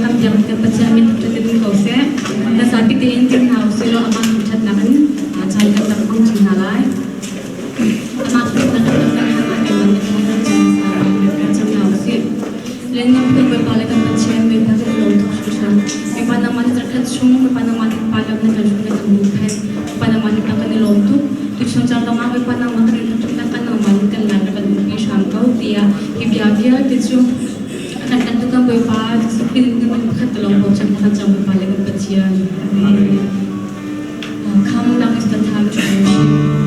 kan biak kan Pathian min thangṭhat in um ko seh. Kan zapi tein ding hna usih law amah thangṭhatnak in caan kan rak hmang ṭi hna lai. Amah thangṭhatnak kan rak kan hna kan man kan kan cam hna usih. Lianngan kan Bawipa le kan Pathian Bawipa kan lawm tuk hringhran. Bawipa nangmah nih zarkhat chung Bawipa nangmah nih pa lam na kan hruai na kan huhphenh. Bawipa nangmah nih kan i lawm tuk. Tuchun caan zongah Bawipa nangmah kan in thangṭhatnak kan nangmah nih kan lan kan umpi hram ko tiah hi bia vialte cu a kan kan tu kan Bawipa Jesuh Khrih nih kan pakhat te lawng bochan kan cang Bawipa le kan Pathian. Amen. Come now is the time to worship.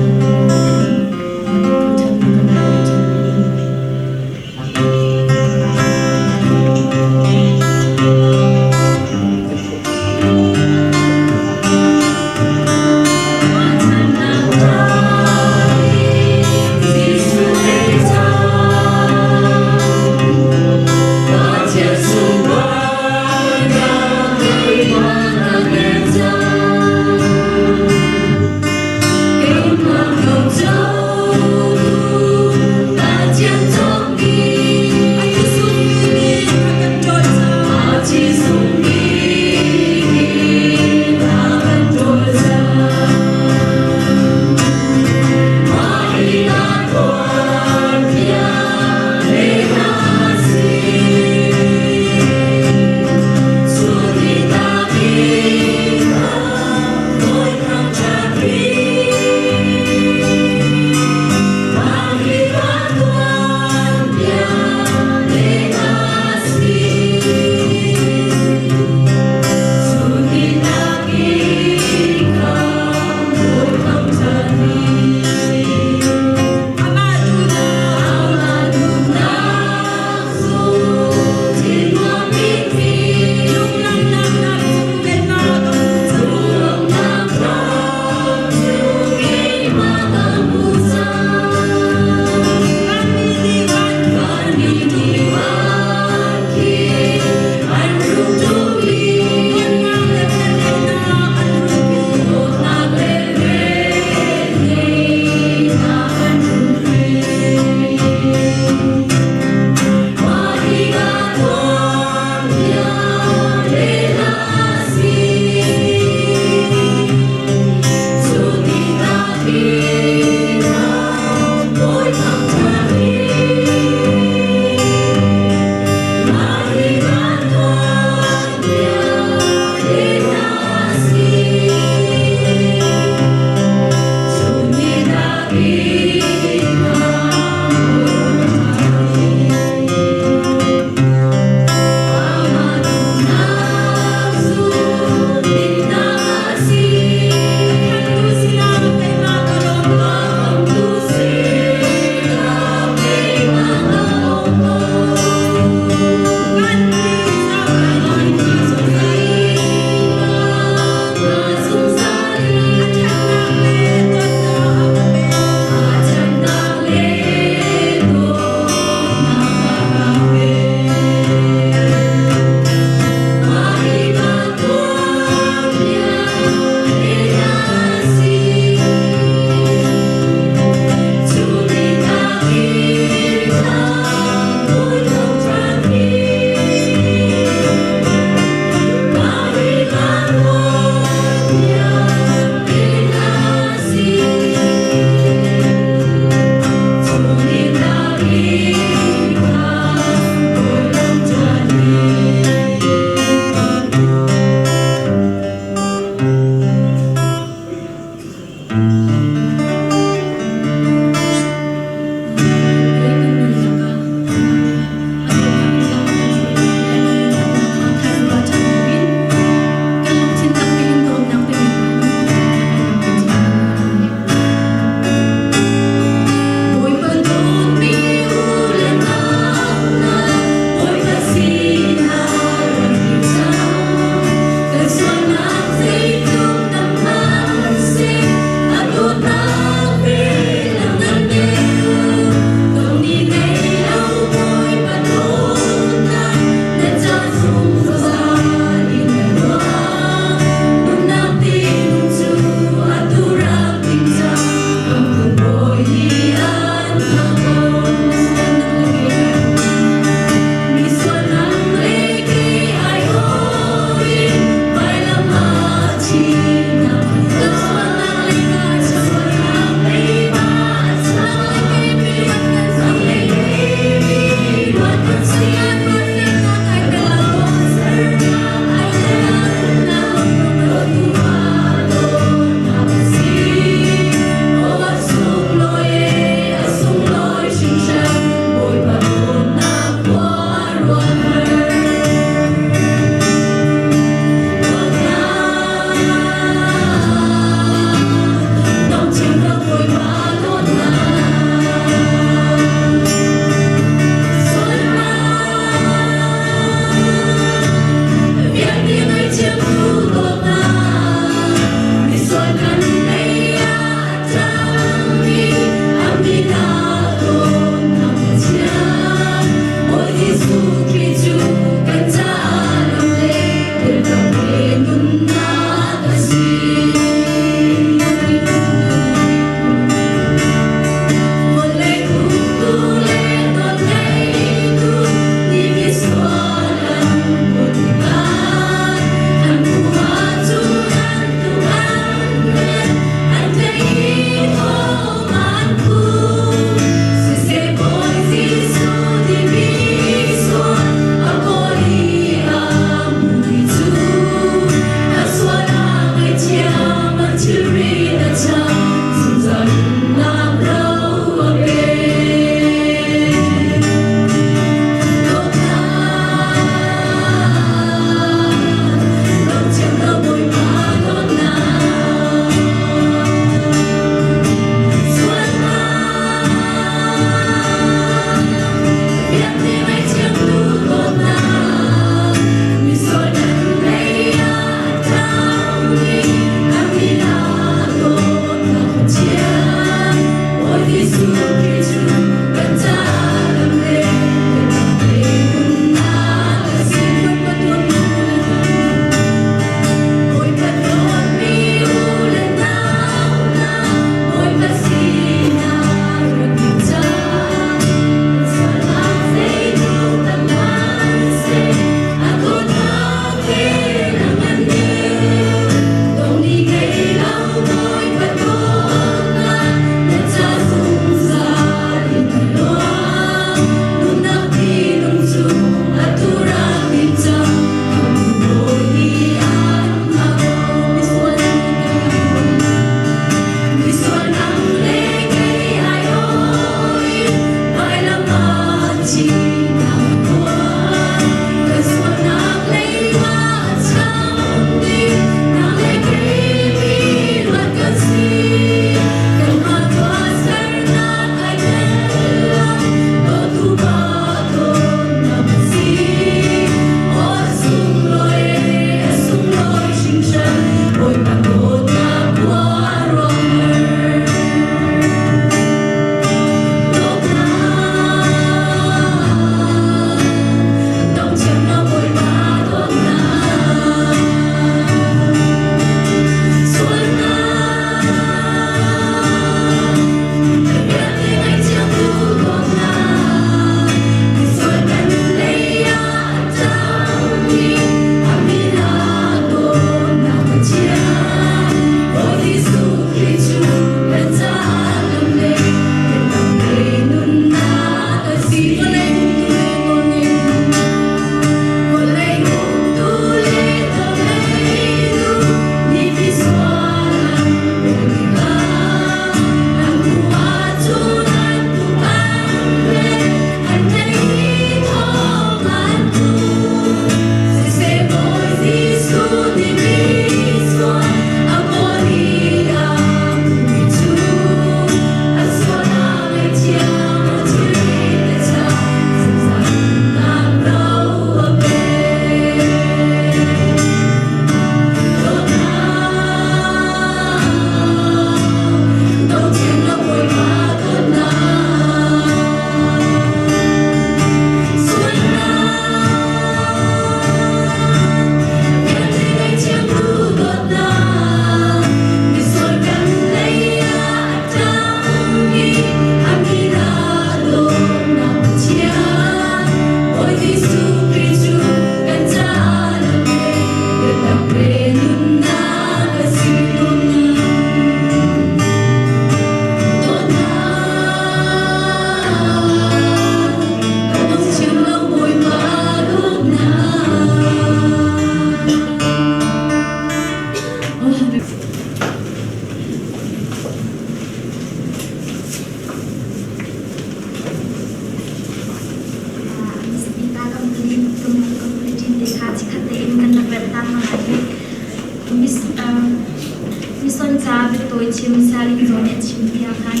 Mission ca biatawi chim Salin zawn nih a chim tiah khan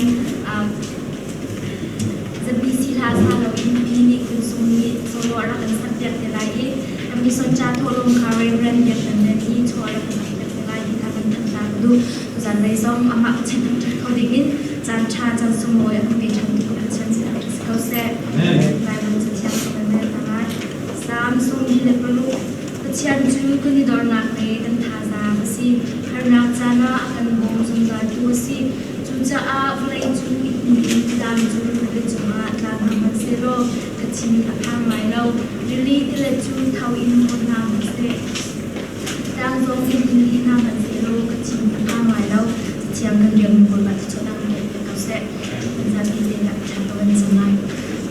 ZBC hla sa loin Pi Ni Khun Sung nih solo a rak kan sakpiak te lai i kan mission ca thawhlawm kha Reverend Biak Tan Lian nih chaw a rak kan piak te lai ti kha kan thanh ta ka duh. Tuzan lei zong amah Pathian thangṭhat kho dingin caan ṭha caan sunglawi a kan pe ṭhan tu ka Pathian sin ah ṭha si ko seh. Baibal cathiang ka van rel hna lai. Salm 26. Pathian cu kan i dornak le kan thazaang a si. Harnak caan ah a kan bawm zungzaltu a si. Cucaah vawlei cu i hnin in tlang cu rili cungah tla hna hmanhsehlaw ka thin a phang lai lo. Rili tilet cu tho in thawn hna hmanhseh. Tlang zong in hnin rih hna hmanhsehlaw ka thin a phang lai lo. Cathiang kan rianmi Bawipa thluachuahnak in kan pek ko seh. Kan zapi tein a ṭha ko kan cang lai.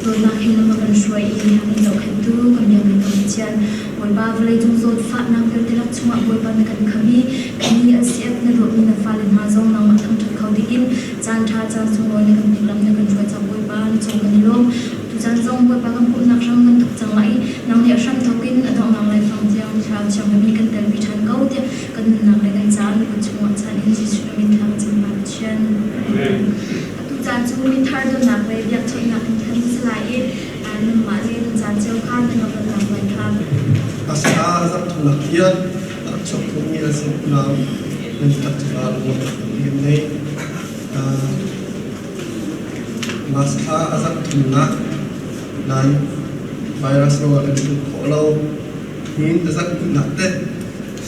Dawtnak he lam a kan hruai i a kan zohkhenhtu kan biakmi kan Pathian Bawipa vawleicung zawtfahnak vialte lak chungah Bawipa na kan kham i kannih an siap na dawtmi na fale hna zong nangmah thangṭhat kho dingin caan ṭha caan sunglawi na kan pek lam na kan hruai cang Bawipa na cung kan i lawm. Tuzan zong Bawipa kan pumhnak hram kan thawk cang lai i nang nih a hramthawk in a donghnak laifang tiang Thlarau Thianghlim in kan telpi ṭhan ko tiah kan nunnak le kan caan na kut chungah chan in Jesuh na min thla kan cam hna Pathian. Atu caan cu mithar donnak le biakchawnhnak in than si lai i nangmah le nan caan cio kha nan rak lak lai kha. Asa zarhthumnak hian a rak chuak khomi an si unau nan tak cungah lunglawmhnak tampi kan ngei. Mas thla a zarhthumnak nain virus ruangah kan tluk khawh lo. Hin a zarhthumnak te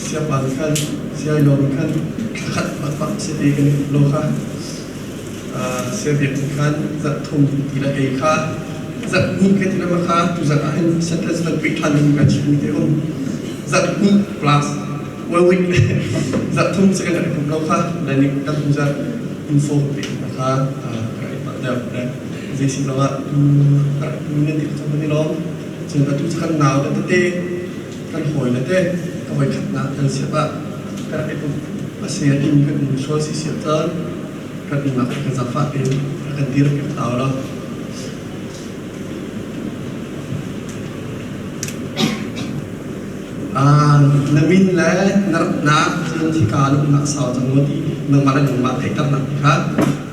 siapa nih khan siai lawng khan thlakhat bakbak si te kan i lo kha. Siabiak nih khan zarh thum ti le ei kha zarh hnih kan ti lama kha tu zarh ah hin sentence van pek ṭhan ding kan chimmi te um zarh hnih plus one week zarh thum si kan rak i lo kha le nih kan tu zarh info pe kha ka rak i pah deuh le zei si zongah tu tu nan ti ka kan i lawm cun atu cu kan nau le tete kan hawi le te ka voi khatnak kan siap ah ka rak i pum a si a timi kan um sual si siap caan kan umnak kan zaangfah tein a kan dir piak hna u law. Na min le na ratnak cun hika na umnak sau cang maw ti nangmah le nangmah theihternak ti kha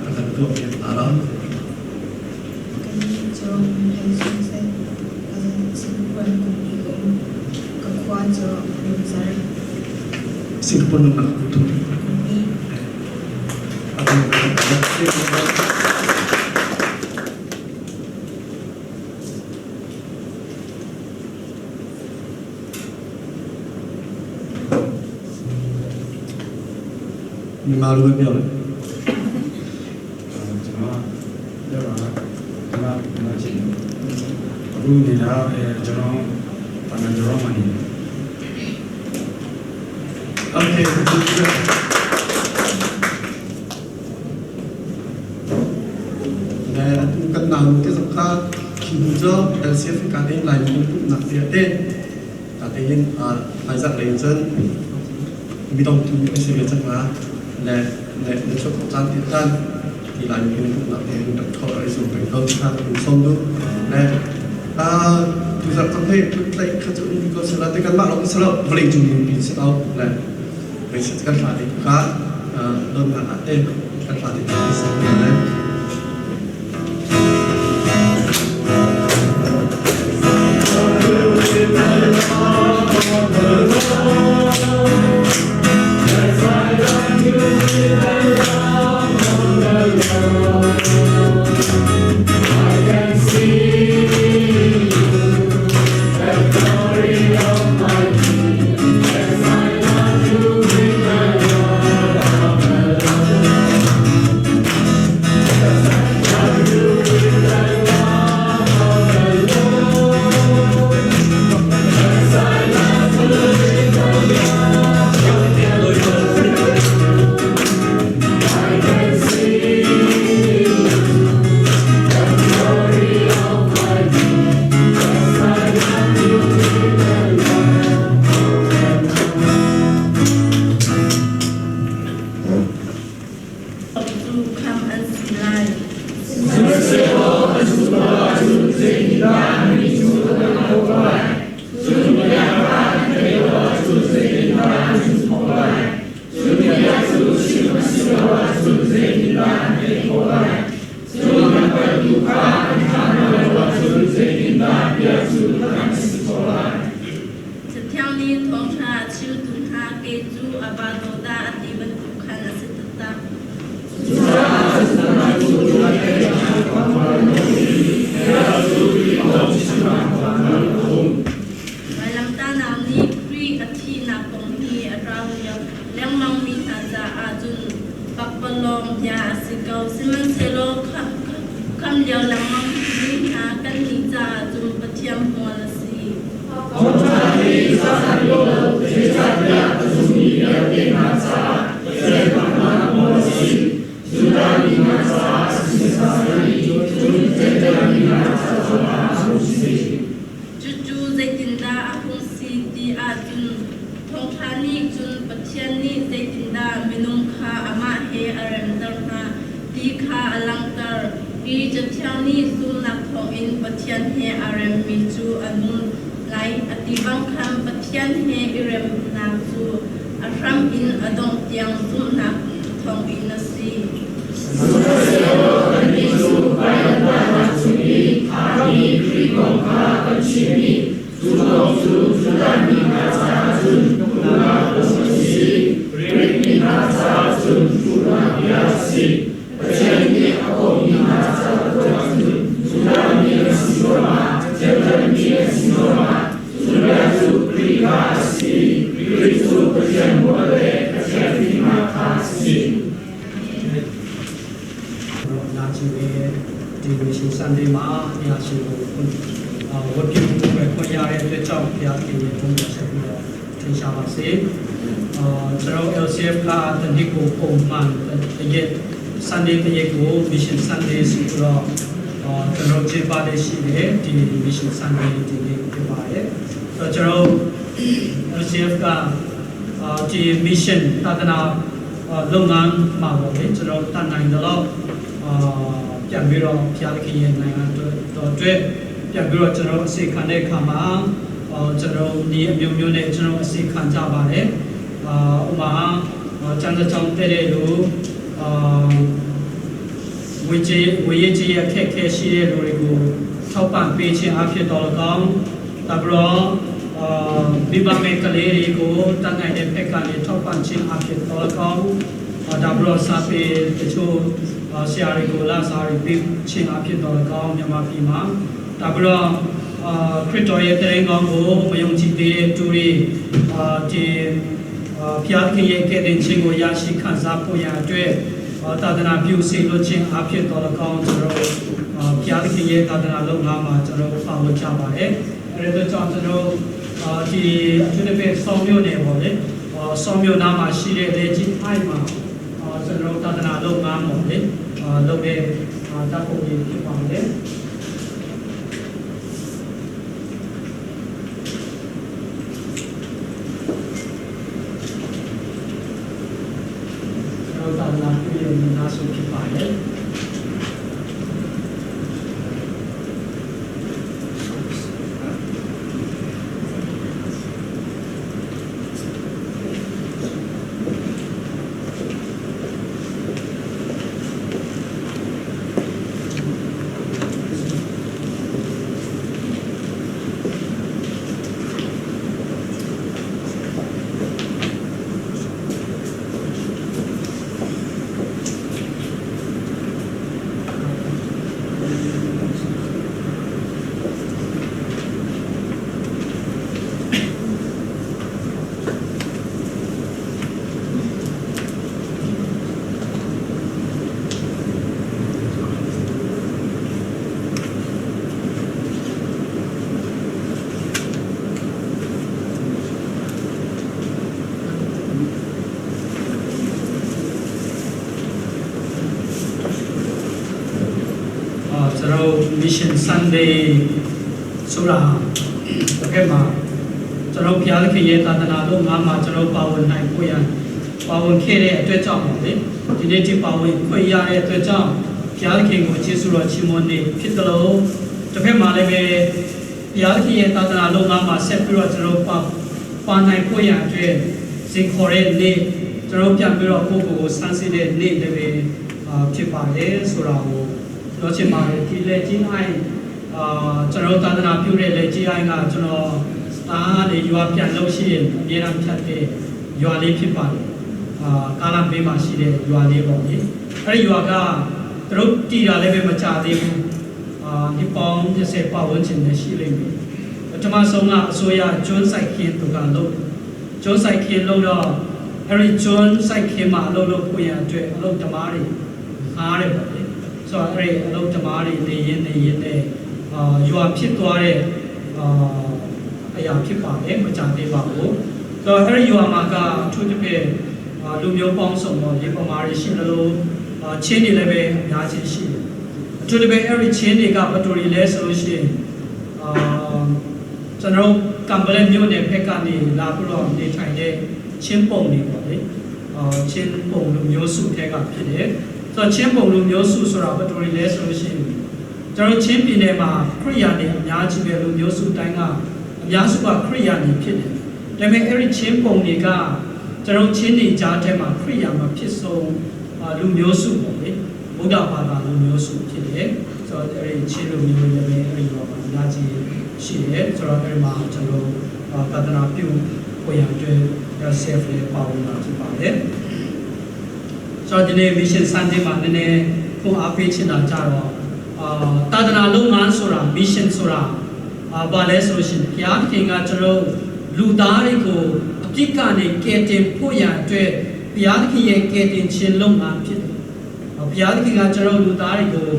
a kan tuah piak hna law. Kannih cu hleizung seh Singapore kum i ka um. Ka khua cu Lungzar. Singapore nunnak kum thum. Kum i. Malu biar. အခုနေတာအဲကျွန်တော်တန်ကျွန်တော်မှနေ Okay. Le kan nau te zong kha khi hnu cu LCF ka te lai mi nak te te ka te in hmaizarh lei cun midong tu an si ve cang la le le na chuak khawh caan ti khan ti lai mi nak te in rak thawh ai zum peng ko kha kan som du le tu zarh cang hei tlaih kha cu um ko sala te kan mah lawng salo vawlei cung pin si lo le vei set kan hla te kha don nak ah te kan hla te si le. cu a va daw dah a ti bantuk khan a si taktak. Vailamtahnak nih Khrih a thihnak kong hi a rau lio lengmangmi hna caah cun pakpalawng bia a si ko. Sihmanhsehlaw khamh lio lengmangmi hna kannih caah cun Pathian hmual a si. Cucu zeitindah a hung si ti ahcun thawngṭha nih cun Pathian nih zeitindah minung kha amah he a remter hna ti kha a langhter i Cathiang nih zumhnak thawngin Pathian he aa remmi cu a nung lai a ti bang khan Pathian he i remnak cu a hram in a dongh tiang zumhnak thawngin a si. Sihmanhsehlaw kannih cu vailamtahnak cung i thahmi Khrih kong kha kan chim i cu kong cu Judah mi hna caah cun duhnak lung a si, Grik mi hna caah cun hruhnak bia a si. Pathian nih a kawhmi hna caah cun Judah mi an si zongah Jentail mi an si zongah cu bia cu Khrih kha a si i Khrih cu Pathian hmual le Pathian fimnak kha a si. နာချီဝေဒီ mission Sunday မှာဘုရားရှင်ကိုဝတ်ပြုခွင့်ခွင့်ရတဲ့အတွက်ကြောင့်ဘုရားခင်ရဲ့ဘုန်းတော်ဆက်ပြီးတော့ထင်ရှားပါစေ။အာကျွန်တော် LCF ကတနည်းကိုပုံမှန်တရက် Sunday တရက်ကို mission Sunday ဆိုတော့အာကျွန်တော်ခြေပါလေးရှိတယ်ဒီ mission Sunday ဒီနေ့ဖြစ်ပါတယ်။ဆိုတော့ကျွန်တော် LCF ကအာဒီ mission သာသနာလုပ်ငန်းမှာပေါ့လေကျွန်တော်တတ်နိုင်တော့အာပြန်ပြီးတော့ဘုရားသခင်ရဲ့နိုင်ငံတော်အတွက်ပြန်ပြီးတော့ကျွန်တော်အစီခံတဲ့အခါမှာအာကျွန်တော်ဒီအမျိုးမျိုးနဲ့ကျွန်တော်အစီခံကြပါတယ်အာဥမာကျန်းစာကြောင်းတဲ့တဲ့လူအာဝေကြီးဝေရေးကြီးအခက်ခဲရှိတဲ့လူတွေကိုထောက်ပံ့ပေးခြင်းအဖြစ်တော်၎င်းဒါပြီးတော့အာမိဘမဲ့ကလေးတွေကိုတတ်နိုင်တဲ့ဘက်ကနေထောက်ပံ့ခြင်းအဖြစ်တော်၎င်းဒါပြီးတော့စာပေတချို့ဆရာတွေကိုလာစာတွေပေးခြင်းအဖြစ်တော်၎င်းမြန်မာပြည်မှာဒါပြီးတော့အာခရစ်တော်ရဲ့တရင်ကောင်းကိုမယုံကြည်သေးတဲ့သူတွေအာဒီဖျားခင်ရဲ့ကယ်တင်ခြင်းကိုရရှိခံစားဖို့ရန်အတွက်သာသနာပြုစေလွတ်ခြင်းအဖြစ်တော်၎င်းကျွန်တော်ဖျားခင်ရဲ့သာသနာလုပ်ငန်းမှာကျွန်တော်ပါဝင်ကြပါတယ်။အဲဒီတော့ကြောင့်ကျွန်တော်ဒီအထူးသဖြင့်ဆောင်းမြို့နယ်ပေါ့လေ။ဆောင်းမြို့နားမှာရှိတဲ့လေကြီးအိုင်မှာကျွန်တော်သာသနာလုပ်ငန်းပေါ့လေ။လုပ်တဲ့တပ်ပုံကြီးဖြစ်ပါတယ်။ကျွန်တော်သာသနာပြုရဲ့မိသားစုဖြစ်ပါတယ်။ အာကျွန်တော် Mission Sunday ဆိုတာတကယ်မှာကျွန်တော်ဘုရားသခင်ရဲ့သာသနာတော်ငါမှာကျွန်တော်ပါဝင်နိုင်ဖို့ရန်ပါဝင်ခဲ့တဲ့အတွက်ကြောင့်ပါလေဒီနေ့ဒီပါဝင်ခွင့်ရတဲ့အတွက်ကြောင့်ဘုရားသခင်ကိုကျေးဇူးတော်ချီးမွမ်းနေဖြစ်တယ်လို့တစ်ဖက်မှာလည်းပဲဘုရားသခင်ရဲ့သာသနာတော်ငါမှာဆက်ပြီးတော့ကျွန်တော်ပါပါနိုင်ဖို့ရန်အတွက်ဇင်ခေါ်တဲ့နေ့ကျွန်တော်ပြန်ပြီးတော့ကိုယ့်ကိုယ်ကိုစမ်းစစ်တဲ့နေ့လည်းပဲဖြစ်ပါတယ်ဆိုတာကိုပြောချင်ပါတယ်ဒီလက်ကြီးအိုင်အာကျွန်တော်သာသနာပြုတဲ့လက်ကြီးအိုင်ကကျွန်တော်အားနေရွာပြန်လို့ရှိရင်အများအားဖြတ်တဲ့ ရွာလေးဖြစ်ပါတယ်အာကားလမ်းဘေးမှာရှိတဲ့ရွာလေးပေါ့လေအဲ့ဒီရွာကသူတို့တည်တာလည်းပဲမကြသေးဘူးအာနှစ်ပေါင်း20ပတ်ဝန်းကျင်နဲ့ရှိလိမ့်မယ်ပထမဆုံးကအစိုးရကျွန်းစိုက်ခင်းသူကလုပ်ကျွန်းစိုက်ခင်းလုပ်တော့အဲ့ဒီကျွန်းစိုက်ခင်းမှာအလုပ်လုပ်ဖို့ရန်အတွက်အလုပ်သမားတွေအားတယ်ပေါ့လေဆိုတော့အဲ့ဒီအလုပ်သမားတွေနေရင်းနေရင်းနဲ့အာရွာဖြစ်သွားတဲ့အာအရာဖြစ်ပါတယ်မကြသေးပါဘူးဆိုတော့အဲ့ဒီရွာမှာကအထူးသဖြင့်လူမျိုးပေါင်းစုံတော့ရေပမာတွေရှိတယ်လို့ချင်းတွေလည်းပဲအများကြီးရှိတယ်အထူးသဖြင့်အဲ့ဒီချင်းတွေကဘယ်တူတွေလဲဆိုလို့ရှိရင်အာကျွန်တော်ကံပလက်မြို့နယ်ဖက်ကနေလာပြီးတော့နေထိုင်တဲ့ချင်းပုံတွေပေါ့လေအာချင်းပုံလူမျိုးစုထဲကဖြစ်တယ်ဆိုတော့ချင်းပုံလူမျိုးစုဆိုတာဘယ်တူတွေလဲဆိုလို့ရှိရင်ကျွန်တော်ချင်းပြည်နယ်မှာခရစ်ယာန်တွေအများကြီးပဲလူမျိုးစုတိုင်းကအများစုကခရစ်ယာန်တွေဖြစ်တယ်ဒါပေမဲ့အဲ့ဒီချင်းပုံတွေကကျွန်တော်ချင်းတွေကြားထဲမှာခရစ်ယာန်မှာဖြစ်ဆုံးလူမျိုးစုပေါ့လေဗုဒ္ဓဘာသာလူမျိုးစုဖြစ်တယ်ဆိုတော့အဲ့ဒီချင်းလူမျိုးတွေလည်းအဲ့ဒီတော့အများကြီးရှိတယ်ဆိုတော့အဲ့ဒီမှာကျွန်တော်သာသနာပြုကိုရအတွက် self လေးပါဝင်လာဖြစ်ပါတယ်ဆိုတော့ဒီနေ့ mission Sunday မှာနည်းနည်းခုအားပေးချင်တာကြတော့အာသာသနာလုပ်ငန်းဆိုတာ mission ဆိုတာအာဘာလဲဆိုရှင်ဘုရားသခင်ကကျွန်တော်လူသားတွေကိုအပြစ်ကနေကယ်တင်ဖို့ရန်အတွက်ဘုရားသခင်ရဲ့ကယ်တင်ခြင်းလုပ်ငန်းဖြစ်တယ်။ဘုရားသခင်ကကျွန်တော်လူသားတွေကို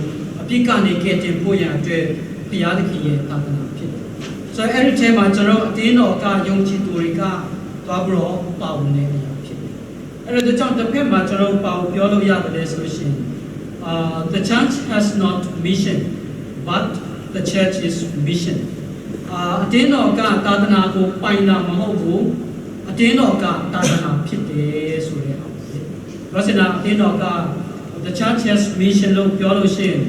အပြစ်ကနေကယ်တင်ဖို့ရန်အတွက်ဘုရားသခင်ရဲ့သာသနာဖြစ်တယ်။ဆိုတော့အဲ့ဒီထဲမှာကျွန်တော်အတင်းတော်ကယုံကြည်သူတွေကသွားပြီးတော့ပါဝင်နေတဲ့အရာဖြစ်တယ်။အဲ့ဒါကြောင့်တစ်ဖက်မှာကျွန်တော်ပါပြောလို့ရတယ်လဲဆိုလို့ရှိရင်အာ the church has not mission but the church is mission အာအတင်းတော်ကသာသနာကိုပိုင်တာမဟုတ်ဘူးအတင်းတော်ကသာသနာဖြစ်တယ်ဆိုတဲ့ဟာပေါ့။ပြောစင်တာအတင်းတော်က the church has mission လို့ပြောလို့ရှိရင်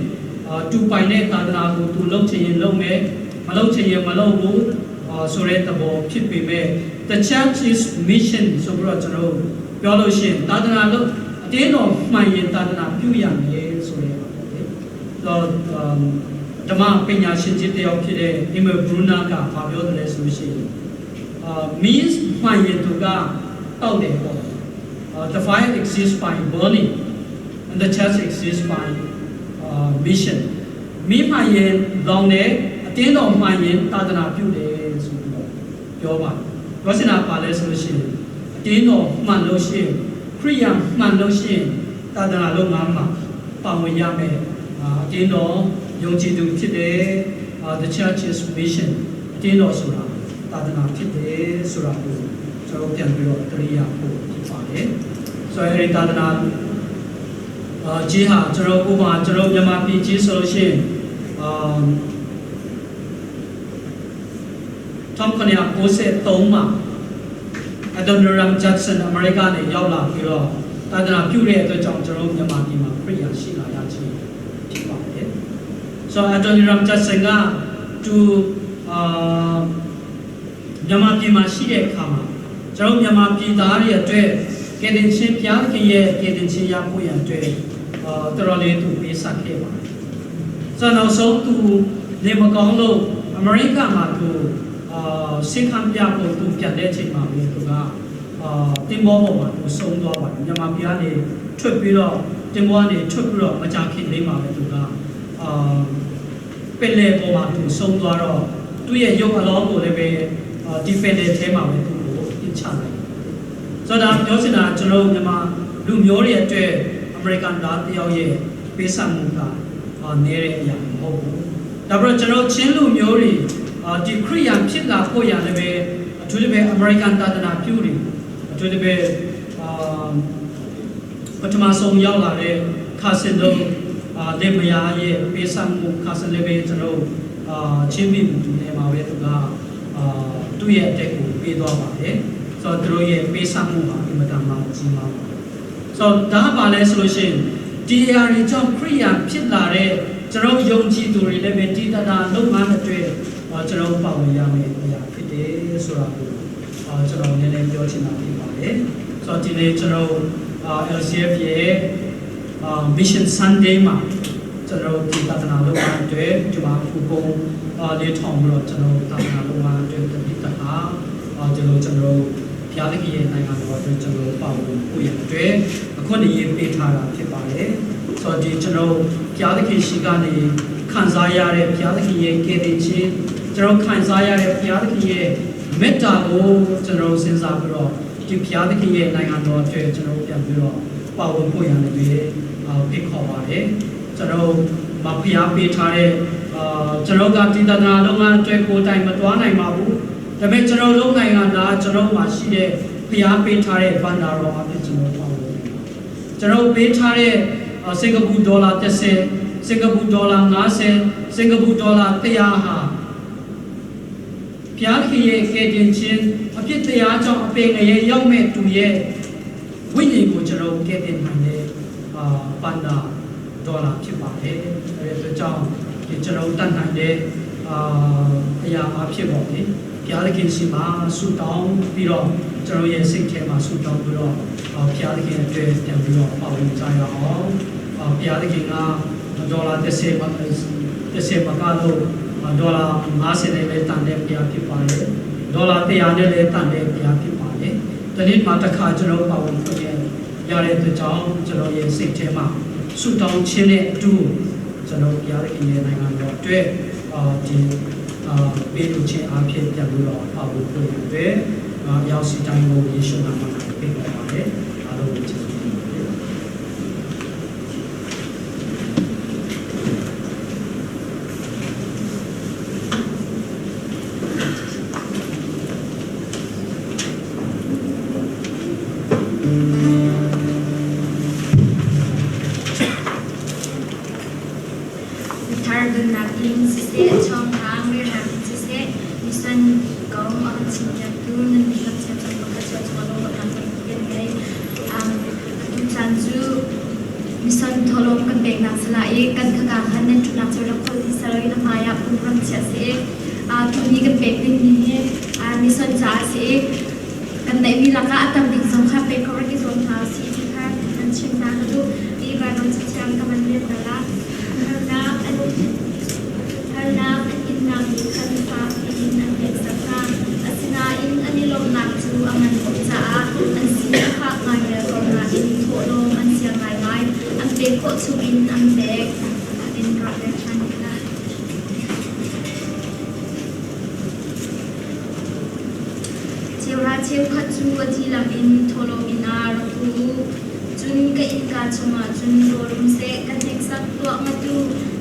အာတူပိုင်တဲ့သာသနာကိုသူလုပ်ချင်ရင်လုပ်မယ်မလုပ်ချင်ရင်မလုပ်ဘူးအာဆိုတဲ့သဘောဖြစ်ပေမဲ့ the church is mission ဆိုပြီးတော့ကျွန်တော်ပြောလို့ရှိရင်သာသနာလို့အတင်းတော်မှန်ရင်သာသနာပြုရမယ်ဆိုတဲ့ဟာပေါ့လေ။တော့ဓမ္မပညာရှင်ကြီးတယောက်ဖြစ်တဲ့ Emil Brunner ကဘာပြောတယ်လဲဆိုလို့ရှိရင်အာ means မှန်ရင်သူကတောက်တယ်ပေါ့။ The fire exists by burning and the church exists by mission မီးမှန်ရင်လောင်တယ်အတင်းတော်မှန်ရင်သာသနာပြုတယ်ဆိုပြီးတော့ပြောပါတယ်။ပြောစင်တာပါလဲဆိုလို့ရှိရင်အတင်းတော်မှန်လို့ရှိရင်ခရစ်ယာန်မှန်လို့ရှိရင်သာသနာလုပ်ငန်းမှာပါဝင်ရမယ်အတင်းတော်ယုံကြည်သူဖြစ်တယ် the church is mission အတင်းတော်ဆိုတာသာသနာဖြစ်တယ်ဆိုတာကိုကျွန်တော်ပြန်ပြီးတော့တရိယာဖို့ဖြစ်ပါတယ်။ဆိုတော့အဲဒီသာသနာအာကြီးဟာကျွန်တော်ဥပမာကျွန်တော်မြန်မာပြည်ကြီးဆိုလို့ရှိရင်အာ1993မှာ Adoniram Judson အမေရိကနေရောက်လာပြီးတော့သာသနာပြုတဲ့အတွက်ကြောင့်ကျွန်တော်မြန်မာပြည်မှာခရစ်ယာန်ရှိလာရခြင်းဖြစ်ပါတယ်။ဆိုတော့ Adoniram Judson ကသူအာမြန်မာပြည်မှာရှိတဲ့အခါမှာကျွန်တော်မြန်မာပြည်သားတွေအတွက်ကယ်တင်ရှင်ဘုရားသခင်ရဲ့ကယ်တင်ရှင်ရဖို့ရန်အတွက်အာတော်တော်လေးသူပေးဆက်ခဲ့ပါတယ်။ဆိုတော့နောက်ဆုံးသူနေမကောင်းလို့အမေရိကမှာသူအာစိတ်ခံပြဖို့သူပြန်တဲ့အချိန်မှာပဲသူကအာတင်ဘောပေါ်မှာသူဆုံးသွားပါတယ်မြန်မာပြည်ကနေထွက်ပြီးတော့တင်ဘောကနေထွက်ပြီးတော့မကြခင်လေးမှာပဲသူကအာပင်လယ်ပေါ်မှာသူဆုံးသွားတော့သူ့ရဲ့ရုပ်အလောင်းကိုလည်းပဲဒီပင်လယ်ထဲမှာပဲသူ့ကိုပြစ်ချလိုက်ဆိုတော့ဒါပြောချင်တာကျွန်တော်မြန်မာလူမျိုးတွေအတွက်အမေရိကန်သားတယောက်ရဲ့ပေးဆက်မှုကနေတဲ့အရာမဟုတ်ဘူးဒါပြီးတော့ကျွန်တော်ချင်းလူမျိုးတွေဒီခရစ်ယာန်ဖြစ်လာဖို့ရလည်းပဲအထူးသဖြင့်အမေရိကန်သာသနာပြုတွေအထူးသဖြင့်အာပထမဆုံးရောက်လာတဲ့ခါစင်တို့အာလက်မယားရဲ့ပေးဆက်မှုခါစင်လည်းပဲကျွန်တော်အာချင်းပြည်နယ်မှာပဲသူကအာသူ့ရဲ့အတက်ကိုပေးသွားပါတယ်ဆိုတော့သူတို့ရဲ့ပေးဆက်မှုဟာအင်မတန်မှကြီးမားပါတယ်ဆိုတော့ဒါပါလဲဆိုလို့ရှိရင်ဒီအရာတွေကြောင့်ခရစ်ယာန်ဖြစ်လာတဲ့ကျွန်တော်ယုံကြည်သူတွေလည်းပဲတည်တတာလုပ်ငန်းတွေကျွန်တော်ပါဝင်ရမယ့်အရာဖြစ်တယ်ဆိုတာကိုကျွန်တော်နည်းနည်းပြောချင်တာဖြစ်ပါတယ်ဆိုတော့ဒီနေ့ကျွန်တော် LCF ရဲ့ Mission Sunday မှာကျွန်တော်ဒီသာသနာလုပ်ငန်းတွေဒီမှာခုပုံလေးထောင်ပြီးတော့ကျွန်တော်သာသနာလုပ်ငန်းတွေတတိတဟာကျွန်တော်ကျွန်တော် ဘုရားသခင်ရဲ့နိုင်ငံတော်အတွက်ကျွန်တော်ပါဝင်ဖို့ရအတွက်အခွင့်အရေးပေးထားတာဖြစ်ပါတယ်။ဆိုတော့ဒီကျွန်တော်ဘုရားသခင်ရှိကနေခံစားရတဲ့ဘုရားသခင်ရဲ့ကယ်တင်ခြင်းကျွန်တော်ခံစားရတဲ့ဘုရားသခင်ရဲ့မေတ္တာကိုကျွန်တော်စဉ်းစားပြီးတော့ဒီဘုရားသခင်ရဲ့နိုင်ငံတော်အတွက်ကျွန်တော်ပြန်ပြီးတော့ပါဝင်ဖို့ရတယ်ဖိတ်ခေါ်ပါတယ်။ကျွန်တော်မဖျားပေးထားတဲ့အာကျွန်တော်ကတည်တနာလုပ်ငန်းအတွက်ကိုယ်တိုင်မသွားနိုင်ပါဘူး။ဒါပေမဲ့ကျွန်တော်လုပ်နိုင်တာကျွန်တော်မှာရှိတဲ့ဖျားပေးထားတဲ့ဘန္တာတော်အဖြစ်ကျွန်တော်ပါဝင်တယ်။ကျွန်တော်ပေးထားတဲ့စင်ကာပူဒေါ်လာ30စင်ကာပူဒေါ်လာ50စင်ကာပူဒေါ်လာ100ဟာဘုရားခင်ရဲ့ကယ်တင်ခြင်းအပြစ်တရားကြောင့်အပင်ငရဲရောက်မဲ့သူရဲ့ဝိညာဉ်ကိုကျွန်တော်ကယ်တင်နိုင်တဲ့အာပန္တာဒေါ်လာဖြစ်ပါတယ်။အဲဒီအတွက်ကြောင့်ဒီကျွန်တော်တတ်နိုင်တဲ့အာအရာအဖြစ်ပေါ့လေ။ဘုရားသခင်ရှိမှဆုတောင်းပြီးတော့ကျွန်တော်ရဲ့စိတ်ထဲမှာဆုတောင်းပြီးတော့ဘုရားသခင်အတွက်ပြန်ပြီးတော့ပါဝင်ကြရအောင်။ဘုရားသခင်ကဒေါ်လာ30မ30မကလို့ဒေါ်လာ50နဲ့လည်းတန်တဲ့ဘုရားဖြစ်ပါတယ်။ဒေါ်လာ100နဲ့လည်းတန်တဲ့ဘုရားဖြစ်ပါတယ်။ဒီနေ့မှတစ်ခါကျွန်တော်ပါဝင်ခွင့်ရတဲ့အတွက်ကြောင့်ကျွန်တော်ရဲ့စိတ်ထဲမှာဆုတောင်းခြင်းနဲ့အတူကျွန်တော်ဘုရားသခင်ရဲ့နိုင်ငံတော်အတွက်အာဒီအာပေးလို့ခြင်းအဖြစ်ပြန်ပြီးတော့ပါဝင်ခွင့်ရတဲ့အာရောက်စီတိုင်းကိုယေရှုနာမမှာပေးပါပါတယ်။အားလုံးကိုကျေးဇူးတင်ပါတယ်။ Thar dunnak in siseh, chawnghrang relnak in siseh, mission kong a kan chimpiaktu nan dihlak cio cung pakhat cio cungah lawmhnak tampi kan ngei. Atu caan cu mission thawhlawm kan peknak si lai i kan khaka khan nan ṭhutnak cu rak kholh ti silo in a hmai ah pum ram chiah si i tuni kan pek dingmi hi mission caah si i kan neihmi lakah a tam bik zong kha pek khawh rak i zuam hna usih ti kha kan chim hna ka duh. Hi Baibal Cathiang ka van rel bal ah harnak an harnak an innak nih khan fak piin an hneksak hna. Asinain an i lawmhnak cu a ngan tuk caah an si a fak ngaingai ko nain thawhlawm an siang ngaingai. An pek khawh chungin an pek. In rak rel ṭhan hna. Cheuhra cheukhat cu a thi lakin thawhlawm inn ah rak pu u. Cun ka innka chungah cun rawl um seh, ka hneksak tuah ngat u.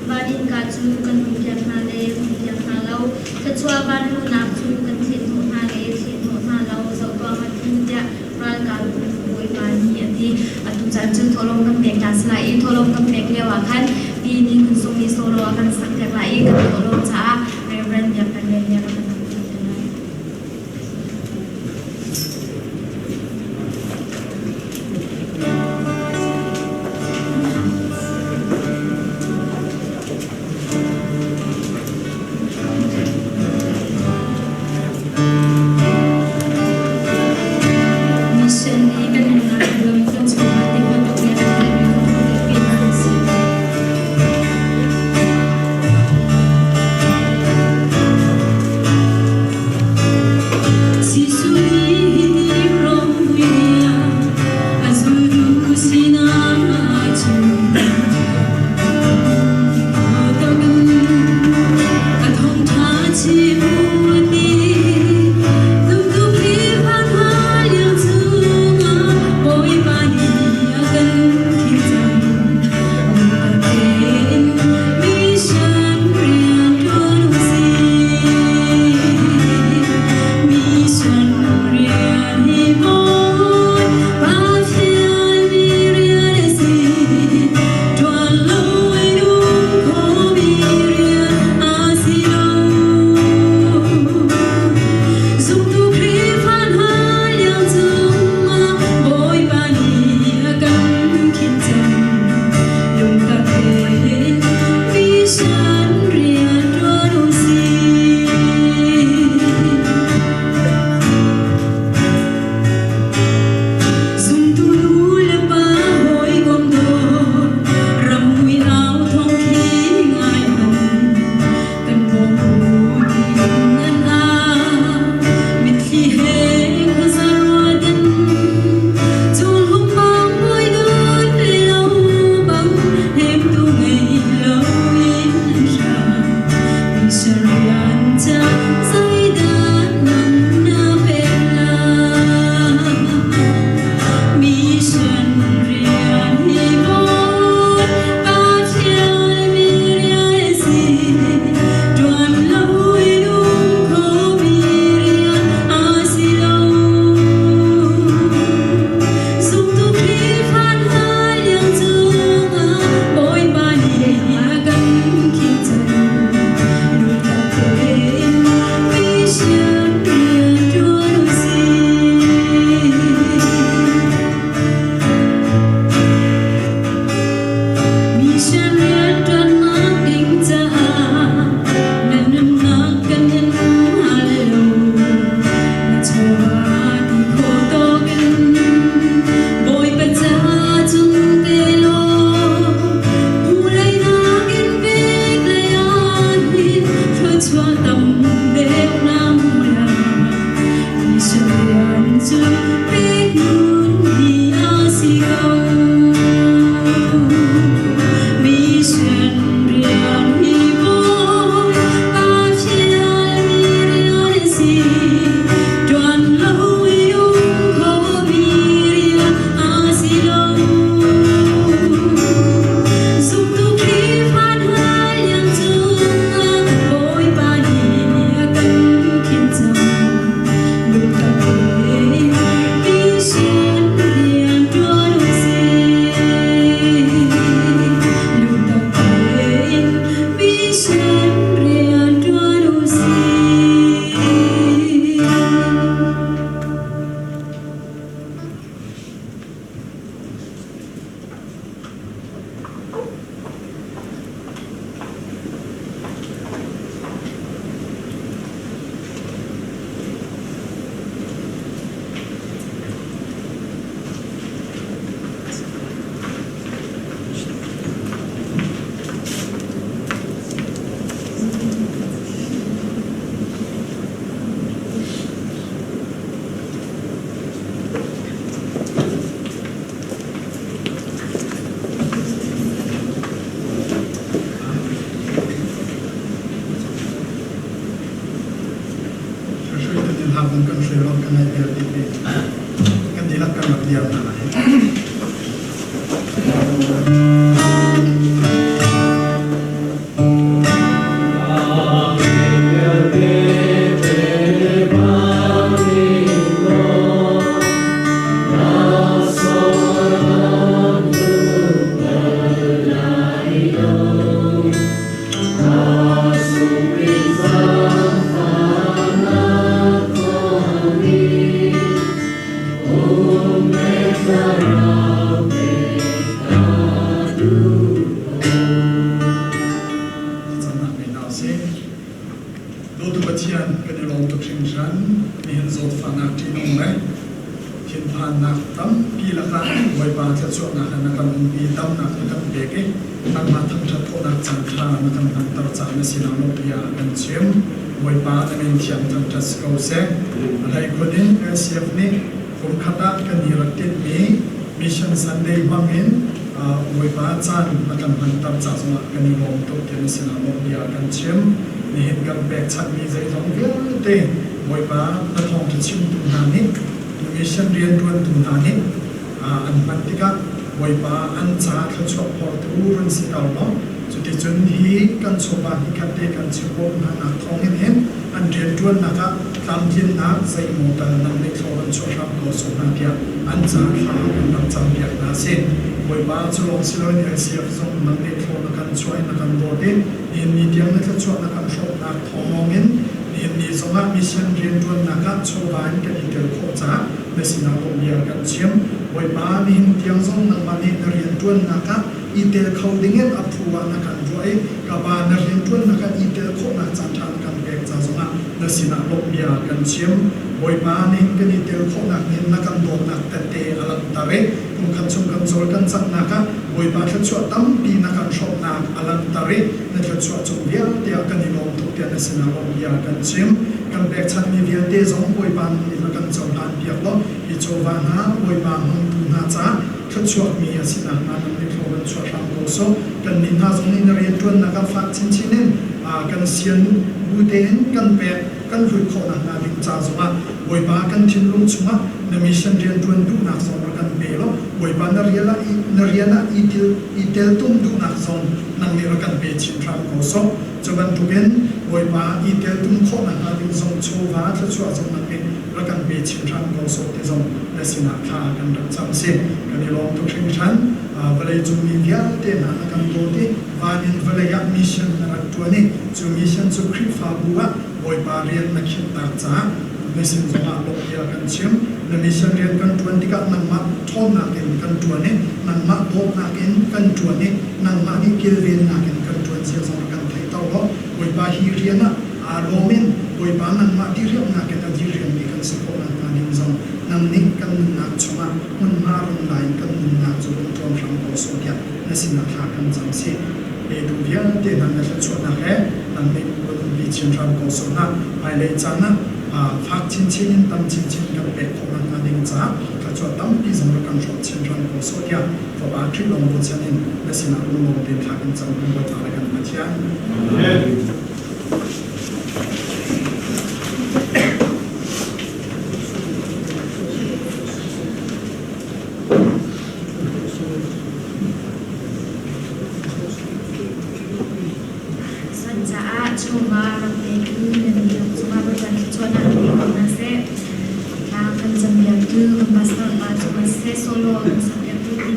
Van innka cu kan hunpiak hna le hunpiak hna lo. Thluachuah vanluhnak cu kan thlethnawh hna le thlethnawh hna lo, zoh tuah ngat u, tiah ralkapbu Bawipa nih a ti. Atu caan cu thawhlawm kan pek hna si lai i thawhlawm kan pek lioah khan pi nih Ngun Sung nih solo a kan sakpiak lai i kan thawhlawm caah Reverend Biak Tan Lian nih a kan hmuhpiak te lai. Mission nih kan nunnak lam kan chungah tibantuk nih a herhmi kong biapi an si. Kan hlut khawh nak hnga ding ca zongah Bawipa kan thinlung chungah na mission rianṭuan duhnak zong rak kan pe. pe law Bawipa na rian ah na rian ah i til i teltum duhnak zong nang nih rak kan pe chin hram ko sawh. Cu bantukin Bawipa i teltum khawh nakhnga ding zong chawva thluachuah zong nang nih rak kan pe chin hram ko sawh ti zong na sinah thla kan rak cam si. Kan i lawm tuk hringhran. Vawlei cung mi vialte hna na kan dawt i van in vawlei ah mission na rak ṭuan i cu mission cu Khrihfabu ah Bawipa rian na khinhnak caah na sin zongah lawmhbia kan chim. Na mission rian kan ṭuan tikah nangmah ṭhawnnak in kan ṭuan i nangmah dawtnak in kan ṭuan i nangmah nih kilvennak in kan ṭuan zia zong kan theihter law Bawipa hi rian ah aa lawm in Bawipa nangmah diriamhnak in a diriammi kan si khawh nakhnga ding zong nang nih kan nunnak chungah hmunhma run la in kan nunnak cu run ṭuan hram ko sawh tiah na sinah thla kan cam sih. Petu vialte hna na thluachuahnak he nang nih run umpi chin hram ko sawh hna. Hmailei caan ah fak chinchin in tam chinchin kan pek khawh nakhnga ding caah thluachuah tampi zong rak kan hrawmh chin hram ko sawh tiah Fapa Khrih lawng bochan in na sinah lunglawm tein thla kan cam kan Bawipa le kan Pathian. Amen. San caah chawva rak petu nan dihlak cungah Bawipa thluachuahnak pe ko hna seh. Tlang kan campiaktu kan pastor pa cungah siseh solo kan sakpiaktu kan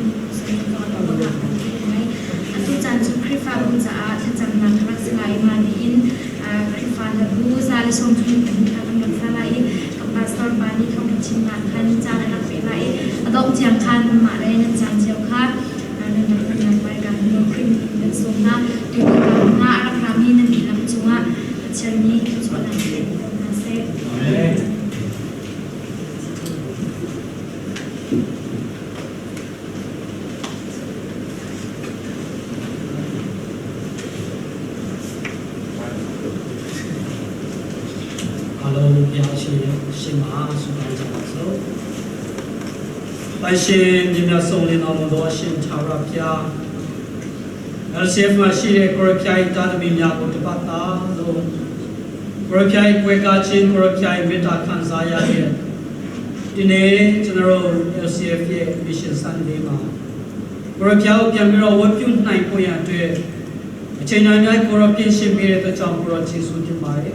lawmhnak tampi kan ngei. Atu caan cu Khrihfabu caah thlacamnak ka rak si lai i mah nihin Khrihfa hlabu za le 32 kha kan rak sa lai i kan pastor pa nih thawngṭha chimnak khan caan a rak peh lai i a dongh tiang khan nanmah le nan caan cio kha nan rak hmannak lai ka hnu Khrih min in kan sawm hna. Tutan hna a rak rami nan dihlak cungah Pathian nih thluachuahnak pe ko hna seh. Amen. အားလုံးဘုရားရှင်ရှင်မဟာဆုတောင်းကြပါစို့။ပိုင်ရှင်မြတ်မြတ်ဆုံးလင်းတော်မူသောအရှင်သာရဘုရား LCF မှာရှိတဲ့ကိုရဖျား၏တာသမီများကိုတပတ်တာလုံးကိုရဖျား၏ကွယ်ကားခြင်းကိုရဖျား၏မေတ္တာခံစားရတဲ့ဒီနေ့ကျွန်တော်တို့ LCF ရဲ့ Mission Sunday မှာကိုရဖျားကိုပြန်ပြီးတော့ဝတ်ပြုနိုင်ဖို့ရန်အတွက်အချိန်တိုင်းတိုင်းကိုရပြင်ဆင်ပေးတဲ့အတွက်ကြောင့်ကိုရကျေးဇူးတင်ပါတယ်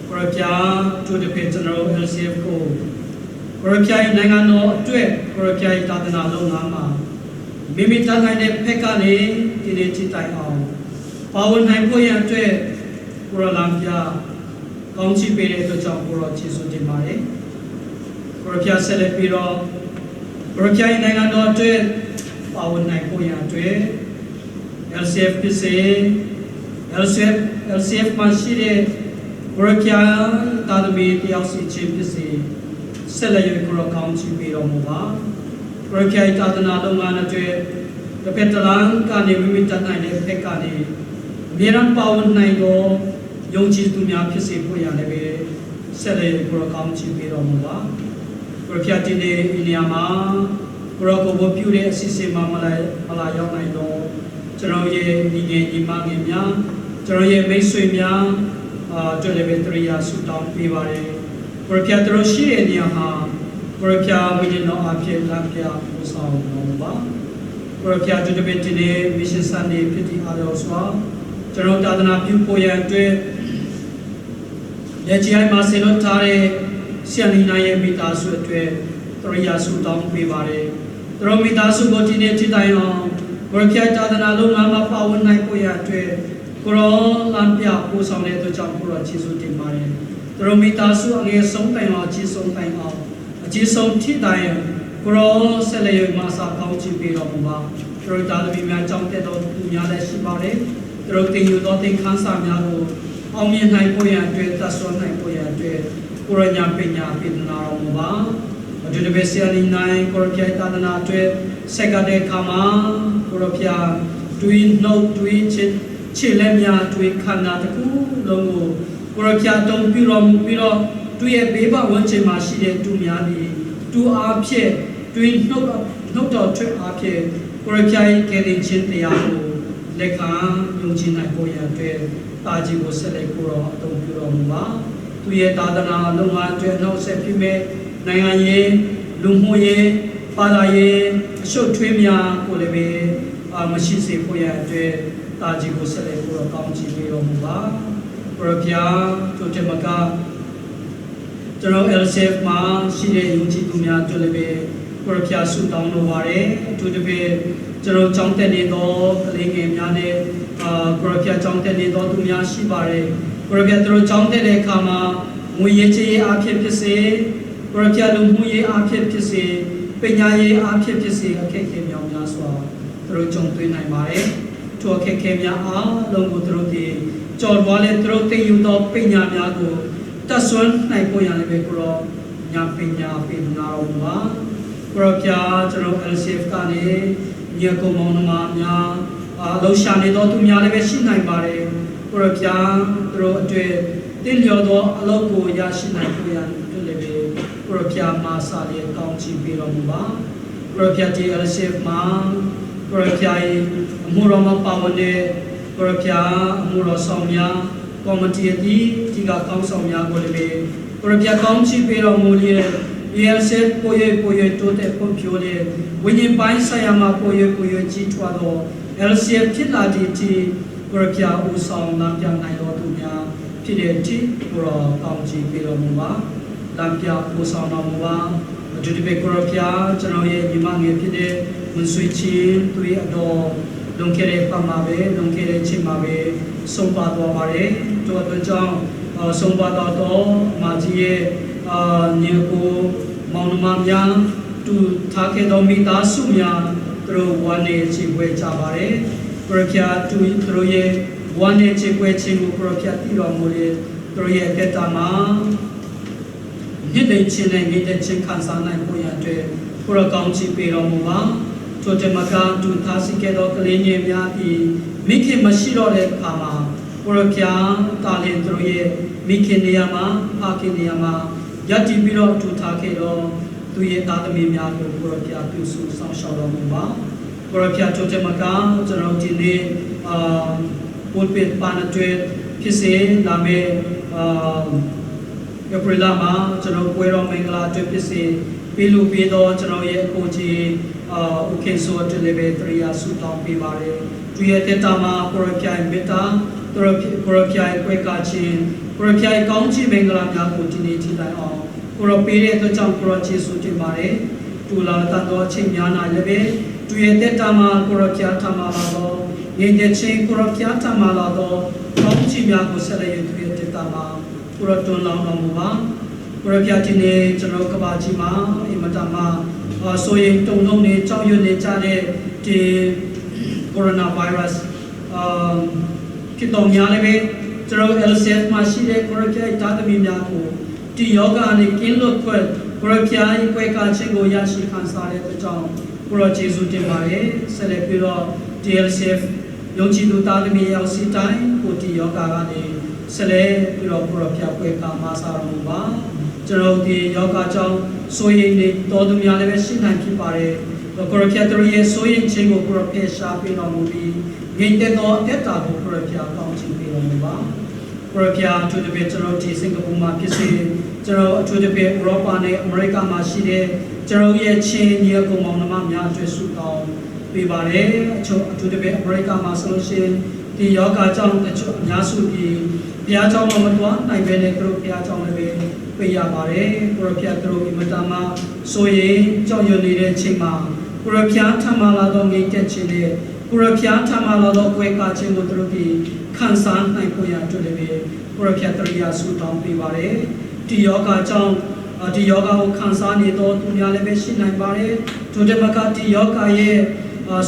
ကိုရဖျားတို့တစ်ဖက်ကျွန်တော်တို့ LCF ကိုကိုရဖျား၏နိုင်ငံတော်အတွက်ကိုရဖျား၏သာသနာလုပ်ငန်းမှာမိမိတတ်နိုင်တဲ့ဖက်ကနေဒီနေ့ထိတိုင်အောင်ပါဝင်နိုင်ဖို့ရန်အတွက်ကိုရလံပြကောင်းချီးပေးတဲ့အတွက်ကြောင့်ကိုရကျေးဇူးတင်ပါတယ်ကိုရဖျားဆက်လက်ပြီးတော့ကိုရဖျား၏နိုင်ငံတော်အတွက်ပါဝင်နိုင်ဖို့ရန်အတွက် LCF ဖြစ်စေ LCF မှာရှိတဲ့ကိုရဖျားတာသမီတယောက်စီချင်းဖြစ်စေဆက်လက်၍ကိုရကောင်းချီးပေးတော်မူပါကိုရဖျား၏သာသနာလုပ်ငန်းအတွက်တစ်ဖက်တစ်လမ်းကနေမိမိတတ်နိုင်တဲ့ဖက်ကနေအမြဲတမ်းပါဝင်နိုင်သောယုံကြည်သူများဖြစ်စေဖို့ရလည်းပဲဆက်လက်ကိုရကောင်းချီးပေးတော်မူပါကိုရဖျားဒီနေ့ဒီနေရာမှာကိုရကိုဘပြုတဲ့အစီအစဉ်မှာမလာမလာရောက်နိုင်တော့ကျွန်တော်ရဲ့ညီငယ်ညီမငယ်များကျွန်တော်ရဲ့မိတ်ဆွေများအာတွေ့လည်းပဲတရိယာဆုတောင်းပေးပါတယ်ကိုရဖျားတို့ရှိတဲ့နေရာမှာကိုရဖျားဝိညာဉ်တော်အဖြစ်လမ်းပြပို့ဆောင်တော်မူပါကိုရဖျားတို့တပည့်ဒီနေ့ Mission Sunday ဖြစ်တည်အားတော်စွာကျွန်တော်သာသနာပြုဖို့ရန်အတွက်လက်ချီအိုင်မှာဆေလွတ်ထားတဲ့ဆီယန်လီနာရဲ့မိသားစုအတွက်တရိယာဆုတောင်းပေးပါတယ်သူတို့မိသားစုကိုဒီနေ့ထိတိုင်အောင်ကိုရဖျားသာသနာလုံးငါမှာပါဝင်နိုင်ဖို့ရန်အတွက်ကိုရောလမ်းပြပို့ဆောင်တဲ့အတွက်ကြောင့်ကိုရောကျေးဇူးတင်ပါတယ်သူတို့မိသားစုအငယ်ဆုံးတိုင်အောင်အကြီးဆုံးတိုင်အောင်အကြီးဆုံးထိတိုင်ကိုရောဆက်လက်၍မဆာကောင်းချီးပေးတော်မူပါသူတို့သားသမီးများကြောင်းတက်တော်သူများလည်းရှိပါတယ်သူတို့တင်ယူသောသင်ခန်းစာများကိုအောင်မြင်နိုင်ဖို့ရန်အတွက်သတ်ဆွမ်းနိုင်ဖို့ရန်အတွက်ကိုရညာပညာပေးနာတော်မူပါအတူတပဲဆီယလီနိုင်ကိုရဖျားသာသနာအတွက်ဆက်ကတဲ့ခါမှာကိုရဖျားတွေးနှုတ်တွေးချစ်ခြေလက်များတွေးခန္ဓာတစ်ခုလုံးကိုကိုရဖျားတုံပြုတော်မူပြီးတော့သူရဲ့ဘေးပဝန်းကျင်မှာရှိတဲ့သူများသည်သူအားဖြင့်တွေးနှုတ်နှုတ်တော်ထွက်အားဖြင့်ကိုရဖျား၏ကယ်တင်ခြင်းတရားကိုလက်ခံယုံကြည်နိုင်ဖို့ရန်အတွက်တာကြီးကိုဆက်လက်ကိုတော့အသုံးပြုတော်မူပါသူရဲ့သာသနာလုပ်ငန်းအတွက်နှောက်ဆက်ဖြစ်မဲ့နိုင်ငံရေးလူမှုရေး ဘာသာရေးအရှုပ်ထွေးများကိုလည်းပဲအာမရှိစေဖို့ရအတွက်တာကြီးကိုဆက်လက်ကိုတော့ကောင်းချီးပေးတော်မူပါ။ကိုရဖျားတို့တမကကျွန်တော် LCF မှာရှိတဲ့ယုံကြည်သူများတို့လည်းပဲကိုရဖျားဆုတောင်းလိုပါတယ်။အထူးသဖြင့်ကျွန်တော်ကြောင်းတက်နေသောကလေးငယ်များနဲ့အာကိုရဖျားကြောင်းတက်နေသောသူများရှိပါတယ်။ကိုရဖျားတို့ကြောင်းတက်တဲ့အခါမှာငွေရေးချေးရေးအဖြစ်ဖြစ်စေကိုရဖျားလူမှုရေးအဖြစ်ဖြစ်စေပညာရေးအဖြစ်ဖြစ်စေအခက်အခဲများများစွာသူတို့ကြုံတွေ့နိုင်ပါတယ်။ထိုအခက်အခဲများအားလုံးကိုသူတို့ဒီကြော်လွားလဲသူတို့သိယူသောပညာများကိုတတ်ဆွမ်းနိုင်ဖို့ရလည်းပဲကိုရောညာပညာပေးနာတော်မူပါ။ကိုရောဖျားကျွန်တော် LCF ကနေညကုံမောင်နှမများအလုံးရှာနေသောသူများလည်းပဲရှိနိုင်ပါတယ်။ကိုရောဖျားသူတို့အတွက်တင့်လျော်သောအလုပ်ကိုရရှိနိုင်ဖို့ရအတွက်လည်းပဲကိုရောဖျားမာစာလေးကောင်းချီးပေးတော်မူပါ။ကိုရောဖျားဒီ LCF မှာကိုရောဖျားရဲ့အမှုတော်မှာပါဝင်တဲ့ကိုရောဖျားအမှုတော်ဆောင်များကော်မတီအသီးဒီကကောင်းဆောင်များကိုလည်းပဲကိုရောဖျားကောင်းချီးပေးတော်မူလျက် ELC ပိုရပိုရတိုးတဲ့ဖွံ့ဖြိုးတဲ့ဝိညာဉ်ပိုင်းဆိုင်ရာမှာပိုရပိုရကြီးထွားသော LCF ဖြစ်လာသည့်အထိကိုရပြဦးဆောင်လမ်းပြနိုင်တော်သူများဖြစ်တဲ့အထိကိုရောကောင်းချီးပေးတော်မူပါလမ်းပြဦးဆောင်တော်မူပါအတူတူပဲကိုရပြကျွန်တော်ရဲ့ညီမငယ်ဖြစ်တဲ့ဝန်ဆွေချင်းသူရဲ့အတော်လွန်ခဲ့တဲ့ပတ်မှာပဲလွန်ခဲ့တဲ့ချိန်မှာပဲဆုံးပါသွားပါတယ်တို့အတွက်ကြောင့်ဆုံးပါတော့တော့မာကြီးရဲ့အာညီကိုမောင်နှမများတူထားခဲ့သောမိသားစုများသူတို့ဝမ်းနေချေပွဲကြပါတယ်ပရဖျာတူသူတို့ရဲ့ဝမ်းနေချေပွဲခြင်းကိုပရဖျာတည်တော်မူလေသူတို့ရဲ့အသက်တာမှာမြင့်တဲ့ခြင်းနဲ့မြင့်တဲ့ခြင်းခံစားနိုင်ဖို့ရတဲ့ဘုရားကောင်းချီးပေးတော်မူပါထိုတမကတူထားစီခဲ့သောကလေးငယ်များသည်မိခင်မရှိတော့တဲ့အခါမှာဘုရားဖျာတာလင်သူတို့ရဲ့မိခင်နေရာမှာဖခင်နေရာမှာယက်တည်ပြီးတော့ထူထားခဲ့တော့သူရဲ့သားသမီးများကိုကိုရဖျားပြုစုဆောင်ရှောက်တော်မူပါကိုရဖျားထိုတဲ့မကကျွန်တော်ဒီနေ့အာပို့ပစ်ပါနတွဲဖြစ်စေလာမယ့်အာဧပြီလမှာကျွန်တော်ပွဲတော်မင်္ဂလာအတွက်ဖြစ်စေပြီးလူပြီးတော့ကျွန်တော်ရဲ့အကိုကြီးအာဥခင်ဆိုအတွက်လည်းပဲတရိယာဆုတောင်းပေးပါတယ်သူရဲ့တက်တာမှာကိုရဖျားမေတ္တာသူရကိုရဖျားကွဲကာခြင်းကိုရဖျားကောင်းချီးမင်္ဂလာများကိုဒီနေ့ထိတိုင်အောင်ကိုရပေးတဲ့အတွက်ကြောင့်ကိုရကျေးဇူးတင်ပါတယ်တူလာတန်တော်အချိန်များနာလည်းပဲသူရဲ့တက်တာမှာကိုရဖျားထမှာလာတော့ငြိမ်သက်ခြင်းကိုရဖျားထမှာလာတော့ကောင်းချီးများကိုဆက်လက်ရသူရဲ့တက်တာမှာကိုရတွန်းလောင်းတော်မူပါကိုရဖျားဒီနေ့ကျွန်တော်ကဘာကြီးမှာအင်မတန်မှဆိုရင်တုံလုံးနေကြောက်ရွံ့နေကြတဲ့ဒီကိုရိုနာဗိုင်းရပ်စ်အာဖြစ်တော်များလည်းပဲကျွန်တော် LCF မှာရှိတဲ့ကိုရဖျားတာသမီများကိုဒီယောဂနဲ့ကင်းလွတ်ခွင့်ကိုရဖျားရဲ့ကွဲကားခြင်းကိုရရှိခံစားတဲ့အတွက်ကြောင့်ကိုရကျေးဇူးတင်ပါတယ်ဆက်လက်ပြီးတော့ DLCF ယုံကြည်သူတာသမီရောက်စီတိုင်းကိုဒီယောဂကနေဆက်လက်ပြီးတော့ကိုရဖျားကွဲကားမဆာတော်မူပါကျွန်တော်ဒီယောဂကြောင့်ဆိုရင်နေတော်သူများလည်းပဲရှိနိုင်ဖြစ်ပါတယ်ကိုရဖျားတို့ရဲ့ဆိုရင်ခြင်းကိုကိုရဖျားရှားပေးတော်မူပြီးငြိမ်သက်သောအသက်တာကိုကိုရဖျားကောင်းချီးပေးတော်မူပါကိုရဖျားအထူးသဖြင့်ကျွန်တော်ဒီစင်ကာပူမှာဖြစ်စေကျွန်တော်အထူးသဖြင့်ဥရောပနဲ့အမေရိကမှာရှိတဲ့ကျွန်တော်ရဲ့ချင်းညီအကောင်မောင်နှမများအတွက်ဆုတောင်းပေးပါတယ်အချို့အထူးသဖြင့်အမေရိကမှာဆိုလို့ရှိရင်ဒီယောဂကြောင့်တချို့အများစုဒီဘုရားကျောင်းမှာမတော်နိုင်ပဲနဲ့သူတို့ဘုရားကျောင်းလည်းပဲပေးရပါတယ်ကိုရဖျားသူတို့အမတာမှာဆိုရင်ကြောက်ရွံ့နေတဲ့အချိန်မှာကိုရဖျားထမလာတော့ငိတ်တက်ခြင်းနဲ့ကိုရဖျားထမလာတော့ကွဲကားခြင်းကိုသူတို့ဒီခံစားနိုင်ဖို့ရအတွက်လည်းပဲကိုရဖျားတရိယာဆုတောင်းပေးပါတယ်ဒီယောဂကြောင့်ဒီယောဂကိုခံစားနေတော့သူများလည်းပဲရှိနိုင်ပါတယ်ဒုတိယကဒီယောဂရဲ့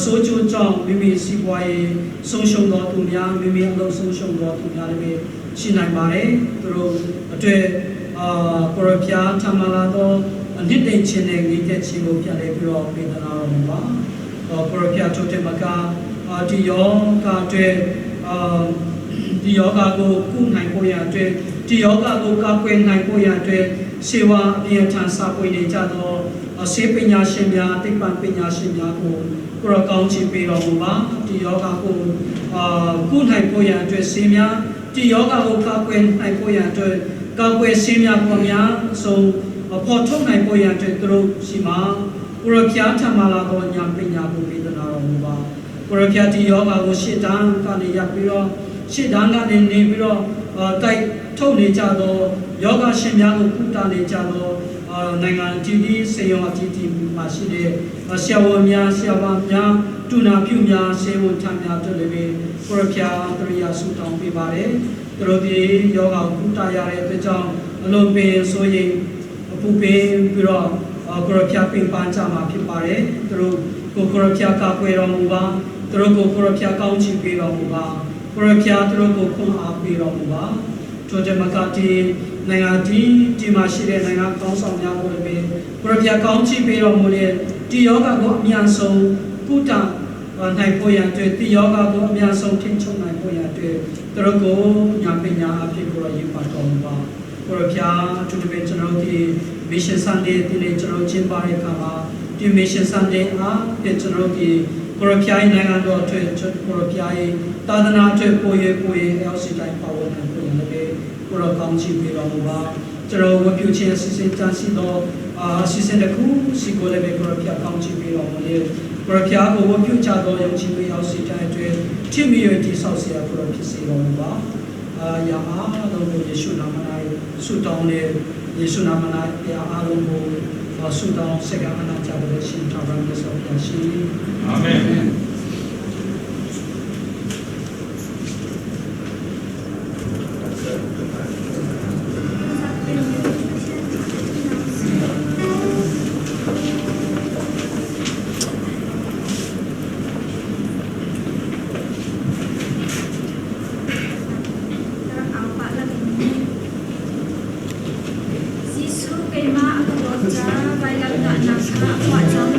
ဆိုးကျိုးကြောင့်မိမိစီးပွားရေးဆုံးရှုံးတော်သူများမိမိအလုပ်ဆုံးရှုံးတော်သူများလည်းပဲရှိနိုင်ပါတယ်သူတို့အတွက်အာကိုရဖျားထမလာတော့အနစ်တိန်ချင်းနဲ့ငြိတဲ့ချင်းကိုပြန်လဲပြီးတော့ပေးသနာတော်မူပါကိုရဖျားထုတ်တဲ့မကဒီယောဂအတွက်အာဒီယောဂကိုကုနိုင်ဖို့ရအတွက်ဒီယောဂကိုကာကွယ်နိုင်ဖို့ရအတွက်စေဝါအပြင်ထန်စာပွေနေကြတော့ဆေးပညာရှင်များသိပ္ပံပညာရှင်များကိုကိုရကောင်းချီးပေးတော်မူပါဒီယောဂကိုအာကုနိုင်ဖို့ရအတွက်ဆေးများဒီယောဂကိုကာကွယ်နိုင်ဖို့ရအတွက်ကာကွယ်ဆေးများပေါ်များအစုံဖော်ထုတ်နိုင်ဖို့ရအတွက်သူတို့ရှိမှာ ကိုရဖျားထမလာသောဉာဏ်ပညာကိုပေးသနာတော်မူပါ။ကိုရဖျားဒီယောဂါကိုရှေ့တန်းကနေရပ်ပြီးတော့ရှေ့တန်းကနေနေပြီးတော့တိုက်ထုတ်နေကြသောယောဂရှင်များကိုကုသနေကြသောနိုင်ငံတည်တည်စေယောအတည်တည်မှာရှိတဲ့ဆရာဝန်များဆရာမများတူနာပြုများဆေးဝန်ထမ်းများတို့လည်းပဲကိုရဖျားတရိယာဆုတောင်းပေးပါတယ်။သူတို့ဒီယောဂါကိုကုသရတဲ့အတွက်ကြောင့်အလုံးပင်ဆိုရင်အပူပင်ပြီးတော့ကိုရဖျားပင်ပန်းကြမှာဖြစ်ပါတယ်။သူတို့ကိုကိုရဖျားကာကွယ်တော်မူပါ။သူတို့ကိုကိုရဖျားကောင်းချီးပေးတော်မူပါ။ကိုရဖျားသူတို့ကိုခွန်အားပေးတော်မူပါ။ထို့ကြောင့်မကဒီနိုင်ငံဒီဒီမှာရှိတဲ့နိုင်ငံကောင်းဆောင်များကိုလည်းပဲကိုရဖျားကောင်းချီးပေးတော်မူတဲ့ဒီယောဂကိုအမြန်ဆုံးကုသနိုင်ဖို့ရန်အတွက်ဒီယောဂကိုအမြန်ဆုံးထိန်းချုပ်နိုင်ဖို့ရန်အတွက်သူတို့ကိုဉာဏ်ပညာအဖြစ်ကိုရည်ပါတော်မူပါကိုရဖျားအထူးသဖြင့်ကျွန်တော်တို့ဒီ Mission Sunday ဒီနေ့ကျွန်တော်ကျင်းပတဲ့အခါမှာဒီ Mission Sunday အားဖြင့်ကျွန်တော်တို့ဒီကိုရဖျားရဲ့နိုင်ငံတော်အတွက်ကိုရဖျားရဲ့သာသနာအတွက်ပိုရပိုရ LC တိုင်းပါဝင်နိုင်ဖို့ရန်လည်းကိုရကောင်းချီးပေးတော်မူပါကျွန်တော်ဝတ်ပြုခြင်းအစီအစဉ်တန်စီသောအစီအစဉ်တစ်ခုစီကိုလည်းပဲကိုရဖျားကောင်းချီးပေးတော်မူလေကိုရဖျားကိုဝတ်ပြုကြသောယုံကြည်မှု LC တိုင်းအတွက်ထိမိရတိဆောက်เสียကိုရဖြစ်စေတော်မူပါအာယာအားလုံးကိုယေရှုနာမ၌ဆုတောင်းတဲ့ယေရှုနာမ၌ဘုရားအားလုံးကိုဆုတောင်းဆက်ကအနာကြတဲ့ရှင်ထာဝရမြတ်စွာဘုရားရှိ အာမင် Jesuh keimah a ka dawt caah vailamtahnak kha a phuah cang.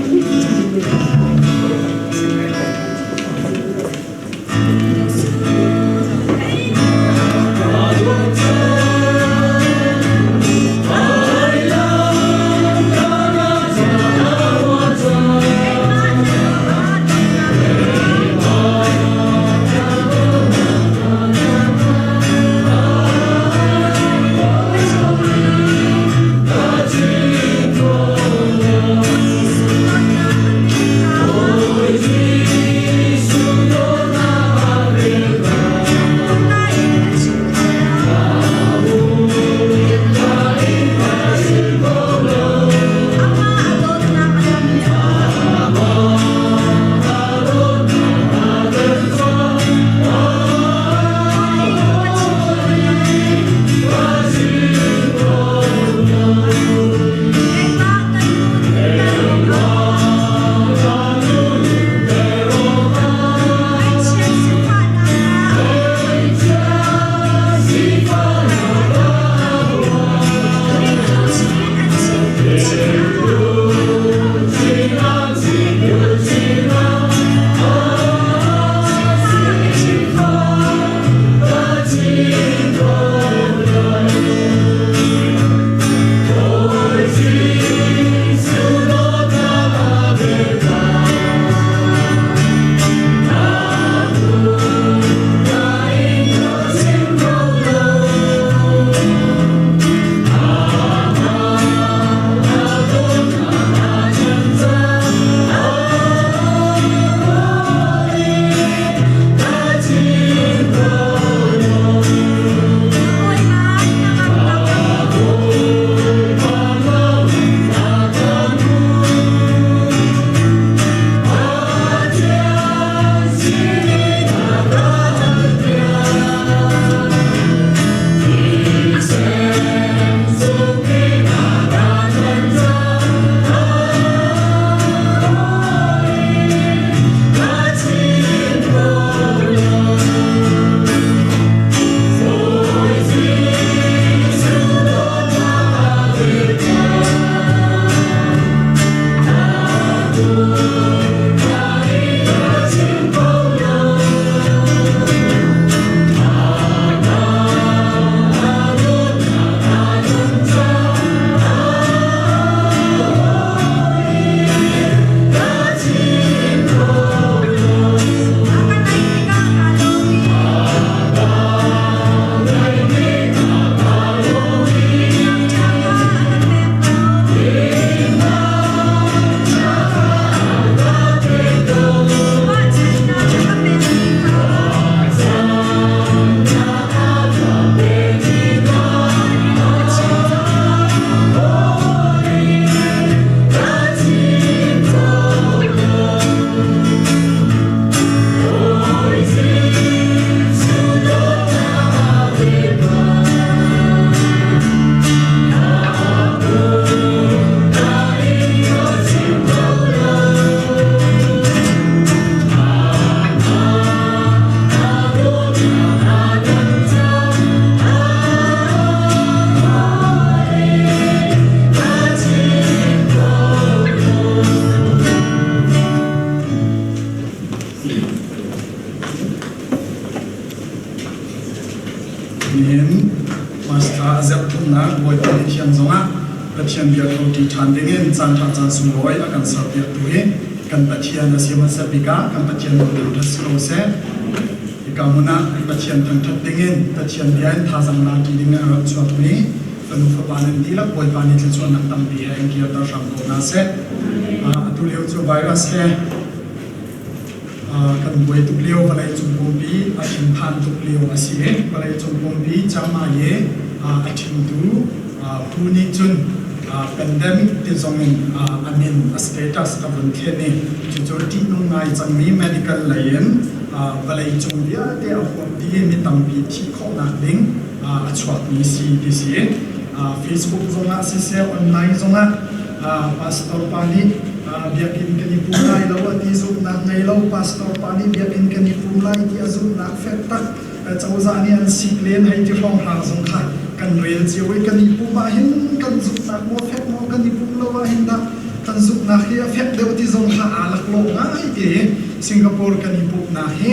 Pathian bia tho ṭi ṭhan dingin caanṭha caan sunglawi a kan serpiaktu hi kan Pathian a si hmasa bik ah kan Pathian nawl thangṭhat si ko seh. Hika hmun ah Pathian thangṭhat dingin Pathian bia in thazaang la ṭi dingin a rak chuakmi fanu fapa nan dihlak Bawipa nih thluachuahnak tampi he in kirter hram ko hna seh. Atu lio cu virus he kan buai tuk lio vawleicung pumpi a thinphan tuk lio a si i vawleicung pumpi Changmai i a ṭhingtu phu nih cun pandemic ti zong in a min a status a vun thlen i cucu ṭihnung ngai cangmi medical lei in vawleicung vialte a huap dih i mi tampi thih khawhnak ding a chuakmi si ti si. Facebook zongah siseh online zongah pastor pa nih biakinn kan i pum lai lo a ti zumhnak ngei lo pastor pa nih biakinn kan i pum lai ti a zumhnak fek tak cozah nih an sik len hei ti hrawnghrang zong kha kan rel cio i kan i pum ah hin kan zumhnak maw fek maw kan i pum lo ah hin dah kan zumhnak hi a fek deuh ti zong kha aa laklawh ngai te Singapore kan i pumhnak hi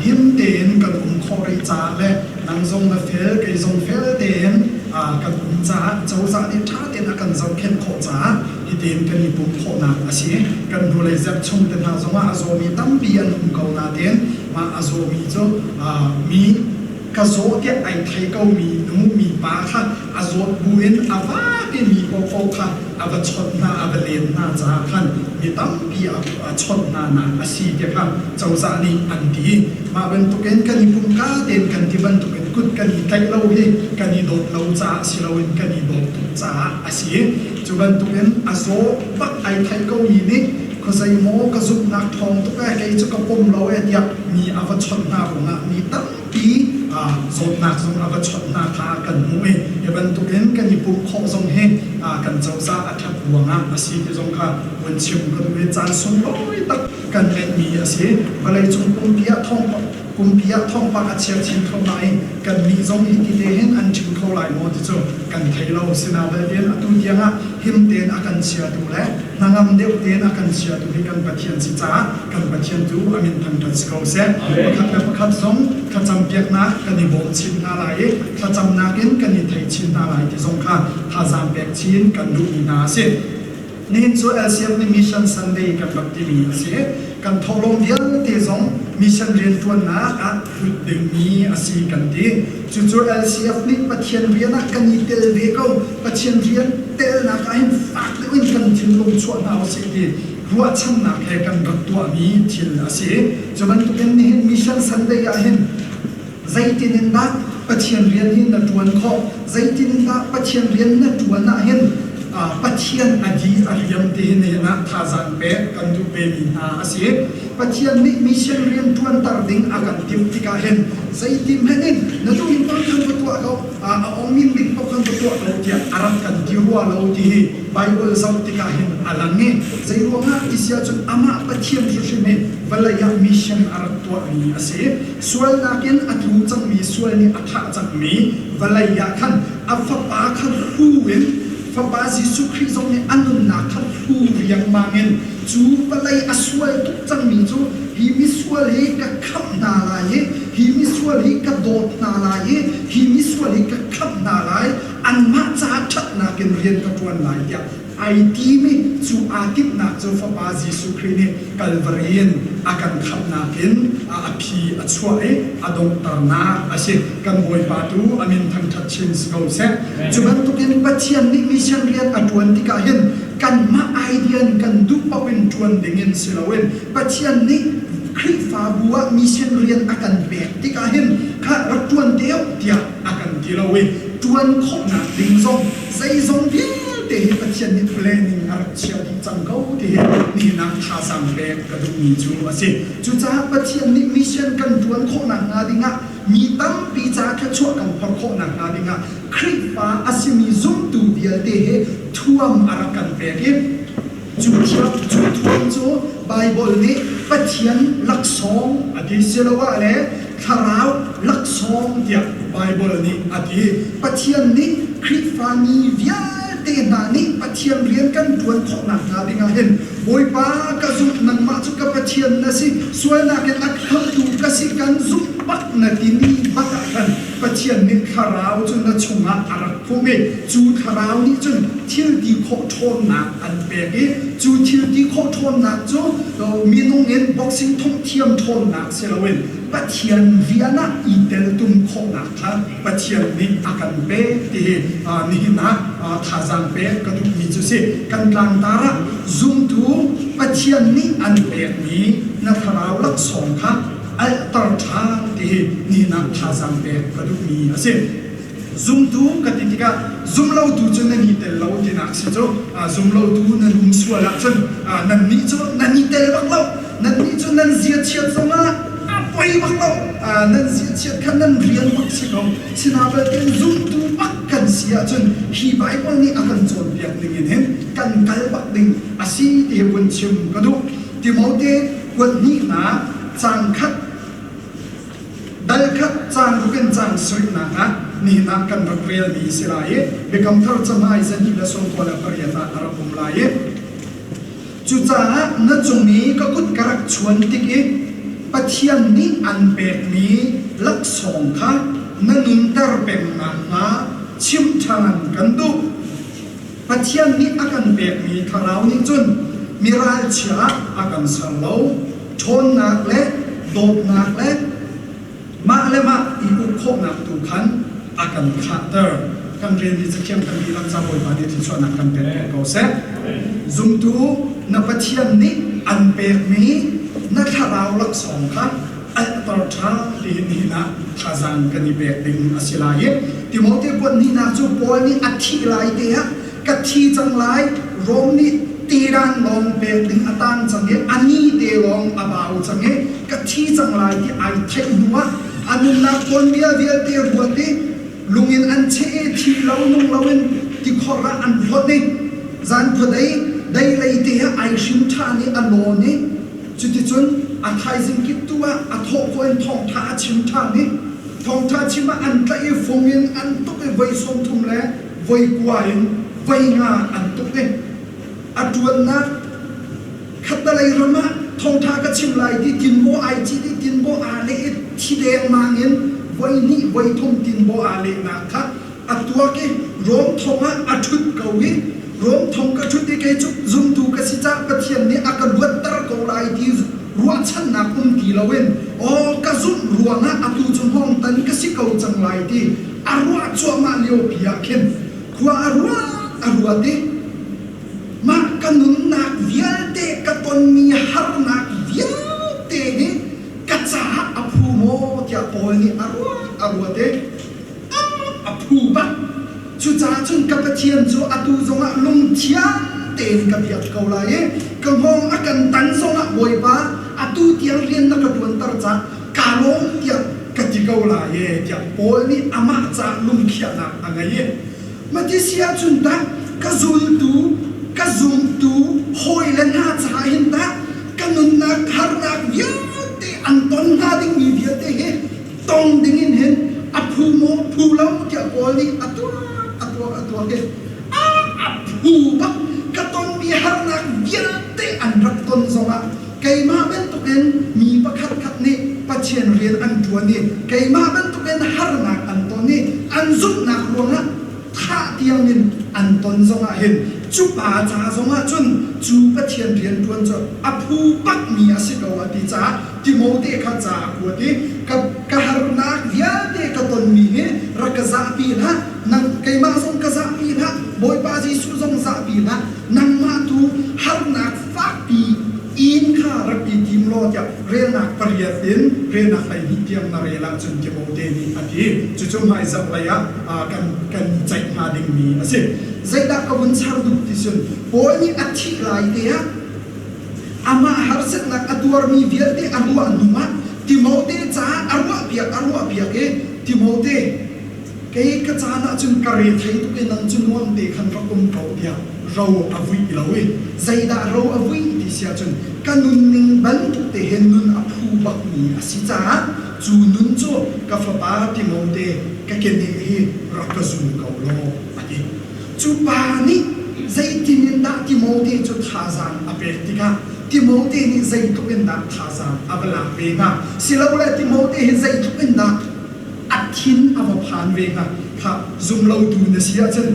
him tein kan um khawh rih caah le nang zong na fel kei zong fel tein kan um caah cozah nih ṭha tein a kan zohkhenh khawh caah hitin kan i pum khawhnak a si. Kan hnulei zerh chung te hna zongah a zawmi tampi an um ko nain mah a zawmi cu mi ka zaw tiah ai thei komi nu mi pa kha a zawt buin a vak i mi paohpaoh kha a va chawnh hna a va len hna caah khan mi tampi a chawnh hna nak a si ti kha cozah nih an ti. Mah bantukin kan i pumka tein kan ti bantukin kut kan i tlaih lo hi kan i dawt lo caah si loin kan i dawt tuk caah a si. Cu bantukin a zaw bak ai thei komi nih khuazei maw ka zumhnak ṭhawng tuk ee kei cu ka pom lo ee tiah mi a va chawnh hna ruangah mi tampi zawtnak zong a va chawnh hna kha kan hmuh i hi bantukin kan i pumh khawh zong hi kan cozah a ṭhat ruangah a si ti zong kha vun chim ka duh i caan sunglawi tak kan ngeihmi a si. Vawleicung pumpi ah thawng Pumpi ah thawngpang a chia chin kho nain kannih zong hi ti te hin an ṭhing kho lai maw ti cu kan thei lo. Sinain atu tiangah him tein a kan chiatu le hnangam deuh tein a kan chiatu hi kan Pathian si caah kan Pathian tu a min thangṭhat si ko seh. Pakhat le pakhat zong thlacampiaknak kan i bawm chin hna lai i thlacamnak in kan i thei chin hna lai ti zong kha thazaang pek chin kan duhmi hna a si. Nihin cu LCM nih Mission Sunday kan rak timi a si. Kan thawhlawm vialte zong mission rianṭuannak ah hlut dingmi a si kan ti. Cucu LCF nih Pathian rian ah kan i tel ve ko. Pathian rian telnak ah hin fak deuh in kan thinlung chuah hna usih ti ruahchannak he kan rak tuahmi thil a si. Cu bantukin nihin Mission Sunday ah hin zeitin in dah Pathian rian hi na ṭuan khawh? Zeitin in dah Pathian rian na ṭuan ah hin Pathian a di a riam ti hi nihin ah thazaang pek kan duh vemi hna a si. Pathian nih mission rian ṭuanter ding a kan timh tikah hin zeiti hmanh in na duhmi paoh khan va tuah ko, a ongmin ding paoh khan va tuah ko tiah a rak kan ti rua lo ti hi Bible zoh tikah hin a lang i zeiruangah ti si ahcun amah Pathian hrimhrim hi vawlei ah mission a rak tuahmi a si. Sualnak in a tlu cangmi sual nih a thah cangmi vawlei ah khan a fapa kha hlu in fapa Jesuh Khrih zong nih a nunnak kha hlu riangmang in cu vawlei a sual tuk cangmi cu hi misual hi ka khamh hna lai i hi misual hi ka dawt hna lai i hi misual hi ka khamh hna lai anmah caah ṭhatnak in rian ka ṭuan lai tiah ai tim i cu aa timhnak cu Fapa Jesuh Khrih nih Kalvari in a kan khamhnak in a phi a chuah i a donghternak a si. Kan Bawipa tu a min thangṭhat chin si ko seh. Cu bantukin Pathian nih mission rian a ṭuan tikah hin kanmah idea in kan duh paoh in ṭuan dingin si loin Pathian nih Khrihfabu ah mission rian a kan pek tikah hin kha rak ṭuan te uh tiah a kan ti lo i ṭuan khawhnak ding zong zeizong vialte hi Pathian nih planning a rak chiah dih cang ko ti hi nihin ah thazaang pek ka duhmi cu a si. Cucaah Pathian nih mission kan ṭuan khawh nakhnga dingah mi tampi ca thluachuah kan phorh khawh nakhnga dingah Khrihfa a simi zumtu vialte he thuam a rak kan pek i cu thuam cu Baibal nih Pathian laksawng a ti siloah le thlarau laksawng tiah Baibal nih a ti. Pathian nih Khrihfami vialte hna nih Pathian rian kan ṭuan khawh nakhnga dingah hin Bawipa ka zumh nangmah cu ka Pathian na si sualnak in a khamhtu ka si kan zumh bak na timi bak ah khan Pathian Pathian nih thlarau cu na chungah a rak phum i cu thlarau nih cun thil ti khawh ṭhawnnak an pek i cu thil ti khawh ṭhawnnak cu minung in boxing thongh thiam ṭhawnnak si loin Pathian rian ah i teltum khawhnak kha Pathian nih a kan pek ti hi nihin ah thazaang pek ka duhmi cu si. Kan tlangtar ah zumtu Pathian nih an pekmi na thlarau laksawng kha alhter ṭhan ti hi nihin ah thazaang pek ka duhmi a si. Zumtu ka ti tikah zumlotu cu nan i tel lo tinak si cu. Zumlotu nan um sual ahcun nannih cu nan i tel bak lo. Nannih cu nan ziachiat zongah a poi bak lo. Nan ziachiat kha nan rian bak si ko. Sinain zumtu bak kan si ahcun hi Baibal nih a kan cawnpiak ning in hin kan kal bak ding a si ti hi vun chim ka duh. Timote kuat hnihnak caang khat dal khat caang ruk in caang sarihnak ah nihin ah kan rak relmi si lai i Biakam Thar cahmai 228 ah a rak um lai i cucaah na cung i ka kut ka rak chuan tik i Pathian nih an pekmi laksawng kha na nunter peng nakhnga chim ṭhan kan duh. Pathian nih a kan pekmi thlarau nih cun mi ralchia ah a kan ser lo. Ṭhawnnak le dawtnak le mah le mah i uk khawhnak tu khan a kan khahter. Kan rian hi cathiang kan dihlak ca Bawipa nih thluachuahnak kan pek ko seh. Zumtu na Pathian nih an pekmi na thlarau laksawng kha alhter ṭha tiin nihin ah thazaang kan i pek ding a si lai i Timote kuat hnihnak cu Paul nih a thih lai te ah ka thi cang lai, Rom nih tiran lawng pek ding a tang cang i a ni te lawng a bau cang i ka thi cang lai ti ai theih hnu ah a nunnak tuanbia vialte ruat i lungin an cheh i thi lo nung loin tikhor ah an hlawt i zan khuadei dei lei te ah ai hrim ṭhan i a lawn i Cuticun a thaizing kip tu ah a thawh khawh in thawngṭha a chim ṭhan i thawngṭha chim ah an tlaih i fung in an tuk i voi 30 le voi 9 in voi nga an tuk i a ṭuannak khattalei ram ah thawngṭha ka chim lai ti tinbaw ai cit i tinbaw aa leh i thi dengmang in voi hnih voi thum tinbaw aa lehnak kha a tuak i Rom thong ah a ṭhut ko i Rom thong ka ṭhut i kei cu zumtu ka si caah Pathian nih a ka luatter ko lai ti ruahchannak um ti loin aw ka zumh ruangah atu cu hngawngtan ka si ko cang lai ti a ruah cuahmah liopi ah khin khua a ruah a ruat i mah ka nunnak vialte ka tonmi harnak vialte hi ka caah a phu maw tiah Paul nih a ruah a ruat i a phu bak. Cucaah cun ka Pathian cu atu zongah lungthiang tein ka biak ko lai i ka hngawng a kan tan zongah Bawipa atu tiang rian na ka ṭuanter caah kaa lawm tiah ka ti ko lai e tiah Paul nih amah caah lungkhiahnak a ngei i mati si ahcun tah ka zultu ka zumtu hawile hna caah hin tah ka nunnak harnak vialte an ton hnga dingmi vialte hi tong dingin hin a phu maw phu lo tiah Paul nih a tuak a tuak a tuak i a phu bak ka tonmi harnak vialte an rak ton zongah keimah bantukin mi pakhat khat nih Pathian rian an ṭuan i keimah bantukin harnak an ton i an zumhnak ruangah thah tiangin an ton zongah hin cu pa ca zongah cun cu Pathian rian ṭuan cu a phu bakmi a si ko a ti caah Timote kha ca a kuat i ka, ka harnak vialte ka tonmi hi rak ka zahpi hlah, nang keimah zong ka zahpi hlah, Bawipa Jesuh zong zahpi hlah, nangmah tu harnak fakpi in kha rak i tim law tiah relnak pariat in relnak 12 tiang na rel ahcun Timote nih a ti. Cucu hmaizarh lei ah kan kan ceih hnga dingmi a si. Zeidah ka vun char duh ti cun Paul nih a thih lai te ah Amah harsatnak a tuarmi vialte a ruah hnuah Timote caah a ruahpiak a ruahpiak i Timote, kei ka caan ahcun ka rethei tuk i nang cu nuam te khan rak um ko tiah ro a vuih lo i zeidah ro a vuih ti si ahcun ka nunning bantuk te he nun a phu bakmi a si caah cu nun cu ka fapa Timote ka keneh hi rak ka zum ko law a ti. Cu pa nih zeitin in dah Timote cu thazaang a pek tikah Timote nih zeitluk in dah thazaang a va lak ve hnga? Silole Timote hi zeitluk in dah a thin a va phan ve hnga kha zumlotu na si ahcun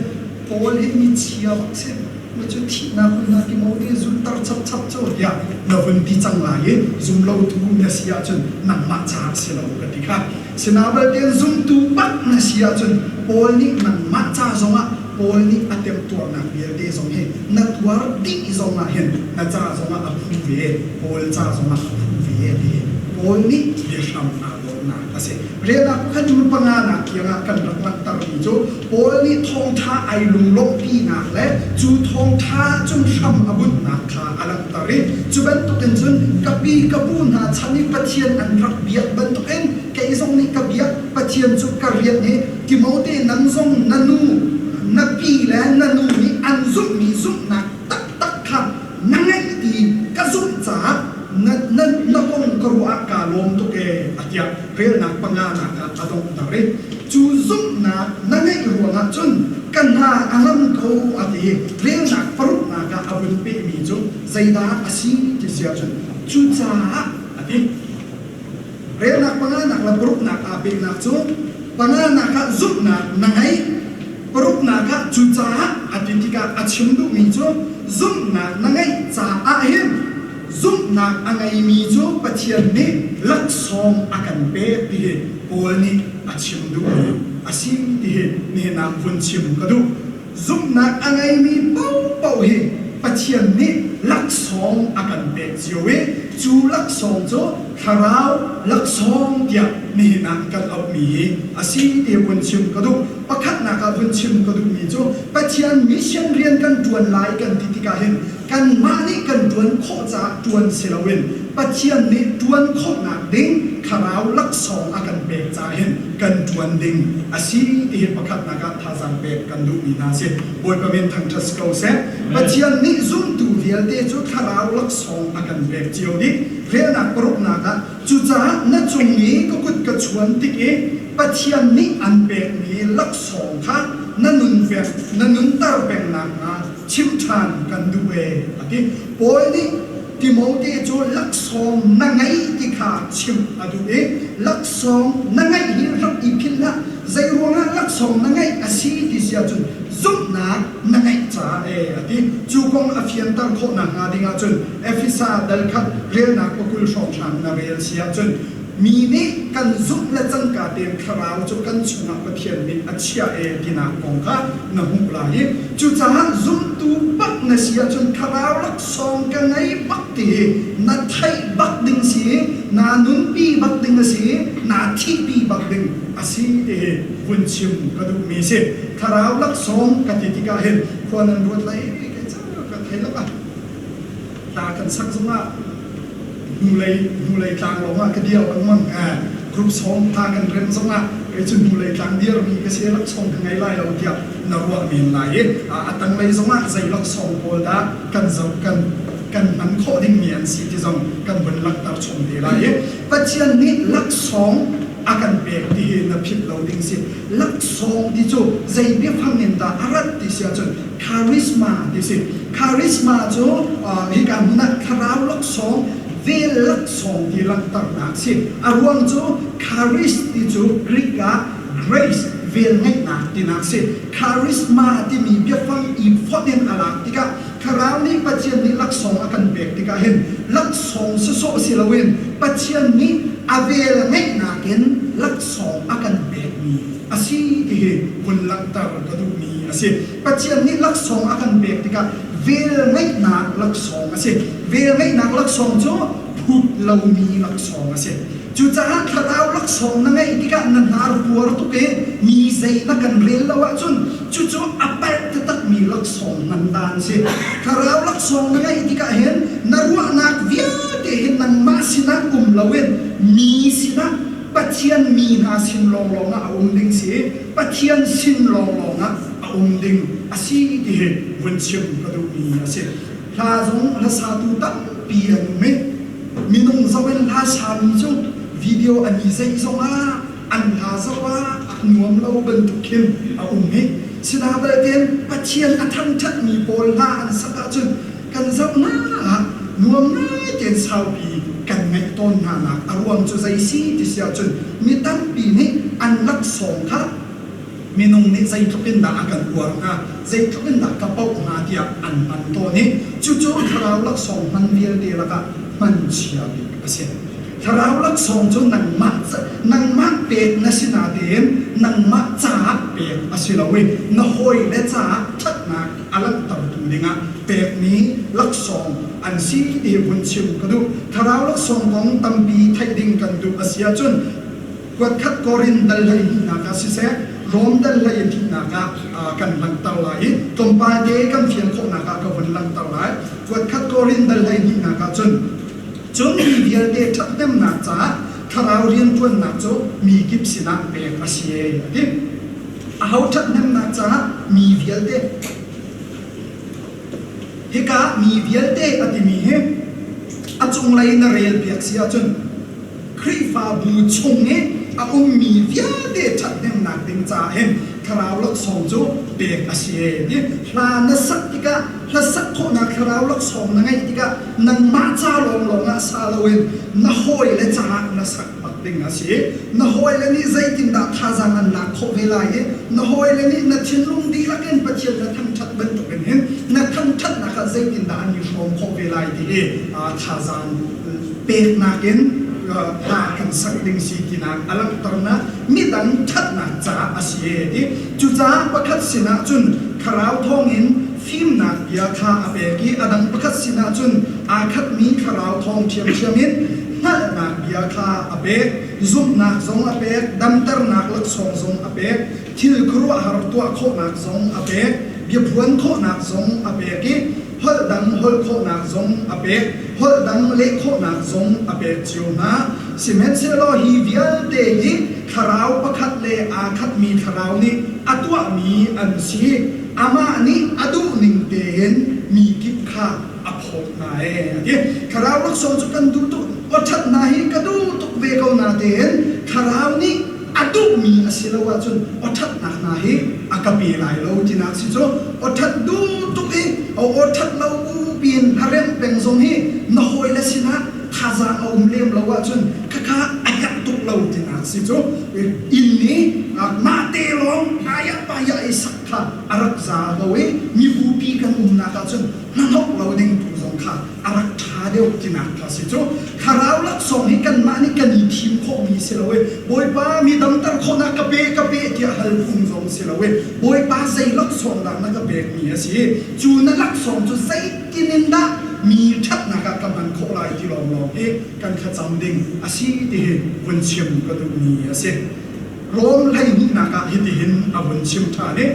Paul hi mi chia bak si ma cu thihnak hun na Timote zulter chapchap cu tiah na vun ti cang lai i zumlotu na si ahcun nangmah caah si lo ka ti kha. Sinabalte zumtu bak na si ahcun Paul nih nangmah ca zongah Paul nih a temtuarnak vialte zong hi na tuar dih zongah hin na ca zongah a phu ve, Paul ca zongah a phu ve ti hi Paul nih biahram aa dawhnak a si. Relnak pakhat nu panganak tiangah kan rak langhtermi cu Paul nih thawngṭha ai lunglawmhpinak le cu thawngṭha cun hram a bunhnak kha a langhter i cu bantukin cun ka pi ka pu hna chan i Pathian an rak biak bantukin kei zong nih ka biak Pathian cu ka rian hi Timote nang zong na nu na pi le na nu nih an zumhmi zumhnak taktak kha na ngeih ti ka zumh caah na, na, na kong ka ruah ah kaa lawm tuk ee a tiah relnak panganak ah a donghter i cu zumhnak na ngeih ruangah cun ka hna a ngam ko a ti i relnak paruknak ah a vun pehmi cu zeidah a si ti si ahcun cucaah a ti. Relnak panganak le paruknak aa pehnak cu panganak ah zumhnak na ngei, paruknak ah cucaah a ti tikah a chim duhmi cu zumhnak na ngeih caah hin zumhnak a ngeimi cu Pathian nih laksawng a kan pek ti hi Paul nih a chim duhmi a si ti hi nihin ah vun chim ka duh. Zumhnak a ngeimi paohpaoh hi Pathian nih laksawng a kan pek cio i cu laksawng cu thlarau laksawng tiah nihin ah kan auhmi hi a si ti vun chim ka duh. Pakhatnak ah vun chim ka duhmi cu Pathian mission rian kan ṭuan lai kan ti tikah hin kanmah nih kan ṭuan khawh caah ṭuan si loin Pathian nih ṭuan khawhnak ding thlarau laksawng a kan pek caah hin kan ṭuan ding a si ti hi pakhatnak ah thazaang pek kan duhmi hna a si. Bawipa min thangṭhat si ko seh. Pathian nih zumtu vialte cu thlarau laksawng a kan pek cio dih. Relnak paruknak ah cucaah na cung i ka kut ka chuan tik i Pathian nih an pekmi laksawng kha na nun peng na nunter peng nakhnga chim ṭhan kan duh ee a ti. Paul nih Timote cu laksawng na ngei ti kha chimh a duh i laksawng na ngeih hi rak i philh hlah. Zeiruangah laksawng na ngeih a si ti si ahcun zumhnak na ngeih caah ee a ti. Cu kong a fianter khawh nakhnga ding ahcun Efesa dal khat relnak pakul hrawnghrang na rel si ahcun Mi nih kan zumh le cangka tein thlarau cu kan chungah Pathian nih a chiah e tinak kong kha na hmuh lai i cucaah zumtu bak na si ahcun thlarau laksawng ka ngei bak ti hi na theih bak ding si i naa nunpi bak ding a si i naa thihpi bak ding a si ti hi vun chim ka duhmi a si. Thlarau laksawng ka ti tikah hin khua nan ruat lai kei ca ka thei lo ah hla kan sak zongah hnulei hnulei tlang lawngah ka dir lengmang group song hna kan rem zongah kei cu hnulei tlang dirmi ka si laksawng ka ngei lai lo tiah na ruah men lai i a tanglei zongah zei laksawng pawl dah kan zoh kan kan hman khawh dingmi an si ti zong kan vun langhter chung te lai i Pathian nih laksawng a kan pek ti hi na philh lo ding si. Laksawng ti cu zei biafang in dah a rat ti si ahcun charisma ti si. Charisma cu hika hmun ah thlarau laksawng, vel laksawng ti langhternak si. A ruang cu charis ti cu Greek ah grace, velngeihnak tinak si. Charisma timi biafang i fonh in a lak tikah Thlarau nih Pathian nih laksawng a kan pek tikah hin laksawng sawsawh si loin Pathian nih a vel ngeihnak in laksawng a kan pekmi a si ti hi vun langhter ka duhmi a si. Pathian nih laksawng a kan pek tikah vel ngeihnak laksawng a si. Vel ngeihnak laksawng cu phut lomi laksawng a si. Cucaah thlarau laksawng na ngeih tikah na hnar puar tuk i mi zei na kan rel lo ahcun cucu a palh taktakmi laksawng hman dan si. Thlarau laksawng na ngeih tikah hin na ruahnak vialte hi nangmah sinah um loin mi sinah Pathian mi hna sin lawnglawng ah a um ding si i Pathian sin lawnglawng ah a um ding a si ti hi vun chim ka duhmi a si. Hla zong hlasatu tampi an um i Minung zoh in hla sami cu video an i zeih zongah an hla zoh ah a nuam lo bantuk khin a um i sinain Pathian a thangṭhatmi pawl hla an sak ahcun kan zoh hna ah Nuam ngai tein saupi kan ngaih tawn hna nak a ruang cu zei si ti si ahcun mi tampi nih an laksawng kha minung nih zeitluk in dah a kan uar hnga, zeitluk in dah ka poh hnga tiah an hman tawn i cucu thlarau laksawng hman vialte lakah hman chia bik a si. Thlarau laksawng cu nangmah nangmah pek na si natein nangmah caah pek a si lo i na hawile caah ṭhatnak a langhtertu dingah pekmi laksawng an si ti hun chim ka duh. Thlarau laksawng kong tampi theih ding kan duh a si ahcun kuatkhat Korin dal 12nak ah siseh, Rom dal 12nak ah kan langhter lai i tlawmpal te kan fian khawhnak ah ka vun langhter lai. Kuatkhat Korin dal 12nak ah cun Cun mi vialte ṭhathnemnak caah thlarau rianṭuannak cu mi kip sinah pek a si a ti. Aho ṭhathnemnak caah mi vialte? Hika mi vialte a timi hi a cunglei na relpiak si ahcun Khrihfabu chung i a ummi vialte ṭhathnemnak ding caah hin thlarau laksawng cu pek a si a ti. Hla na sak tikah hlasak khawhnak thlarau laksawng na ngeih tikah nangmah ca lawnglawng ah sa loin na hawile caah na sak bak ding a si. Na hawile nih zeitindah thazaang an lak khawh ve lai i na hawile nih na thinlung dihlak in Pathian na thangṭhat bantukin hin na thangṭhatnak ah zeitindah an i hrawm khawh ve lai ti hi thazaang peknak in hla kan sak ding si tinak a langhternak midang ṭhatnak caah a si e ti. Cucaah pakhat sinah cun thlarau thawngin fimnak bia kha a pek i a dang pakhat sinah cun aa khatmi thlarau thawng ṭhiamṭhiam in hngalhnak bia kha a pek. Zumhnak zong a pek, damternak laksawng zong a pek, thil khuaruahhar tuah khawhnak zong a pek, biaphuan khawhnak zong a pek i holh dang holh khawhnak zong a pek, holh dang leh khawhnak zong a pek cio hna. Sihmanhsehlaw hi vialte hi thlarau pakhat le aa khatmi thlarau nih a tuahmi an si. Amah nih a duhning tein mi kip kha a phawt hna ee a ti. Thlarau laksawng cu kan duh tuk, aw ṭhat hna hi ka duh tuk ve ko natein thlarau nih a duhmi a si lo ahcun aw ṭhatnak hna hi a ka pe lai lo tinak si cu. Aw ṭhat duh tuk i aw ṭhat lo piin hlaremh peng zong hi na hawile sinah thazaang a um lem lo ahcun khakha a herh tuk lo tinak si cu. Inn i mahte lawng ayah payah i sak kha a rak za ko i mibupi kan umnak ahcun hnahnok lo ding tu zong kha a rak ṭha deuh tinak kha si cu. Thlarau laksawng hi kanmah nih kan i thim khawhmi si lo i Bawipa mi damter khawhnak ka pe ka pe tiah hal phung zong si lo i Bawipa zei laksawng dah na ka pekmi a si, cu na laksawng cu zeitin in dah mi ṭhatnak ah ka hman khawh lai ti lawnglawng hi kan thlacam ding a si ti hi vun chim ka duhmi a si. Rom 12nak ah hitihin a vun chim ṭhan i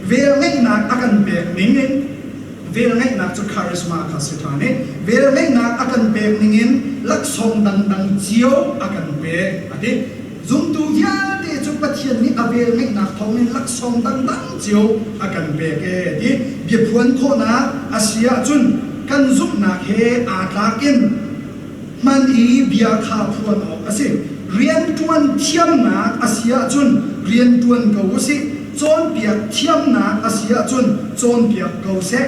velngeihnak a kan pek ning in velngeihnak cu charisma kha si ṭhan i velngeihnak a kan pek ning in laksawng dangdang cio a kan pek a ti. Zumtu vialte cu Pathian nih a velngeihnak thawngin laksawng dangdang cio a kan pek ee ti biaphuan khawhnak a si ahcun kan zumhnak he aa tlak in hman i bia kha phuan awk a si. Rianṭuan thiamnak a si ahcun rianṭuan ko u sih. Cawnpiak thiamnak a si ahcun cawnpiak ko seh.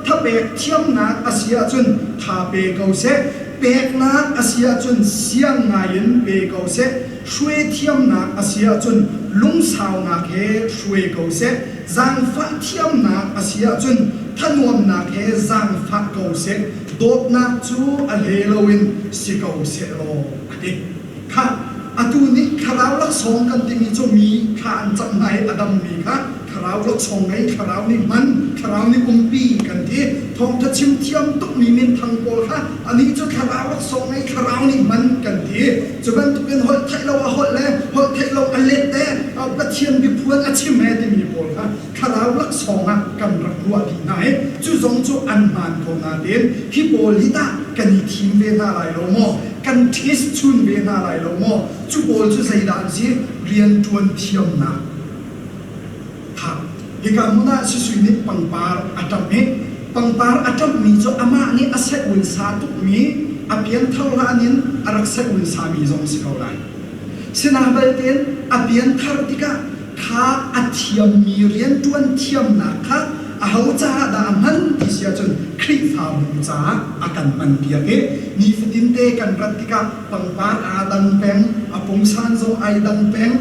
Thapek thiamnak a si ahcun tha pe ko seh. Peknak a si ahcun siang ngaiin pe ko seh. Hruai thiamnak a si ahcun lungsaunak he hruai ko seh. Zaangfah thiamnak a si ahcun thanuamnak he zaangfah ko seh. Dawtnak cu a hle loin si ko seh law a ti. Khah, atu nih thlarau laksawng kan timi cu mi thla an cam hna i a dammi kha thlarau laksawng ngei, thlarau nih hman, thlarau nih umpi kan ti. Thawngṭha chim thiam tukmi minthang pawl kha anih cu thlarau laksawng ngei, thlarau nih hman kan ti. Cu bantukin holh theih lo a holh le holh theih lo a let le Pathian biaphuan a chim he timi pawl kha thlarau laksawng ah kan rak ruah dih hna i cu zong cu an hmaan ko nain hi pawl hi tah kan i thim ve hna lai lo maw? Kan test chun ve hna lai lo maw? Cu pawl cu zeidah an si? Rianṭuan thiamnak kha. Hika hmun ah Sisui nih pangpar a ṭamh i pangpar a ṭamhmi cu amah nih a seh-un sa tukmi a pianthar hlan in a rak seh-un sami zong si ko lai. Sinabaltein a pianthar tikah kha a thiammi rianṭuan thiamnak kha aho caah dah a hman ti si ahcun Khrihfabu caah a kan hman piak i nifatin te kan rat tikah pangpar aa dang peng, a pungsan zong ai dang peng,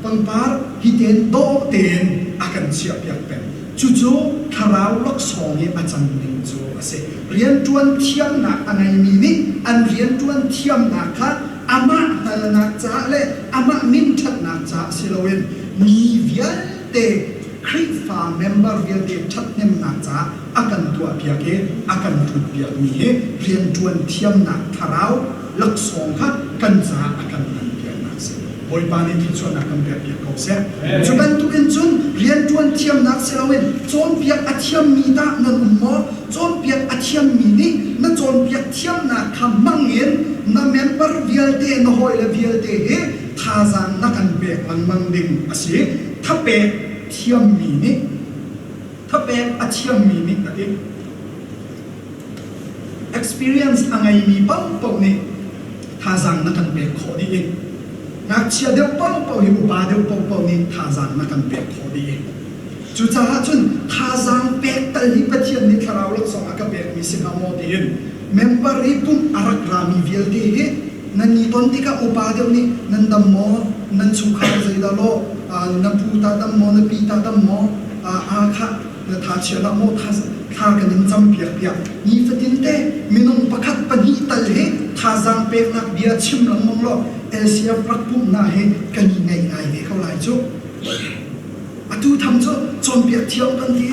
pangpar hi ten dawh tein a kan chiah piak peng. Cucu thlarau laksawng i a can ning cu a si. Rianṭuan thiamnak a ngeimi nih an rianṭuan thiamnak kha amah hngalnak caah le amah min ṭhatnak caah si loin mi vialte Khrihfa member vialte ṭhathnemnak caah a kan tuahpiak i a kan ṭhutpiakmi hi rianṭuan thiamnak thlarau laksawng kha kan caah a kan hmanpiaknak a si. Bawipa nih thluachuahnak kan pekpiak ko seh. Cu bantukin cun rianṭuan thiamnak si loin cawnpiak a thiammi dah nan um maw? Cawnpiak a thiammi nih na cawnpiak thiamnak kha hmangin na member vialte, na hawile vialte hi thazaang na kan pek lengmang ding a si. Thapek thiammi nih thapek a thiammi nih a ti. Experience a ngeimi paohpaoh nih thazaang na kan pek khawh dih i ngakchia deuh paohpaoh hi upa deuh paohpaoh nih thazaang na kan pek khawh dih i cucaah cun thazaang pek tal hi Pathian nih thlarau laksawng a ka pekmi si hnga maw tiin member i pumh a rak rami vialte hi nan i ton tikah upa deuh nih nan dam maw nan chungkhar zeidah law na pu ta dam maw na pi ta dam maw aa khah na tha chia dah maw thla kan in cam piak piak nifatin te minung pakhat pahnih tal hi thazaang peknak bia chim lengmang law LCF rak pumhnak hi kan i ngaih ngai ve ko lai cu. Atu tham cu cawnpiak thiam kan ti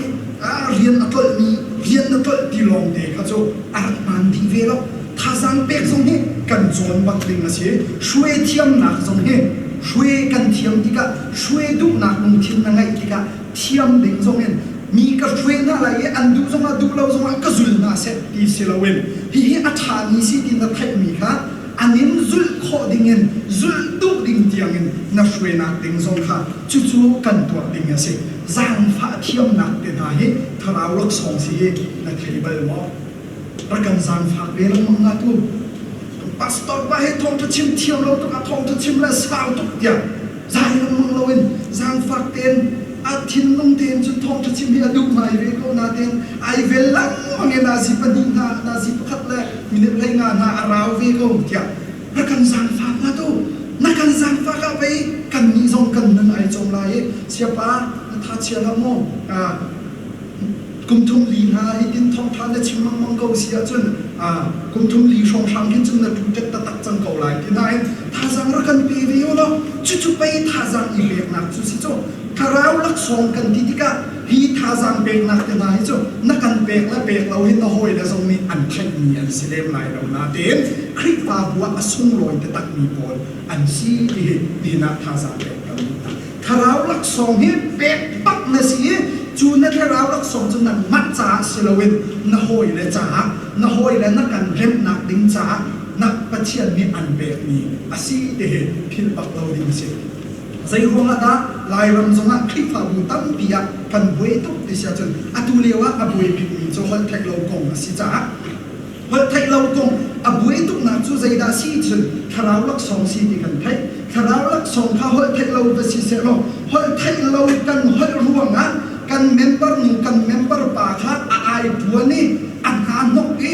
rian a tlolhmi rian na tlolh ti lawng te kha cu a rak hmaan dih ve lo. Thazaang pek zong hi kan cawn bak ding a si. Hruai thiamnak zong hi hruai kan thiam tikah hruai duhnak lungthin na ngeih tikah thiam ding zong in mi ka hruai hna lai i an duh zongah duh lo zongah ka zul hna seh ti si loin hihi a ṭhami si ti na theihmi kha an in zulh khawh dingin zulh duh ding tiangin na hruainak ding zong kha cucu kan tuah ding a si. Zaangfah thiamnak te hna hi thlarau laksawng si hi na thei bal maw? Rak kan zaangfak ve lengmang hlah tu. Pastor pa hi thawngṭha chim thiam lo tuk ah thawngṭha chim le sau tuk tiah zai lengmang loin zaangfak tein a thinlung tein cun thawngṭha chim hi a duh ngai ve ko natein ai vel lengmang i nazi pahnih hna nazi pakhat le minute 15 hna a rau ve ko tiah rak kan zaangfak hlah tu. Na kan zaangfak ah pei kannih zong kan nun ai cawm lai i siapa na tha chia hlah maw? Kum thum li hna hitin thawngṭha na chim lengmang ko si ahcun kum thum li hrawnghrang khin cun na ṭuṭet taktak cang ko lai ti nain thazaang rak kan pe ve u law cucu pei thazaang i peknak cu si cu. Thlarau laksawng kan ti tikah hi thazaang peknak te hna hi cu na kan pek le pek lo hi na hawile zong nih an theihmi an si lem lai lo natein Khrihfabu ah a sunglawi taktakmi pawl an si ti hi nihin ah thazaang pek kan duh hna. Thlarau laksawng hi pek bak na si i cu na thlarau laksawng cu nangmah caah si loin na hawile caah, na hawile na kan remnak ding caah na Pathian nih an pekmi a si ti hi philh bak lo ding a si. Zei ruangah dah Lairam zongah Khrihfabu tampi ah kan buai tuk ti si ahcun atu lio ah a buai bikmi cu holh theih lo kong a si caah holh theih lo kong a buai tuknak cu zeidah si cun thlarau laksawng si ti kan theih. Thlarau laksawng kha holh theih lo va si sehlaw holh theih lo kan holh ruangah kan member nu kan member pa kha a ai puan i a hna hnok i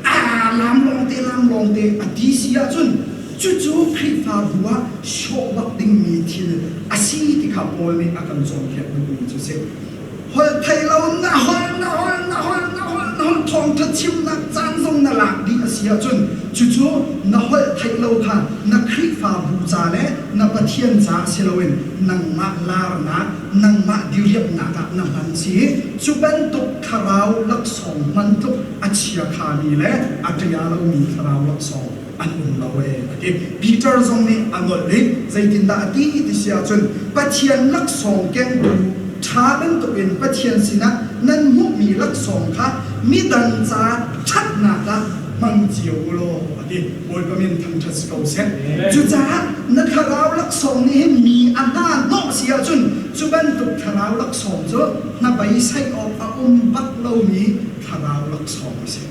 a lam lawngte lam lawngte a ti si ahcun cucu Khrihfabu ah hrawh bak dingmi thil a si ti kha Paul nih a kan cawnpiak duhmi cu si. Holh theih lo na holh na holh na holh na holh na holh thawngṭha chimnak caan zong na lak dih a si ahcun cucu na holh theih lo kha na Khrihfabu ca le na Pathian ca si loin nangmah laarnak nangmah diriamhnak ah na hman si. Cu bantuk thlarau laksawng hman tluk a chiakhami le a ṭia lomi thlarau laksawng an um lo ee a ti. Peter zong nih a nolh i zeitindah a ti ti si ahcun Pathian laksawng kengtu ṭha bantukin Pathian sinah nan hmuhmi laksawng kha midang ca ṭhatnak ah hmang cio u law a ti. Bawipa min thangṭhat si ko seh. Cucaah na thlarau laksawng nih hin mi a hna hnawh si ahcun cu bantuk thlarau laksawng cu hnabeisei awk a um bak lomi thlarau laksawng a si.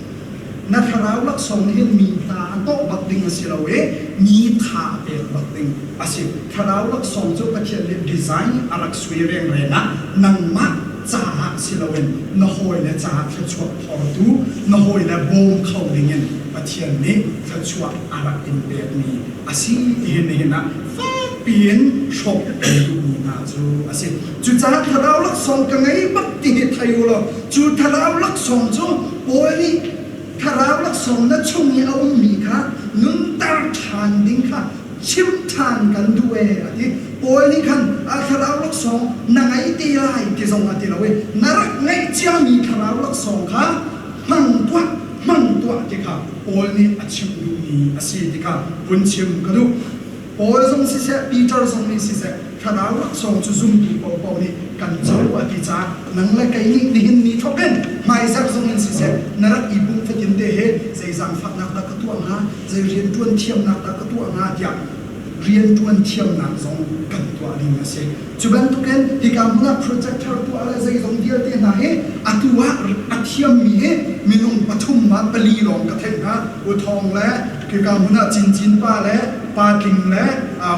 Na thlarau laksawng nih hin mi hna a hnawh bak ding a si lo i mi tha a pek bak ding a si. Thlarau laksawng cu Pathian nih design a rak sui rengreng ah nangmah caah si loin na hawile caah thluachuah phortu, na hawile bawm kho dingin Pathian nih thluachuah a rak in pekmi a si ti hi nihin ah fakpi in hrawk kan duhmi hna cu a si. Cucaah thlarau laksawng ka ngei bak ti hi thei u law cu thlarau laksawng cu Paul nih thlarau laksawng na chung i a ummi kha nunter ṭhan ding kha chim ṭhan kan duh ee a ti. Paul nih khan a thlarau laksawng na ngei te lai ti zong a ti lo i na rak ngeih ciami thlarau laksawng kha hmang tuah hmang tuah ti kha Paul nih a chim duhmi a si ti kha vun chim ka duh. Paul zong siseh, Peter zong nih siseh, thlarau laksawng cu zumtu paohpaoh nih kan co a ti caah nang le kei nih nihin ni thawk in hmaizarh zong in siseh na rak i pumh fatin te he zei zaangfahnak dah ka tuah hnga, zei rianṭuan thiamnak dah ka tuah hnga tiah rianṭuan thiamnak zong kan tuah ding a si. Cu bantukin hika hmun ah projector tuah le zeizong vialte hna hi atu ah a thiammi hi minung pathum ma pali lawng ka theih hna. U Thawng le hika hmun ah Cincin pa le Pa Tling le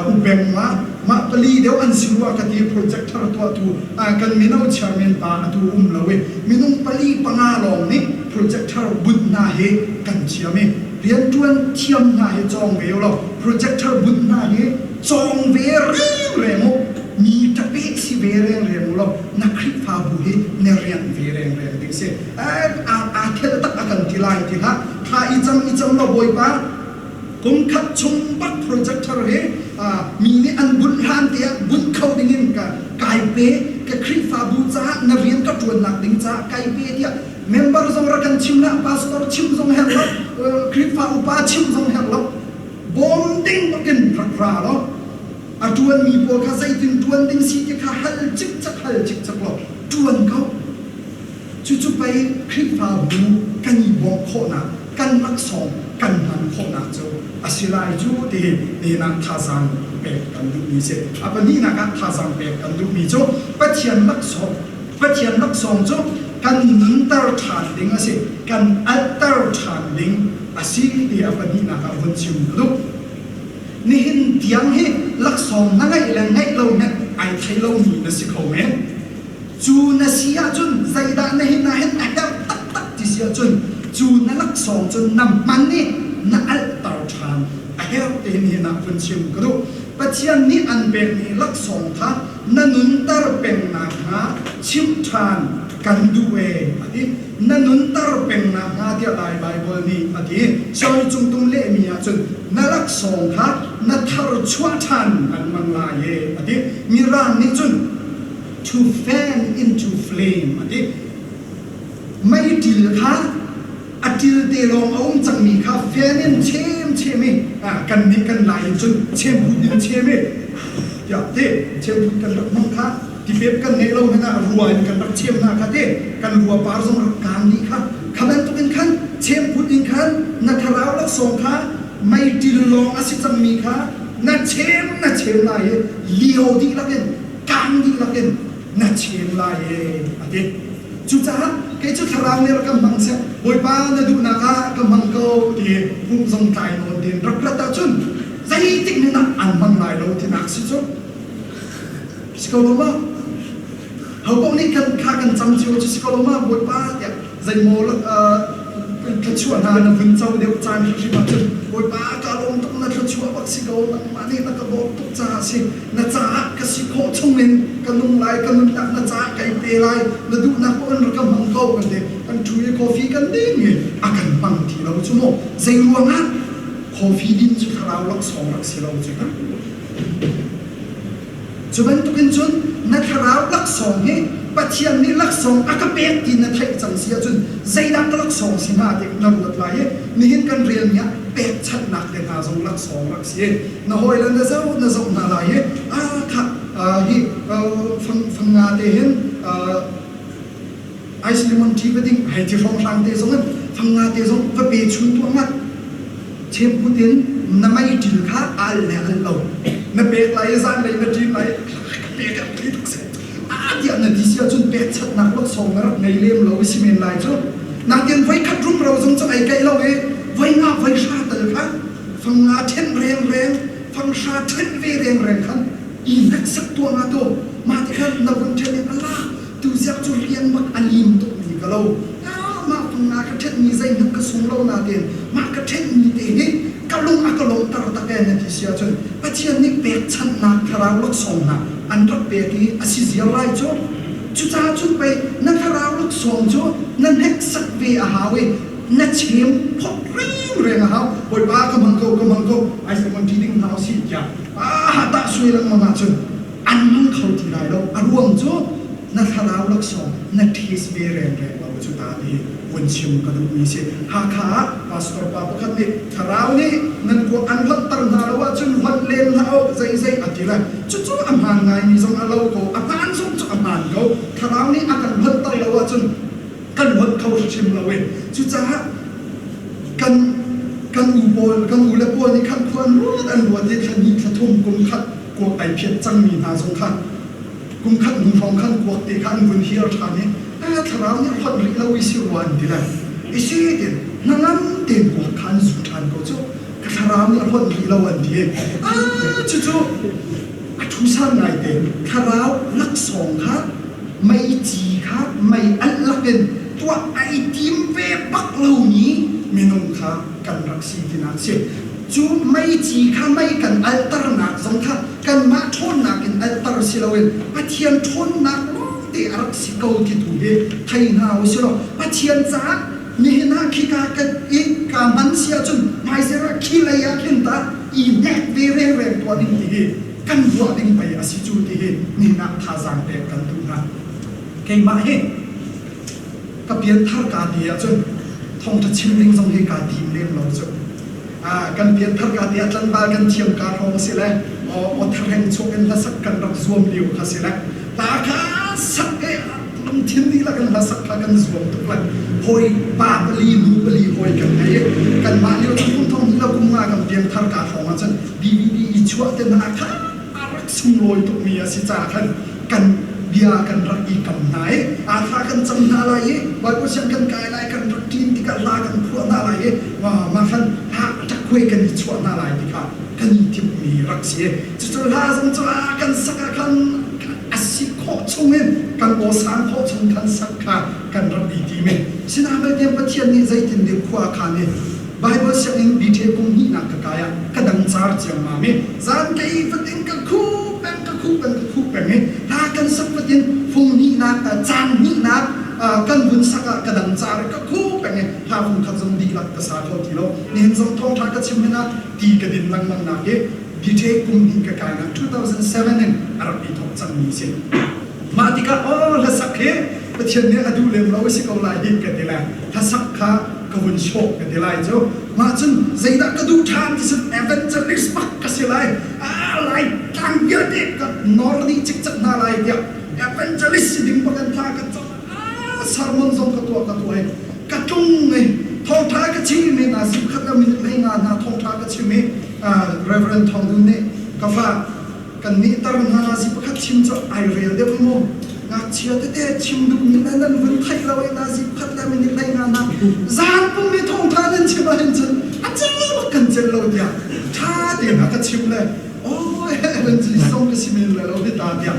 U Peng ma mah pali deuh an si rua ka ti projector tuahtu kan mino chairman pa atu um lo i minung pali panga lawng nih projector bunh hna hi kan thiam i rianṭuan thiam hna hi cawng ve u law projector bunh hna hi cawng ve rengreng u mi ṭape si ve rengreng u law na Khrihfabu hi na rianh ve rengreng ding si aa thel tak a kan ti lai ti hlah thla i cam i cam law Bawipa kum khat chung bak projector hi mi nih an bunh hlan te ah bunh kho ding in ka kai pe ka Khrihfabu caah na rian ka ṭuannak ding caah kai pe tiah member zong rak kan chim hlah pastor chim zong herh lo Khrihfa upa chim zong herh lo bawm ding bakin rak ra law a ṭuanmi pawl kha zeitin ṭuan ding si ti kha hal cikcek hal cikcek law ṭuan ko cucu pei Khrihfabu kan i bawmh khawhnak kan laksawng kan hman khawhnak cu a si lai cu ti hi nihin ah thazaang pek kan duhmi si a pahnihnak ah thazaang pek kan duhmi cu Pathian laksawng Pathian laksawng cu kan nunter ṭhan ding a si, kan alhter ṭhan ding a si ti a pahnihnak ah vun chim ka duh. Nihin tiang hi laksawng na ngeih le ngeih lo hmanh ai thei lomi na si kho men. Cu na si ahcun zeidah na hin ah hin a herh taktak ti si ahcun cu na laksawng cu na hman i na alhter ṭhan a herh ti nihin ah vun chim ka duh. Pathian nih an pekmi laksawng kha na nunter peng nakhnga chimh ṭhan kan duh ee a ti. Na nunter peng nakhnga tiah Lai Baibal nih a ti. Sianginn cungtung lehmi ahcun na laksawng kha na tharchuah ṭhan lengmang lai ee a ti. Mirang nih cun to fan into flame a ti. Meiṭil kha a ṭil te lawng a um cangmi kha fan in chem chem i kan nih kan lai in cun chemphut in chem i tiah te chemphut kan rak hmang kha tipep kan ngeih lo hmanh ah rua in kan rak chem hna kha te kan rua par zong rak kaan dih kha kha bantuk in khan chemphut in khan na thlarau laksawng kha meiṭil lawng a si cangmi kha na chem na chem lai i lio dihlak in kaan dihlak in na chem lai e a ti. Cucaah kei cu thlarau nih rak ka hmang seh, Bawipa na duhnak ah ka hmang ko ti pum zong tlai nawn tein rak rat ahcun zeitik hmanh ah an hmang lai lo tinak si cu. Si ko lo ma? Ho paoh nih kan kha kan cam cio cu si ko lo ma Bawipa tiah zeimaw thluachuah hna na vun co deuh caan hrimhrim ahcun Bawipa ka lawm tuk na thluachuah bak si ko nangmah nih na ka dawt tuk caah si na caah ka si khawh chungin ka nung lai ka nunnak na caah kai pe lai na duhnak paoh in rak ka hmang ko kan ti kan ṭhu i coffee kan ding i a kan hmang ti lo cu mu zei ruangah coffee din cu thlarau laksawng rak si lo cu ta Cu bantukin cun na thlarau laksawng hi Pathian nih laksawng a ka pek ti na theih cang si ahcun zeidah ka laksawng si hnga ti na ruat lai i nihin kan relmi ah pekchanhnak te hna zong laksawng rak si. Na hawile na zoh na zoh hna lai i ah khah hi fang fang nga te hin ice lemon tea va ding hei ti hrawnghrang te zong in fang nga te zong va pe chun tuah ngat chemput in na mei ṭil kha al le al lo na pek lai i zanlei na ṭin lai pek ah pek tuk seh a tiah na ti si ahcun pekchanhnak laksawng na rak ngei lem lo i si men lai cu nakin voi khat rumro zong cu ei kai lo i voi nga voi hra tal kha fang nga ṭhen reng reng fang hra ṭhen ve reng reng khan i hneksak tuah nga tu mah ti khan na vun ṭhen i ala. Tu ziak cu rian bak a lim tukmi ka lo. Mah panga ka ṭhenhmi zeihmanh ka sung lo nain mah ka ṭhenhmi te hi ka lung a ka lawmhter tak ee na ti si ahcun Pathian nih pekchanhnak thlarau laksawng hna an rak pek i a si ziar lai cu. Cucaah cun pei na thlarau laksawng cu na hneksak ve a hau i na chem phot rengreng a hau. Bawipa ka hmang ko, ka hmang ko, ai hmang ṭi ding hna usih tiah ah tah suai lengmang ahcun an hmang kho ti lai lo. A ruang cu na thlarau laksawng na ṭhis ve rengreng lo cu ta ti vun chim ka duhmi si. Hakha ah pastor pa pakhat nih thlarau nih nan kuak an hlonhter hna lo ahcun hlonh len hlah u zeizei a ti le cucu a hmaan ngaimi zong a lo ko, a hmaan zong cu a hmaan ko. Thlarau nih a kan hlonhter lo ahcun kan hlonh kho hrim lo i cucaah kan kan u pawl kan u le pawl nih khan khua an ruat an ruat i thla hnih thla thum kum khat kuak ai phiat cangmi hna zong kha kum khat hnu hrawng khan kuak te kha an vun hiar ṭhan i thlarau nih hlonh rih lo i si rua an ti lai i si tin hnangam tein kuak kha an zu ṭhan ko cu ka thlarau nih a hlonh rih lo an ti i cucu a ṭhusan ngaite. Thlarau laksawng kha meici kha mei alh lakin tuah ai tim ve bak lomi minung kha kan rak si tinak si. Cu meici kha mei kan alhternak zong kha kanmah ṭhawnnak in alhter si loin Pathian ṭhawnnak lawngte a rak si ko ti tu hi thei hna u si law Pathian caah nihin ah khika ka i ka hman si ahcun hmaizarh ah khi lei ah khin tah i hnek ve rengreng tuah ding ti hi kan ruah ding pei a si cu ti hi nihin ah thazaang pek kan duh hna. Keimah hi ka pianthar ka ti ahcun thawngṭha chim ding zong hi kaa tim lem lo cu. Kan pianthar ka ti ah tlangval kan thiam ka hrawng si le aw thareng chung in hlasak kan rak zuam lio kha si le hla kha sak e lungthin dihlak in hlasak kha kan zuam tuk le hawi pa pali nu pali hawi kan ngei i kanmah lio cu kum thong hnih lo kum nga kan pianthar ka hrawng ahcun DVD i chuah te hna kha a rak sunglawi tukmi a si caah khan kan bia kan rak i kam hna i aa thla kan cam hna lai i Bible siang kan kai lai, kan rak ṭin tikah hla kan phuah hna lai i mah khan hla ṭakhuai kan i chuah hna lai ti kha kan i timhmi rak si. Cucu hla zong cu kan sak ah khan a si khawh chungin kan aw sang khawh chung khan sak kha kan rak i tim i sinain Pathian nih zeitin dik khua a khan i Bible sianginn BTA kum hnihnak ka kai ah ka dang car ciammam i zan kei fatin ka khu peng, ka khu peng, ka khu peng i hla kan sak fatin fung hnihnak, caan hnihnak kan vun sak ah ka dang car i ka khu peng i hla fung khat zong dihlak ka sa kho ti lo. Nihin zong thawngṭha ka chim hin ah ti ka din lengmang nak hi BTA kum hnih ka kai nak 2007 in a rak i thawk cangmi si. Mah tikah aw hlasak hi Pathian nih a duh lem lo a si ko lai hi ka ti le hlasak kha ka vun sawh ka ti lai cu. Mah cun zeidah ka duh ṭhan ti cun evangelist bak ka si lai, lai tlang vialte ka nor dih cikcek hna lai tiah evangelist si ding bak in thla ka cam. Sermon zong ka tuah ka tuah i ka tlung i thawngṭha ka chim i na sim khat le minute hlei nga hna thawngṭha ka chim i Reverend Thawng Dun nih ka fa kan nih tar hna na si pakhat chim cu ai rel deuh mu, ngakchia tete chim duhmi le nan vun theih lo i na zi pakhat le minute hlei nga na zan pum i thawngṭha nan chim ahhin cun a cel bak kan cel lo tiah ṭha tein a ka chim le oh evangelist zong ka si men le lo hi ta tiah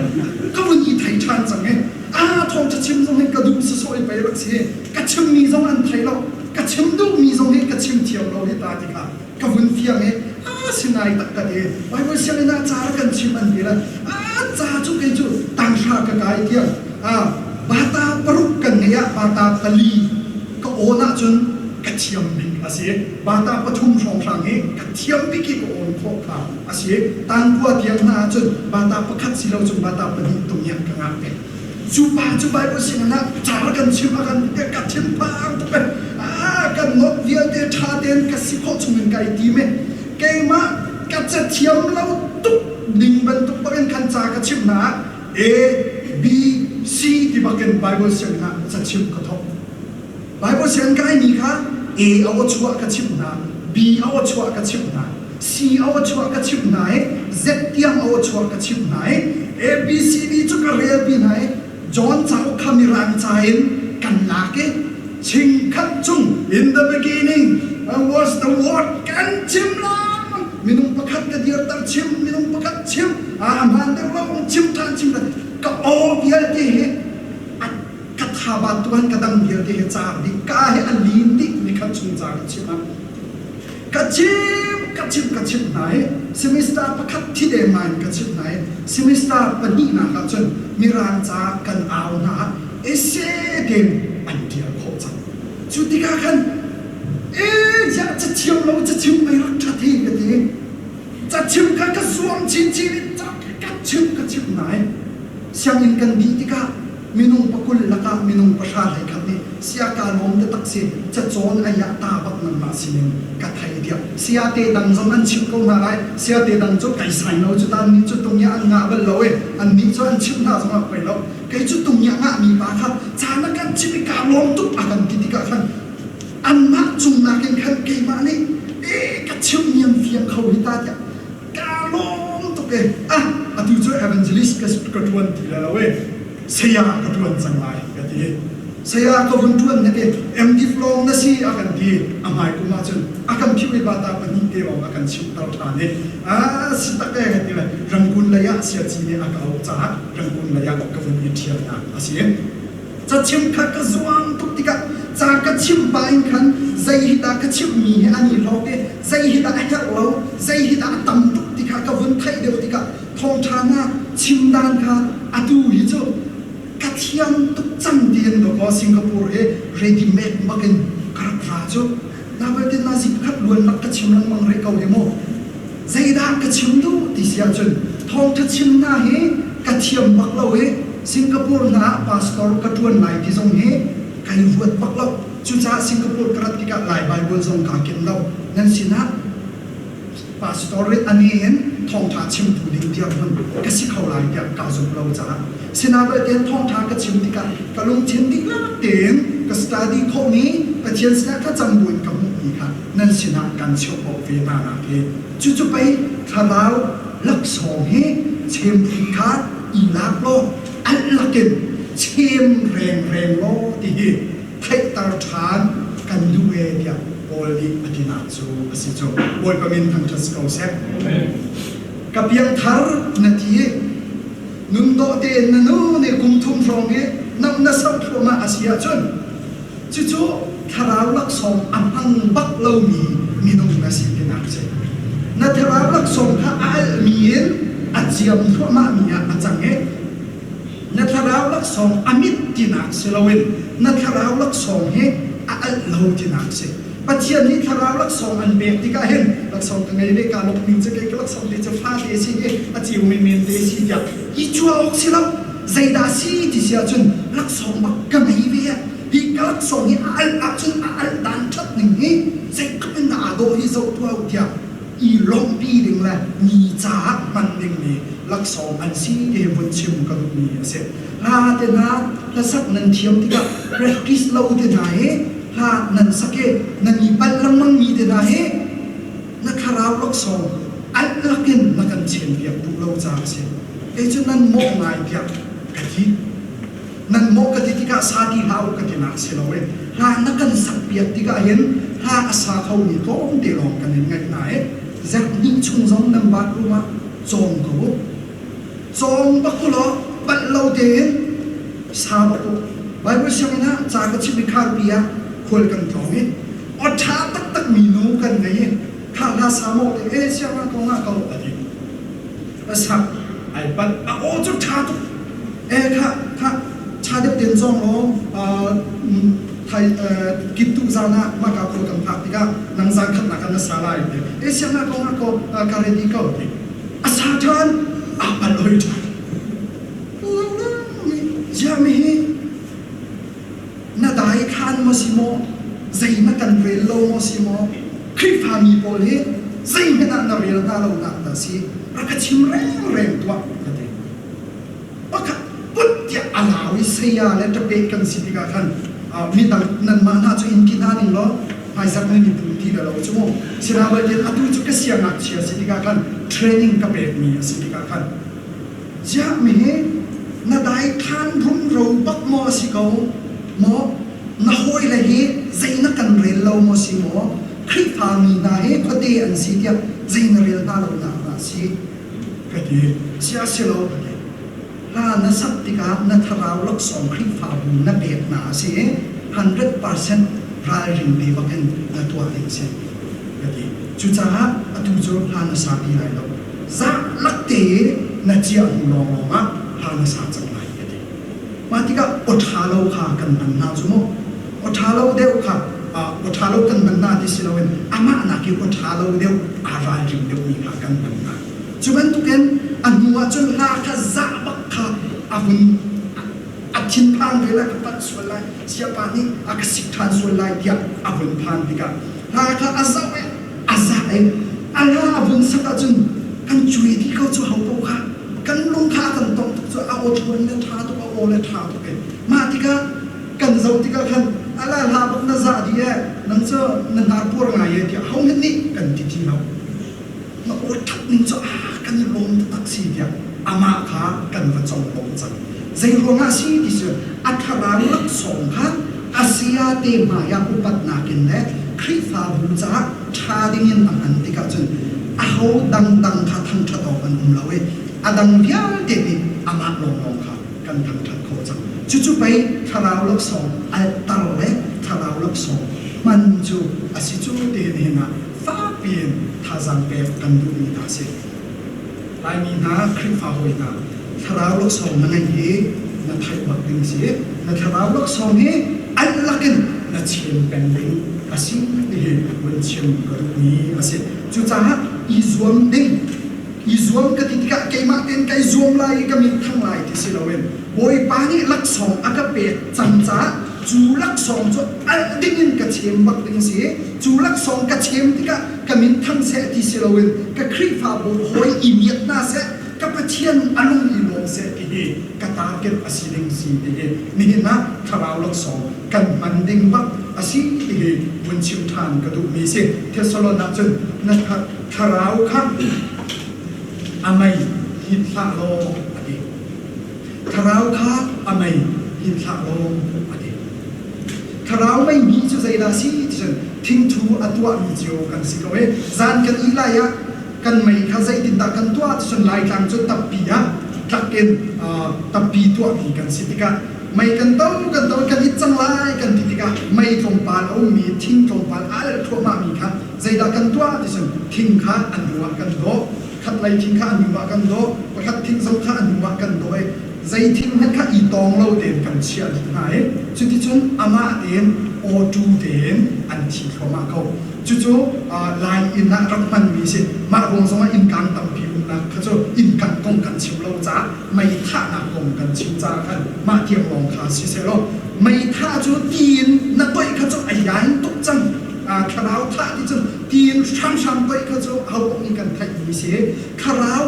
ka vun i thei ṭhan cang i a thawngṭha chim zong hi ka duh sawsawh i pei rak si ka chimmi zong an thei lo, ka chim duhmi zong hi ka chim thiam lo hi ta ti kha ka vun fiang i a sinai tak ka ti. Bible sianginn ah ca kan chim an ti le a ca cu kei cu tanghra ka kai tiang a bata paruk kan ngei ah bata pali ka awn ahcun ka thiam bik a si. Bata pathum hrawnghrang hi ka thiam bik i ka awn khawh kha a si. Tangkua tiang hna ahcun bata pakhat si lo cun bata pahnih tung iang ka ngah ve. Cu pa cu Bible sianginn ah ca kan chim a kan ka thinphang tuk e. Kan not vialte ṭha tein ka si khawh chungin kai tim e. Keimah ka cathiam lo tuk ning bantuk bakin khan ca ka chimh hna ah A, B, C ti bakin Bible sianginn ah ca chimh ka thawk. Bible sianginn kaimi kha A a aw chuah ka chimh hna, B a aw chuah ka chimh hna, C a aw chuah ka chimh hna i Z tiang a aw chuah ka chimh hna i A, B, C, D cu ka relpi hna i John cauk kha mirang ca in kan lak i chingkhat chung "In the beginning was the word" kan chim lang minung pakhat ka dirter chim, minung pakhat chim a hmaan deuh lo chim ṭhan, chim ṭhan, ka aw vialte hi. Thabat tuan ka dang vialte he caar dih ka he a lin dih nikhat chung ca ka chim ah ka chim ka chim ka chim hna i semester pakhat thi dengmang in ka chim hna i semester pahnihnak ah cun mirang ca kan au hna ah ese tein an ṭial khawh cang. Cu tikah khan e ziah cathiam lo cachim mei rak ṭhat hi ka ti. Cachim kha ka zuam chinchin in ca ka chim ka chim hna i sianginn kan dih tikah minung pakul lakah minung pahra hlei khat nih sia ka lawm taktak si cacawn ai ah ta bak nangmah sinin ka thei tiah sia te dang zong an chimh ko hna lai. Sia te dang cu kai sai lo cu ta annih cu tungya an ngah bal lo i annih cu an chimh hna zong ah poi lo. Kei cu tungya ngahmi pa kha ca na kan chimh i kaa lawm tuk a kan ti tikah khan anmah cung nakin khan keimah nih e ka chimh niam fiang kho hi ta tiah kaa lawm tuk e. Ah, atu cu evangelist ka ka ṭuan ti la lo e, saya ka ṭuan cang lai ka ti. Saya ka vun ṭuan na ke MD lawng na si a kan ti. A hmai kum ah cun a kan phiu i bata pahnih te lawng a kan chimhter ṭhan i a si tak e ka ti le Rangoon lei ah siaci nih a ka auh caah Rangoon lei ah ka vun i ṭhialnak a si. Cachim kha ka zuam tuk tikah ca ka chim pah in khan zei hi dah ka chimhmi hi an i hlawk i zei hi dah a herh lo, zei hi dah a tam tuk ti kha ka vun theih deuh tikah thawngṭha hna chim dan kha atu hi cu ka thiam tuk cang tiin dawkaw Singapore hi ready made bak in ka rak ra cu. Nabalte na zik khat luan rak ka chim lengmang rih ko hi mu. Zeidah ka chim duh ti si ahcun thawngṭha chim hna hi ka thiam bak lo i Singapore hna ah pastor ka ṭuan lai ti zong hi kai ruat bak lo. Cucaah Singapore ka rat tikah Lai Baibal zong kaa ken lo. Nan sinah pastor i a ne in thawngṭha chimtu ding dirhmun ka si kho lai tiah kaa zumh lo caah sinabalte thawngṭha ka chim tikah ka lungthin dihlak tein ka study khawhmi Pathian sinah thlacam buin ka hmuhmi kha nan sinah kan cheuh awk ve hna nak hi cucu pei thlarau laksawng hi chemphut kha i lak law alh lakin chem rengreng law ti hi theihter ṭhan kan duh e tiah Paul nih a tinak cu a si cu. Bawipa min thangṭhat si ko seh. Ka piangthar na ti i nun dawh tein na nu nih kum thum hrawng i nam na sauh thluahmah a si ahcun cucu thlarau laksawng a hmang bak lomi minung na si tinak a si. Na thlarau laksawng kha a alhmi in a ciam thluahmahmi ah a cang i na thlarau laksawng a mit tinak si loin na thlarau laksawng hi a alh lo tinak a si. Pathian nih thlarau laksawng an pek tikah hin laksawng ka ngei ve ka lawmh ning cu kei ka laksawng te cu fate si i a ceu menmen te si tiah i cuah awk si lo. Zeidah si ti si ahcun laksawng bak ka ngei ve ah hi ka laksawng hi a alh ahcun a alh dan ṭhat ning hi zeitluk in dah aa dawh hi zoh tuah u tiah i lawmhpi ding le mi caah hman dingmi laksawng an si ti hi vun chim ka duhmi a si. Hla te hna hlasak nan thiam tikah practice lo te hna hi hla nan sak i nan i palh lengmangmi te hna hi na thlarau laksawng alh lakin na kan chenpiak duh lo caah a si. Kei cu nan mawh ngai tiah ka ti. Nan mawh ka ti tikah sa ti hlah u ka tinak si lo i hla na kan sakpiak tikah hin hla a sa khomi tlawmte lawng kan in ngaih hna i zarh hnih chung zong nan bathroom ah cawng ko u. Cawng bak u law palh lo tein sa bak u. Bible sianginn ah ca ka chimh i kharpi ah khual kan tlawng i aw ṭha taktakmi nu kan ngei i kha hla sa maw te e siang ah ko nga ko a ti. A sak ai palh a aw cu ṭha tuk e kha kha ṭha deuh tein cawng law thai kiptuh zan ah maka khua kan phak tikah nang zan khatnak ah na sa lai ti e siang ah ko nga ko ka ready ko ti a sa ṭhan a palh hoi ṭhan ziami hi na dai khan maw si maw zei na kan rel lo maw si maw Khrihfami pawl hi zeihmanh ah na rel hna lo nak dah si rak ka chim rengreng tuah ka ti. Pakhat put tiah a lau i saya le ṭape kan si tikah khan midang nanmah hna cu in ti hna ning law hmaizarh nan i pum ti le lo cu mu. Sinain atu cu ka siangngakchia si tikah khan training ka pekmi a si tikah khan ziah mi hi na daithlan rumro bak maw a si ko maw na hawile hi zei na kan rel lo maw si maw Khrihfami hna hi khuate an si tiah zei na rel hna lo nak dah si ka ti sia si lo ka ti. Hla na sak tikah na thlarau laksawng Khrihfabu na pek hna a si i 100% ralring te bakin na tuah ding si ka ti. Cucaah atu cu hla na sa ti lai lo. Zah lak te i na ciah hnu lawnglawng ah hla na sa cang lai ka ti. Mah tikah aw ṭha lo kha kan hman hna cu mu. Aw ṭha lo deuh kha aw ṭha lo kan hman hna ti si loin amah nakin aw ṭha lo deuh aa ralring deuhmi kha kan hman hna. Cu bantukin a hnu ah cun hla kha zah bak kha a hun a thinphang ve lai, ka palh sual lai, siapa nih a ka sik ṭhan sual lai tiah a vun phan tikah hla kha a zoh i a zah i a hla a vun sak ahcun kan cuai dih ko cu ho paoh kha kan lung kha a kan tong tuk cu a aw thluan le ṭha tuk a aw le ṭha tuk i mah tikah kan zoh tikah khan ala hla bak na zah dih ee nang cu na hnar puar ngai ee tiah ho hmanh nih kan ti ti lo. Na aw ṭhat ning cu a kan i lawm taktak si tiah amah kha kan va conglawm cang. Zei ruangah si ti cu a thlarau laksawng kha a sayate hmaiah upatnak in le Khrihfabu caah ṭha dingin a hman tikah cun aho dangdang kha thangṭhat awk an um lo i a dang vialte nih amah lawnglawng kha kan thangṭhat khawh cang. Cucu pei thlarau laksawng alter le thlarau laksawng hman cu a si cu ti nihin ah fakpi in thazaang pek kan duhmi hna a si. Laimi hna, Khrihfa hawi hna, thlarau laksawng na ngeih hi na theih bak ding si. Na thlarau laksawng hi alh lakin na chem peng ding a si ti hi vun chim ka duhmi a si. Cucaah i zuam ding, i zuam ka ti tikah keimah tein kai zuam lai i ka min thang lai ti si loin Bawipa nih laksawng a ka pek cang caah cu laksawng cu alh dingin ka chem bak ding si. Cu laksawng ka chem tikah ka min thang seh ti si loin ka Khrihfabu hawi i miat hna seh, ka Pathian a lung i lawm seh ti hi ka target a si ding si ti hi nihin ah thlarau laksawng kan hman ding bak a si ti hi vun chim ṭhan ka duhmi si. Thessalon ah cun na thlarau kha a mei hit hlah law a ti. Thlarau kha a mei hit hlah law a ti. Thlarau meimi cu zeidah a si ti cun thingthu a tuahmi cio kan si ko i zan kan ih lai ah kan mei kha zeitindah kan tuah ti cun Laitlang cu tappi ah tlak in tappi tuahmi kan si tikah mei kan to kan to kan it cang lai kan ti tikah mei tlawmpal a ummi thing tlawmpal a alh thluahmahmi kha zeidah kan tuah ti cun thing kha an hnu ah kan dawh khatlei thing kha an hnu ah kan dawh pakhat thing zong kha an hnu ah kan dawh i zei thing hmanh kha i tawng lo tein kan chiah dih hna i cuticun amah tein awṭu tein an thi thluahmah ko. Cucu Lai inn ah rak hmanmi si. Mah ruang zongah innkang tampi umnak kha cu innkang kong kan chim lo caah mei thahnak kong kan chim caah khan mah tiang lawng kha si sehlaw mei thah cu tiin na toih kha cu a yain tuk cang. Thlarau thah ti cun tiin hramhram toih kha cu ho paoh nih kan theihmi si. Thlarau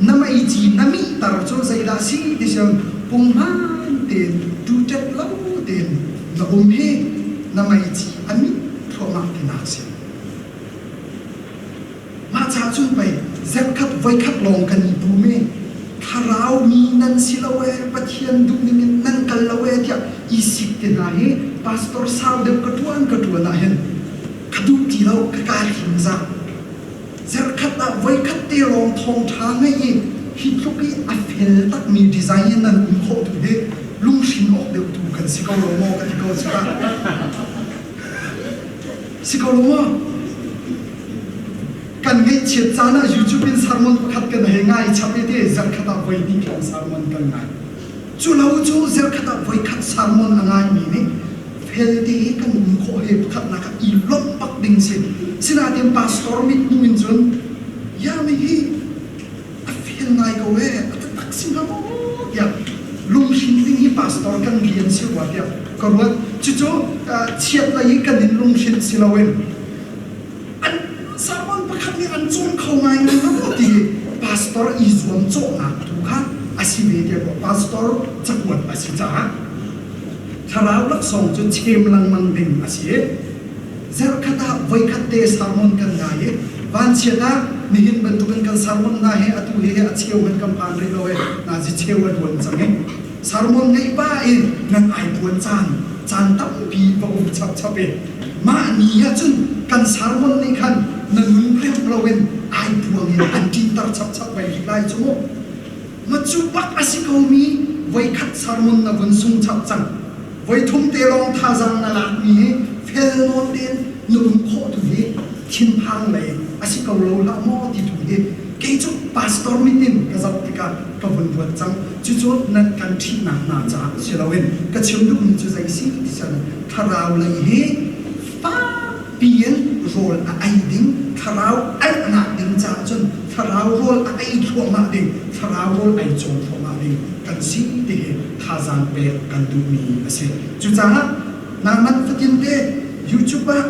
na meici na mihter cu zeidah si ti sian punghman tein ṭuṭet lo tein na um hi na meici a mih thluahmah tinak si. Mah ca cun pei zetkhat voikhat lawng kan i pum i thlarau mi nan si lo ee, Pathian duhning in nan kal lo ee tiah i sik te hna hi pastor sau deuh ka ṭuan ka ṭuan ah hin ka duh ti lo, ka kaa hlim zah. Zarhkhat ah voikhat te lawng thawngṭha ngeih i hi tluk i a fel takmi design in nan um khawh tu hi lunghrin awk deuh tu kan si ko lo maw ka ti ko si ta. Si ko lo maw? Kan ngaihchiat caan ah YouTube in sermon pakhat kan hei ngai chap i te zarhkhat ah voi hnih lawng sermon kan ngai. Cu lo cu zarhkhat ah voikhat sermon a ngaimi nih felte i kan um khawh hi pakhatnak ah i lawmh bak ding si. Sinain pastor mithmuh in cun ya mi hi a fel ngai ko ee a taktak si hnga maw tiah lunghrin ding hi pastor kan rian si rua tiah ka ruat. Cucu chiat lei i kan in lunghrin si loin an sermon pakhat nih an cawn kho ngai ngai hnga maw ti hi pastor i zuam cawhnak tu kha a si ve tiah pastor cakuat a si caah Thlarau laksawng cu chem lengmang ding a si. Zarhkhat ah voikhat te sermon kan ngai i vanchiat ah nihin bantukin kan sermon hna hi atu hi a cheu hmanh kan phan rih lo i nazi cheu a luan cang i sermon ngeih pa in nan ai puan caan caan tampi va um chapchap i mah ni ah cun kan sermon nih khan na nun remh loin ai puang in an ṭinter chapchap vai rih lai cu mu. Ma cu bak a si komi voikhat sermon na vun sung chap cang. Voithum te lawng thazaang na lakmi hi fel nawn tein na um khawh tu hi thinphang lei a si ko lo hlah maw ti tu hi kei cu pastor mit in ka zoh tikah ka vun ruat cang. Cucu nan kan ṭhihnak hna caah si loin ka chim duhmi cu zei si ti sian thlarau lei hi fakpi in rawl a ei ding, thlarau alhnak ding caah cun thlarau rawl a ei thluahmah ding, thlarau rawl ei cawm thluahmah ding kan si ti hi thazaang pek kan duhmi a si. Cucaah nangman fatin te YouTube ah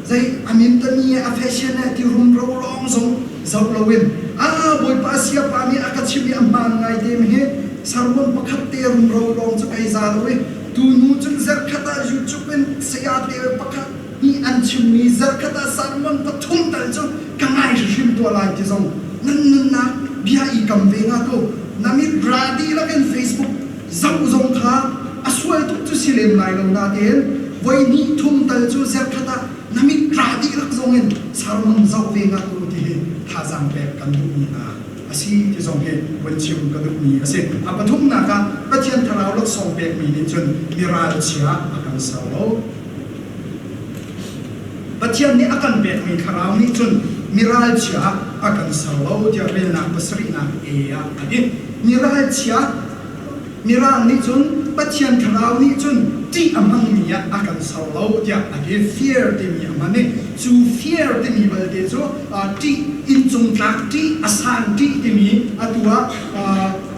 zei a min tami a fashion eh ti rumro lawng zong zoh loin a Bawipa siapa nih a ka chimh i a hmaan ngai te mi hi sermon pakhat te rumro lawng cu kai za lo i tunu cun zarkhat ah YouTube in saya te pakhat nih an chimmi zarkhat ah sermon pathum tal cu ka ngai hrimhrim tuah lai ti zong nan nunnak bia i kam ve nga ko na mit ra dihlak in Facebook zoh zong kha a sual tuk cu si lem lai lo nain voi hnih thum tal cu zarkhat ah na mit ra dihlak zong in sermon zoh ve nga ko ti hi thazaang pek kan duhmi hna a si ti zong hi vun chim ka duhmi a si. A pathumnak ah Pathian thlarau laksawng pekmi nih cun mi ralchia a kan ser lo. Pathian nih a kan pekmi thlarau nih cun mi ralchia a kan ser lo tiah relnak pasarihnak e ah a ti. Mi ralchia Mirang nih cun Pathian thlarau nih cun ṭih a hmangmi ah a kan ser lo tiah a ti. Fear timi a hman i cu fear timi balte cu ṭih, inncung tlak ṭih, a sang ṭih timi atu ah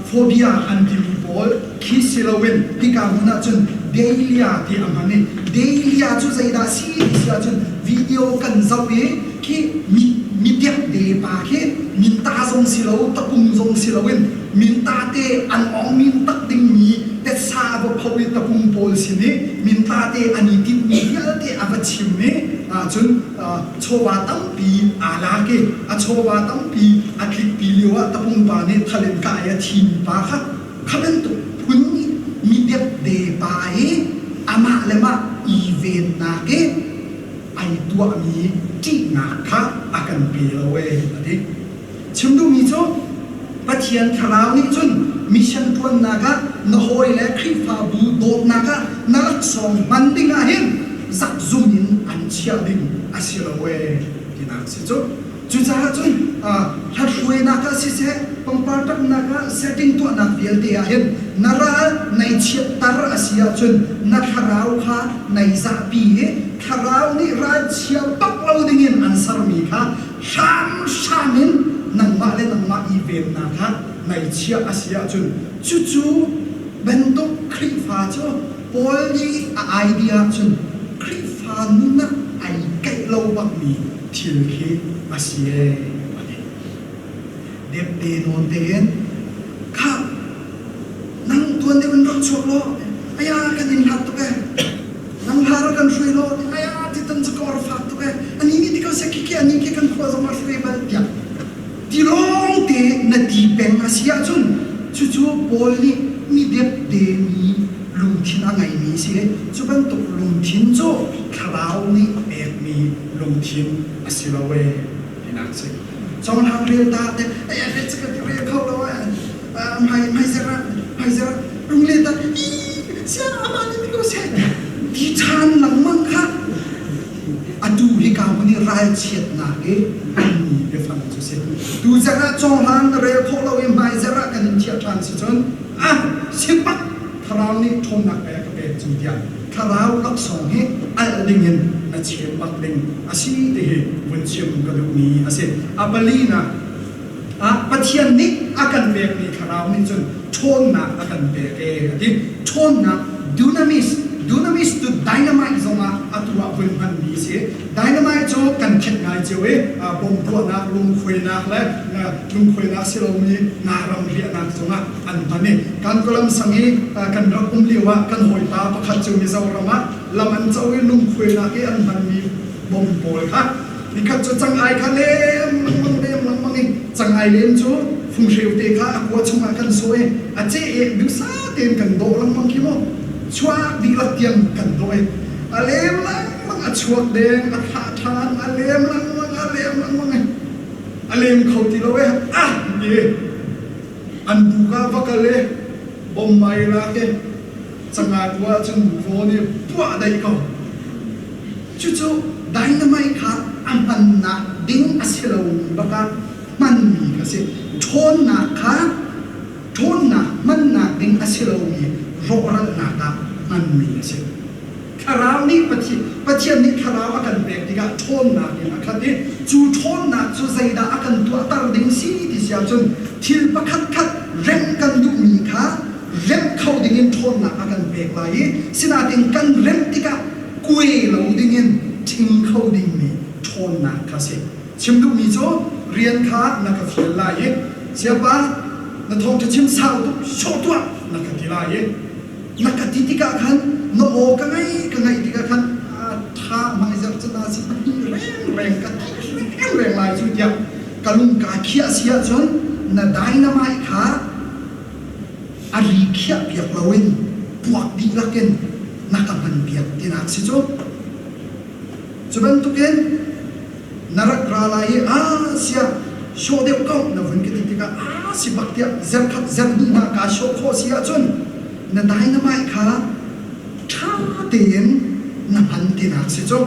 phobia an timi pawl khi si loin hika hmun ah cun dahlia ti a hman i dahlia cu zeidah si ti si ahcun video kan zoh i khi mi mi de pa khi minta zong si lo tapung zong si loin minta te an ong min tak dingmi tetsa a va pho i tapung pawl sin i minta te an i tinhmi vialte a va chim i cun chawva tampi aa lak i a chawva tampi a tlikpi lio ah tapung pa nih thalin ka i a thimi pa kha kha bantuk phun mi depde pa i amah le mah i vennak i ai tuahmi ṭihnak kha a kan pe lo ee a ti. Chim duhmi cu Pathian Thlarau nih cun mission ṭuannak ah na hawi le Khrihfabu dawtnak ah na laksawng hman ding ah hin zakzum in an chiah ding a si lo ee tinak si cu. Cucaah cun hlathruainak ah siseh, pangpar ṭamhnak ah setting tuahnak vialte ah hin na ral nai chiatter a si ahcun na thlarau kha nai zahpi i thlarau nih ralchia bak lo dingin an sermi kha hramhram in nangmah le nangmah i vennak kha nai chiah a si ahcun cucu bantuk Khrihfa cu Paul nih a idea cun Khrihfa nun ah ai kaih lo bakmi thil khi a si ee a ti. Depde nawn tein kha nang tuan deuh in rak chuak law aya kan in hlat tuk ee nang hla rak kan hruai law aya titan cu ka or fak tuk ee ani nih ti ko seh khi khi ani khi kan khua zong a hruai bal tiah ti lawng te na ti peng a si ahcun cucu Paul nih mi depde mi lungthin a ngeimi si cu bantuk lungthin cu thlarau nih pekmi lungthin a si lo ee tinak si conghlang rel ta te ai rel cu ka rel kho lo ee mai mai zera mai zera rung le ta i sia ama ni ko se ti chan lengmang kha atu hi ka mun i ralchiatnak i mi biafang cu si tu zera conghlang na rel khawh lo i mai zera kan in thiah ṭhan si cun ah sipak thlarau nih ṭhawnnak pe ka pek cu tiah thlarau laksawng hi alh dingin na chim bak ding a si ti hi vun chim ka duhmi a si. A palinak ah Pathian nih a kan pekmi thlarau nih cun ṭhawnnak a kan pek ee a ti. Ṭhawnnak dunamis dunamis cu dynamite zongah atu ah vun hmanmi a si. Dynamite cu kan khet ngai cio i bom puahnak, lungkhuainak le lungkhuainak si lomi nga ram riahnak zongah an hman i kan kawlam sang i kan rak um lio ah kan hawipa pakhat cu Mizoram ah lam an co i lungkhuainak i an hmanmi bom pawl kha nikhat cu cangai kha lem lengmang lem lengmang i cangai lem cu funghreu te kha a kua chungah kan sawh i a ceh i duhsah tein kan dawh lengmang khi mu chuak dihlak tiang kan dawh i a lem lengmang a chuak deng a thlah ṭhan a lem lengmang a lem lengmang i a lem kho ti lo i ah ti. An buk ah va kal i bom mai lak i canga tu ahcun rawn i puah dai ko. Cucu dynamite kha a hmannak ding a si lomi bak ah hmanmi kha si. Ṭhawnnak kha ṭhawnnak hmannak ding a si lomi rawhralhnak ah hmanmi a si. Thlarau nih Pathian nih thlarau a kan pek tikah ṭhawnnak in a khat i cu ṭhawnnak cu zeidah a kan tuahter ding si ti si ahcun thil pakhatkhat remh kan duhmi kha remh kho dingin ṭhawnnak a kan pek lai i sinain kan remh tikah kuai lo dingin ṭhing kho dingmi ṭhawnnak kha si. Chim duhmi cu rian kha na ka fial lai i siapa na thawngṭha chim sau tuk sawh tuah na ka ti lai i na ka ti tikah khan na aw ka ngai ka ngaih tikah khan a ṭha hmaizarh cu na si pahnih rengreng ka ti rengreng lai cu tiah ka lung kaa khiah si ahcun na dynamite kha a ri khiah piak loin puak dihlak in na ka hman piak tinak si cu. Cu bantukin na rak ra lai i a siah sawh deuh ko na vun ka ti tikah a si bak tiah zerkhat zerhnih hna kaa sawh khawh si ahcun na dynamite kha ṭha tein na hman tinak si cu.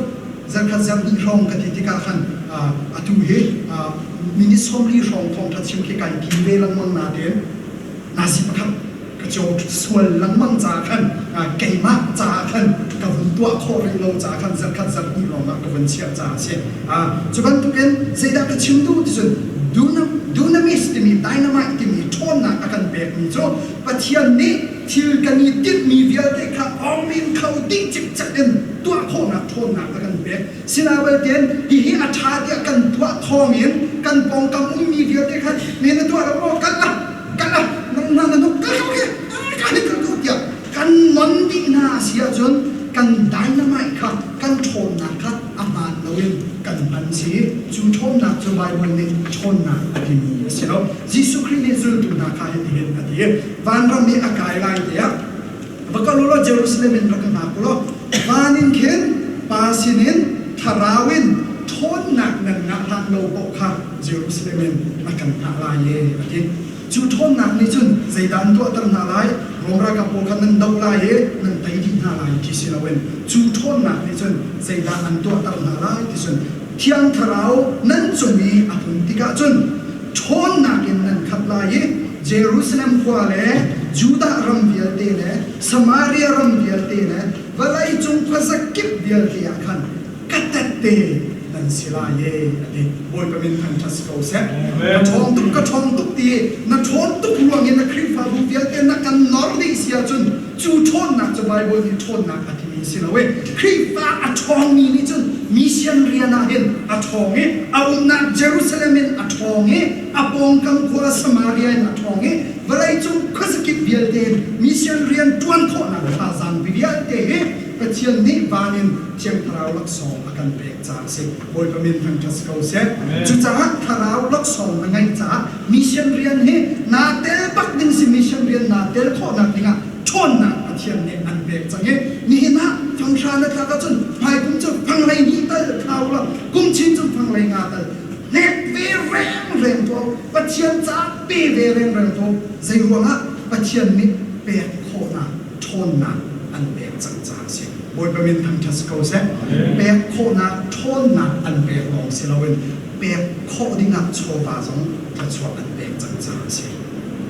Zerkhat zerhnih hrawng ka ti tikah khan atu hi minute 40 hrawng thawngṭha chim khi kai tim ve lengmang natein nasi pakhat ka caw sual lengmang caah khan keimah caah khan ka vun tuah khawh rih lo caah khan zarkhat zarhnih lawngah ka vun chiah caah a si. Cu bantukin zeidah ka chim duh ti cun dunamis timi dynamite timi ṭhawnnak a kan pekmi cu Pathian nih thil kan i tinhmi vialte kha awngmin kho dih cikcek in tuah khawhnak ṭhawnnak a kan pek. Sinabalte hihi a ṭha tiah kan tuah thawngin kan pawngkam ummi vialte khan me na tuah lo maw kal ah kal ah nang hna na nuk kal ko ke ka hin kal ko tiah kan non dih hna si ahcun kan dynamite kha kan ṭhawnnak kha a hmaan loin kan hman si. Cu ṭhawnnak cu Baibal nih ṭhawnnak a timi a si lo. Jesuh Khrih nih zultu hna kha hitihin a ti: Vanram i a kai lai tiah va kal u law Jerusalem in rak hngak u law van in khin Pa sinin thlarau in ṭhawnnak nan ngah hlan lo paoh kha Jerusalem in na kan hngah lai e a ti. Cu ṭhawnnak nih cun zeidah an tuahter hna lai? Rom ralkap pawl kha nan doh lai i nan tei dih hna lai ti si loin cu ṭhawnnak nih cun zeidah an tuahter hna lai ti cun Thiang Thlarau nan cung i a tlun tikah cun ṭhawnnak in nan khat lai i Jerusalem khua le Judah ram vialte le Samaria ram vialte le vawleicung khuazakip vialte ah khan ka tette nan si lai e a ti. Bawipa min thangṭhat si ko seh. Na ṭhawng tuk ka ṭhawng tuk ti na ṭhawn tuk ruang in na Khrihfabu vialte na kan nor dih si ahcun cu ṭhawnnak cu Baibal nih ṭhawnnak a timi si lo i Khrihfa a ṭhawngmi nih cun mission rian ah hin a ṭhawng i a umnak Jerusalem in a ṭhawng i a pawngkam khua Samaria in a ṭhawng i vawleicung khuazakip vialte in mission rian ṭuan khawhnak thazaang vialte hi Pathian nih van in Thiang Thlarau laksawng a kan pek caah a si. Bawipa min thangṭhat si ko seh. Cucaah Thlarau laksawng na ngeih caah mission rian hi naa tel bak ding si. Mission rian naa tel khawhnak dingah ṭhawnnak Pathian nih an pek cang i nihin ah fanghra na thlak ahcun hmaikum cu fanglei hnih tal thlau law kum chin cu fanglei nga tal hnek ve rengreng tuah. Pathian caah pe ve rengreng tuah. Zei ruangah? Pathian nih pek khawhnak ṭhawnnak an pek cang caah a si. Bawipa min thangṭhat si ko seh. Pek khawhnak ṭhawnnak an pek lawng si loin pek khawh dingah chawva zong thluachuah an pek cang caah a si.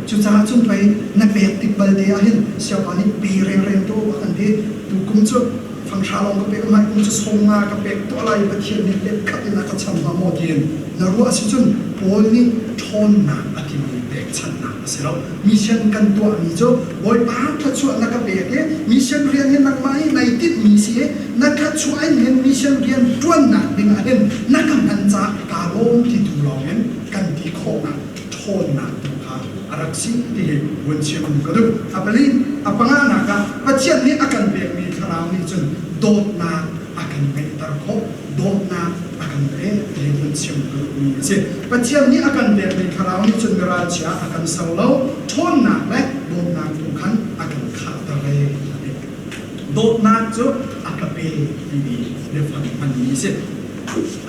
Cucaah cun pei na pek tik balte ah hin siapa nih pe rengreng tu a kan ti. Tukum cu fanghra lawng ka pek, hmai kum cu sawmnga ka pek tuah lai i Pathian nih let khat in a ka cham hnga maw tiin na ruah si cun Paul nih ṭhawnnak a timi pekchanhnak a si lo. Mission kan tuahmi cu Bawipa thluachuah na ka pek i mission rian hi nangmah hi nai tinhmi si i na thluachuah in hin mission rian ṭuannak ding ah hin na ka hman caah kaa lawm ti tu lawng in kan ti khawhnak ṭhawnnak tu kha a rak si ti hi vun chim ka duh. A pali a panganak ah Pathian nih a kan pekmi thlarau nih cun dawtnak a kan ngeihter khawh, dawtnak a kan pek ti hi vun chim ka duhmi a si. Pathian nih a kan pekmi thlarau nih cun miralchia a kan ser lo, ṭhawnnak le dawtnak tu khan a kan khahter e a ti. Dawtnak cu a ka pe timi biafang hmanmi a si.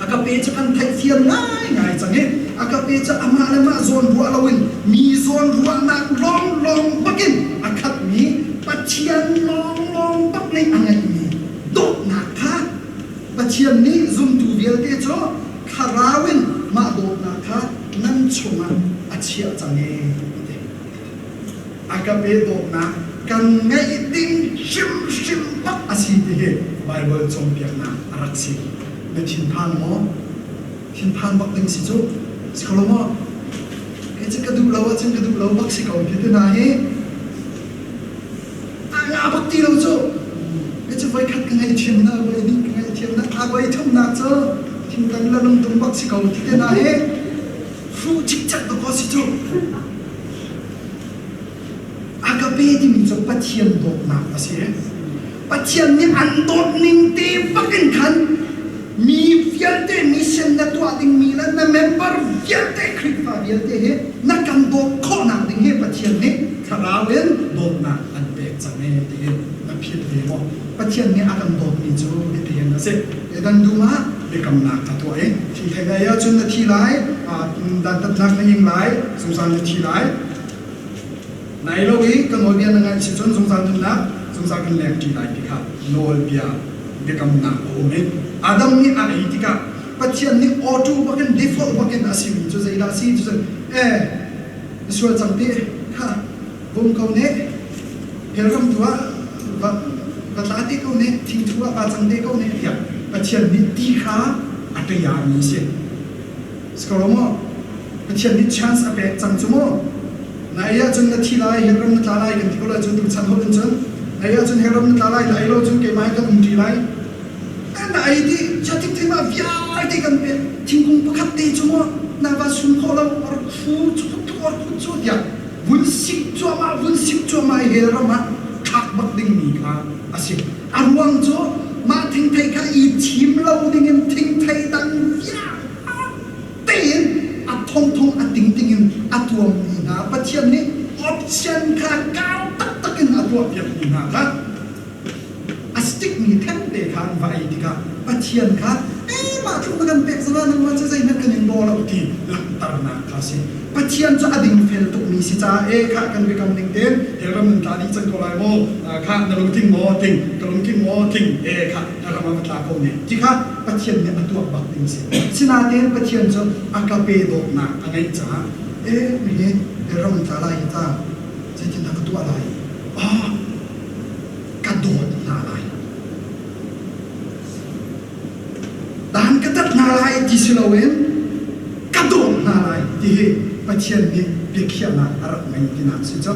A ka pe cu kan theihfian ngaingai cang i. Agape cu amah le mah zawn ruah loin mi zawn ruahnak lawnglawng bakin a khatmi Pathian lawnglawng bak nih a ngeihmi dawtnak kha Pathian nih zumtu vialte cu thlarau in mah dawtnak kha nan chungah a chiah cang ee a ti. Agape dawtnak kan ngeih ding hrimhrim bak a si ti hi Baibal cawnpiaknak a rak si. Na thinphan maw? Thinphan bak ding si cu. Si ko lo maw? Kei cu ka duh lo ahcun ka duh lo bak si ko ti te hna hi a ngah bak ti lo cu. Kei cu voikhat ka ngaihthiam na, voi hnih ka ngaihthiam na, a voi thumnak cu thingtan le lungtum bak si ko ti te hna hi hruh cikcek dawkaw si cu. Agape timi cu Pathian dawtnak a si. Pathian nih an dawt ning te bak in khan mi vialte mission na tuah dingmi le na member vialte Khrihfa vialte hi na kan dawt khawhnak ding hi Pathian nih thlarau in dawtnak an pek cang ee tiin na philh ve maw? Pathian nih a kan dawtmi cu hitihin a si. Edan dum ah biakamnak a tuah i thi thei lai ahcun na thi lai, dantatnak na ing lai, zungzal na thi lai. Nai lo i ka nawlbia na ngaih si cun zungzal nunnak zungzal kan lengṭi lai ti kha nawlbia biakamnak a um i Adam nih a ei tikah Pathian nih auto bakin default bakin a simi cu zeidah a si ti cun eh na sual cang ti kha vum ko ne helram tu ah va va tla te ko ne thingthu ah va cang te ko ne tiah Pathian nih ti kha a ṭiami a si. Si ko lo maw? Pathian nih chance a pek cang cu mu. Na ei ahcun na thi lai, hellram na tla lai kan ti ko lai cu tuchan holh in cun. Na ei ahcun hellram na tla lai, na ei lo cun keimah he kan um ṭi lai. Na ei ti chatik thei ma vialte kan pek. Thingkung pakhat te cu mu na va sum khawh lo or khu cu or khu cu tiah vun sik cuahmah vun sik cuahmah i hellram ah thlak bak dingmi kha a si. A ruang cu mah thingthei kha i thim lo dingin thingthei dang vialte in a thongthong a tingting in a tuammi hna Pathian nih option kha kau taktak in a tuahpiakmi hna kha a stickmi thengte kha an va ei tikah Pathian kha eh mah tluk na kan pek zala nangmah cu zeihmanh kan in daw lo ti langhternak kha a si. Pathian cu a dingfel tukmi si caah e khah kan biakam ning tein helram nan tla dih cang ko lai maw khah na lungtling maw tling ka lungtling maw tling e khah helram ah va tla ko ne ti kha Pathian nih a tuah bak ding si. Sinain Pathian cu a ka pe dawtnak a ngeih caah e mihi helram an tla lai hi ta zeitindah ka tuah lai ah ka dawt hna lai dan ka tat hna lai ti si loin ka dawt hna lai ti hi Pathian nih biakhiahnak a rak ngei tinak si cu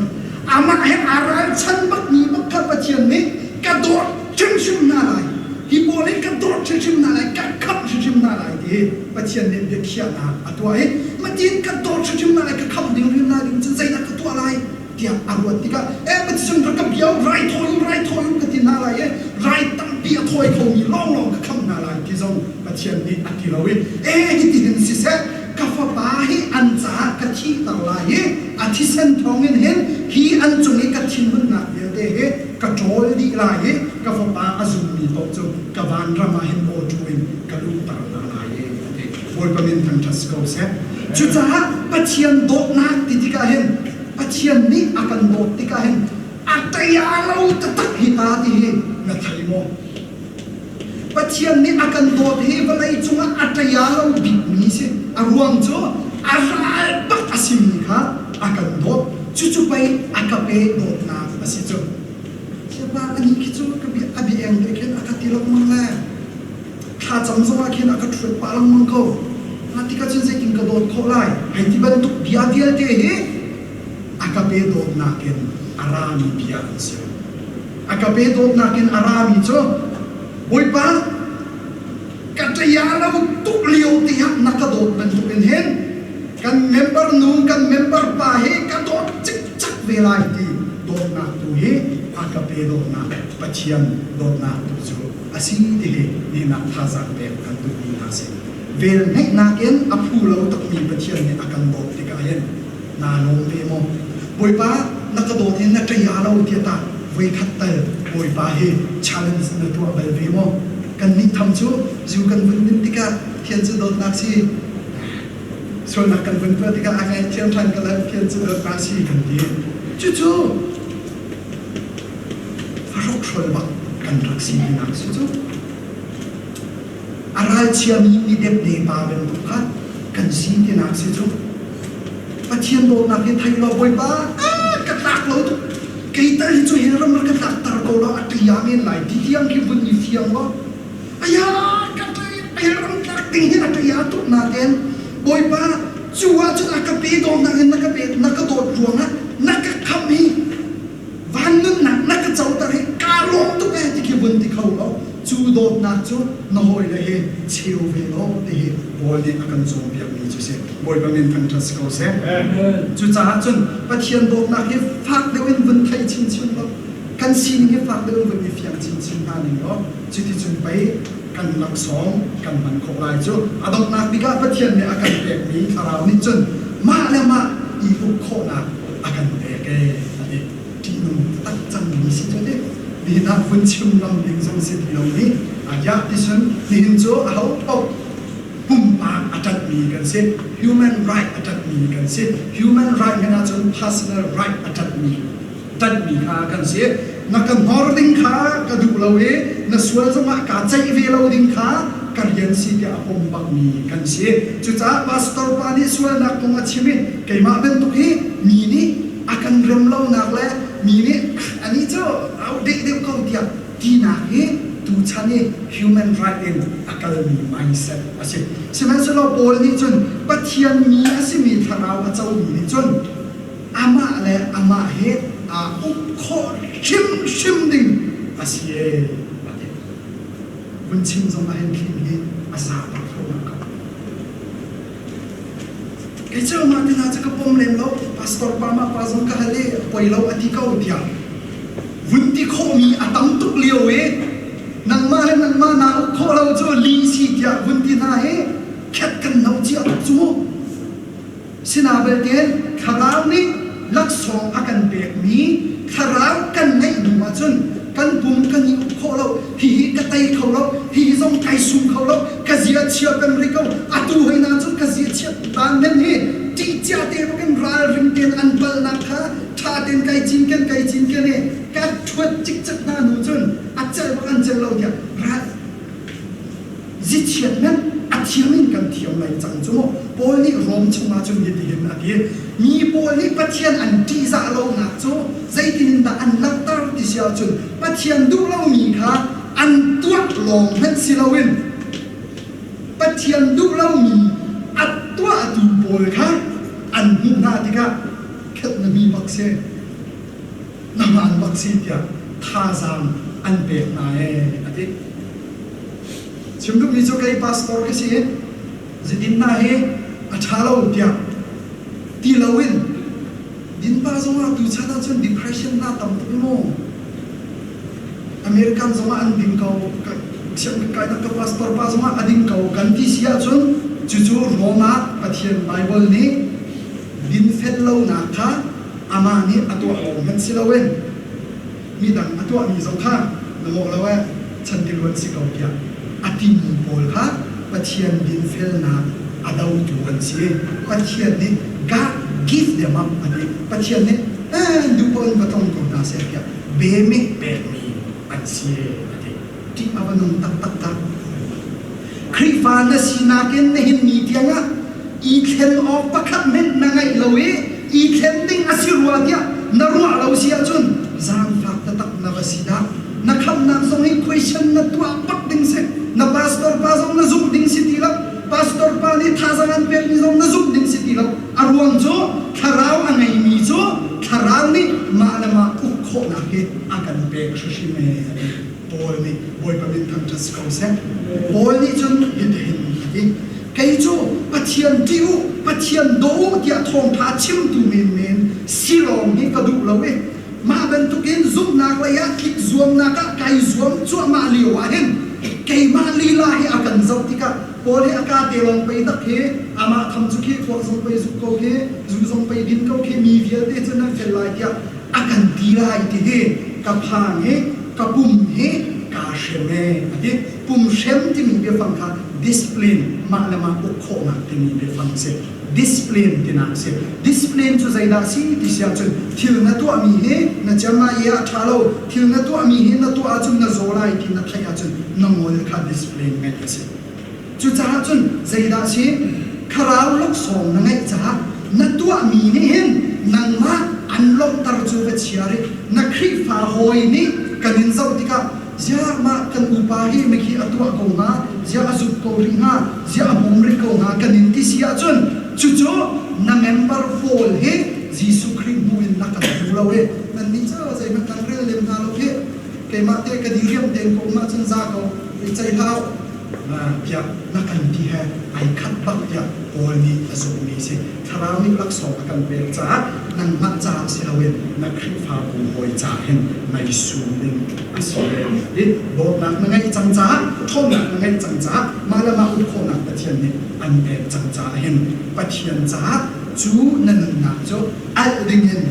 amah he aa ralchan bakmi bak kha Pathian nih ka dawt hrimhrim hna lai hi pawl hi ka dawt hrimhrim hna lai ka khamh hrimhrim hna lai ti hi Pathian nih biakhiahnak a tuah i matin ka dawt hrimhrim hna lai ka khamh ding hrim hna ding cu zeidah ka tuah lai tiah a ruat tikah e Pathian rak ka biau rai thawi u rai thawi u ka ti hna lai i rai tampi a thawi khomi lawnglawng ka khamh hna lai ti zong Pathian nih a ti lo i e hitihin siseh ka fapa hi an caah ka thihter lai i a thisen thawngin hin hi an cung i ka thinhunnak vialte hi ka ṭawl dih lai i ka fapa a zummi paoh cu ka vanram ah hin aw in ka luhter hna lai e a ti. Bawipa min thangṭhat si ko seh. Cucaah Pathian dawtnak ti tikah hin Pathian nih a kan dawt tikah hin a tei a lo taktak hi ta ti hi na thei maw? Pathian nih a kan dawt hi vawlei cungah a tei a lo bikmi si. A ruang cu a ral bak a simi kha a kan dawt. Cucu pei a ka pe dawtnak a si cu. Siapa anih khi cu ka bia a bia eng te khin a ka ti lengmang le thlacam zongah khin a ka ṭhuat pah lengmang ko. Mah tikah cun zeitin ka dawt khawh lai? Hei ti bantuk bia vialte hi a ka pe dawtnak in a rami bia an si. A ka pe dawtnak in a rami cu Bawipa ka ṭaya lo tuk lio te ah na ka dawt bantukin hin kan member nu kan member pa hi ka dawt cikcek ve lai ti dawtnak tu hi a ka pe dawtnak Pathian dawtnak tu cu a si ti hi nihnak thazaang pek kan duhmi hna si. Vel ngeihnak in a phu lo takmi Pathian nih a kan dawt tikah hin naa lawm ve maw? Bawipa na ka dawt in na ṭaya lo tiah tah voikhat tal Bawipa hi challenge na tuah bal ve maw? Kannih tham cu zu kan vun din tikah Pathian cu dawtnak si. Sualnak kan vun tuah tikah a ngaihthiam ṭhan ka lai Pathian cu dawtnak si kan ti. Cucu hrokhrawl bak kan rak si tinak si cu. A ralchiami midepde pa bantuk kha kan si tinak si cu. Pathian dawtnak hi thei law Bawipa ka tlak lo tuk kei tal hi cu hi ram ka tlak tar ko law a ṭi ah men lai ti tiang khi vun i fiang law aya ka ṭi ram tlak ding hi a ṭi ah tuk nain Bawipa cu ah cun a ka pe dawtnak in na ka pe na ka dawt ruangah na ka khamh hi van nunnak na ka coter hi kaa lawm tuk ee ti khi vun ti kho law cu dawtnak cu na hawile he cheu ve law ti hi Paul nih a kan cawnpiakmi cu si. Bawipa min thangṭhat si ko seh. Cucaah cun Pathian dawtnak hi fak deuh in vun thei chinchin law kan sining hi fak deuh in vun i fiang chinchin hna ning law cuticun pei kan laksawng kan hman khawh lai cu. A donghnak bik ah Pathian nih a kan pekmi Thlarau nih cun mah le mah i uk khawhnak a kan pek ee a ti. Ṭihnung tak cangmi si cu ti. Nihin ah vun chim ngam ding zong si ti lo ni. Yah ti cun nihin cu aho paoh pumpak a ṭanhmi kan si. Human right a ṭanhmi kan si. Human right men ahcun personal right a ṭanhmi ṭanhmi kha kan si. Na ka hnor ding kha ka duh lo i na sual zongah kaa ceih ve lo ding kha ka rian si tiah a pom bakmi kan si. Cucaah pastor pa nih sualnak kong a chim i keimah bantuk hi mi nih a kan rem lonak le mi nih anih cu au deh deuh ko tiah tinak hi tuchan i human right in a kalmi mindset a si. Sihmanhsehlaw Paul nih cun Pathian mi a simi thlarau a comi nih cun amah le amah hi aa uk khawh hrimhrim ding a si ee a ti. Vun chim zong ah hin thlim hi a za bak thluahmah ko. Kei cu mah ti hna cu ka pom lem lo, pastor pa mah pa zong ka hal i a poi lo a ti ko tiah vun ti khawhmi a tam tuk lio i nangmah le nangmah naa uk khawh lo cu li si tiah vun ti hna hi khet kan no cia tuk cu mu. Sina belte thlarau nih laksawng a kan pekmi thlarau kan ngeih hnu ahcun kan pum kan i uk khawh lo, hihi ka tei kho lo, hihi zong kai sum kho lo, ka zia chia peng rih ko, atu hoi na cun ka zia chiat dan men hi ṭih cia te bakin ralring tein an palhnak kha ṭha tein kai cinken kai cinken i ka ṭhuat cikcek hna hnu cun a celh bak an celh lo tiah ral zichiat men a thiam in kan thiam lai cang cu mu. Paul nih Rom chungah cun hitihin a ti: Mi pawl nih Pathian an ṭihzah lonak cu zeitin in dah an langhter ti si ahcun Pathian duh lomi kha an tuah lawng hmanh si loin Pathian duh lomi a tuahtu pawl kha an hmuh hna tikah khet na mi bak si, na hmaan bak si tiah thazaang an pek hna ee a ti. Chim duhmi cu kei pastor ka si i zidin hna hi a ṭha lo tiah ti loin dinpa zongah tuchan ahcun depression hna tam tuk maw American zongah an ding ko sianginn kainak ka pastor pa zongah a ding ko kan ti si ahcun cucu Rome ah Pathian Bible nih dinfel lonak kha amah nih a tuah lo hmanh si loin midang a tuahmi zong kha na mawh lo eh chantiluan si ko tiah a timi pawl kha Pathian dinfelnak a dotu an si. Pathian nih God give them up a ti. Pathian nih eh duh paoh in va tlong ko hna seh tiah bemik pekmi an si a ti. Ṭih a va nung taktak dah. Khrihfa na sinak in nihin ni tiangah i thlen awk pakhat hmanh na ngeih lo i i thlen ding a si rua tiah na ruah lo si ahcun zaangfak taktak na va si dah. Na khamhnak zong hi question na tuah bak ding si. Na pastor pa zong na zumh ding si ti lo. Pastor pa nih thazaang an pekmi zong na zumh ding si ti lo. A ruang cu thlarau a ngeimi cu thlarau nih mah le mah uk khawhnak hi a kan pek hrimhrim ee a ti. Paul nih Bawipa min thangṭhat si ko seh. Paul nih cun hitihin a ti, Kei cu Pathian ṭih u, Pathian daw u tiah thawngṭha chimtu menmen si lawng hi ka duh lo i mah bantukin zumhnak lei ah tlik zuamnak ah kai zuam cuahmah lio ah hin keimah lila hi a kan zoh tikah Paul hi a ka te lawng pei tak hi amah tham cu khi kuak zong pei zuk ko khi zu zong pei din ko khi mi vialte cu nan fel lai tiah a kan ti lai ti hi ka phang hi ka pum hi ka Kaa hrem ee a ti. Pum hrem timi biafang kha discipline, mah le mah uk khawhnak timi biafang a si. Discipline tinak a si. Discipline cu zeidah a si ti si ahcun thil na tuahmi hi na cem ah i a ṭha lo, thil na tuahmi hi na tuah ahcun na zaw lai ti na theih ahcun na ngol kha discipline ngeih a si. Cucaah cun zeidah a si? Thlarau laksawng na ngeih caah na tuahmi nih hin nangmah an lawmhter cu va chia rih. Na Khrihfa hawi nih kan in zoh tikah ziah mah kan upa hi mikhi a tuah ko hnga, ziah a zut ko rih hnga, ziah a hmawm rih ko hnga kan in ti si ahcun cucu na member pawl hi Jesuh Khrih hmu in na kan hmu lo i nannih cu zeihmanh kan rel lem hna lo hi keimah te ka diriam tein ka um ahcun za ko i ceih hlah tiah na kan ti he ai khat bak tiah Paul nih a zumhmi a si. Thlarau nih laksawng a kan pek caah nangmah caah si loin na Khrihfabu hawi caah hin mei sum ding a si ve. Hi dawtnak na ngeih cang caah, ṭhawnnak na ngeih cang caah, mah le mah uk khawhnak Pathian nih an pek cang caah hin Pathian caah cu na nunnak cu alh dingin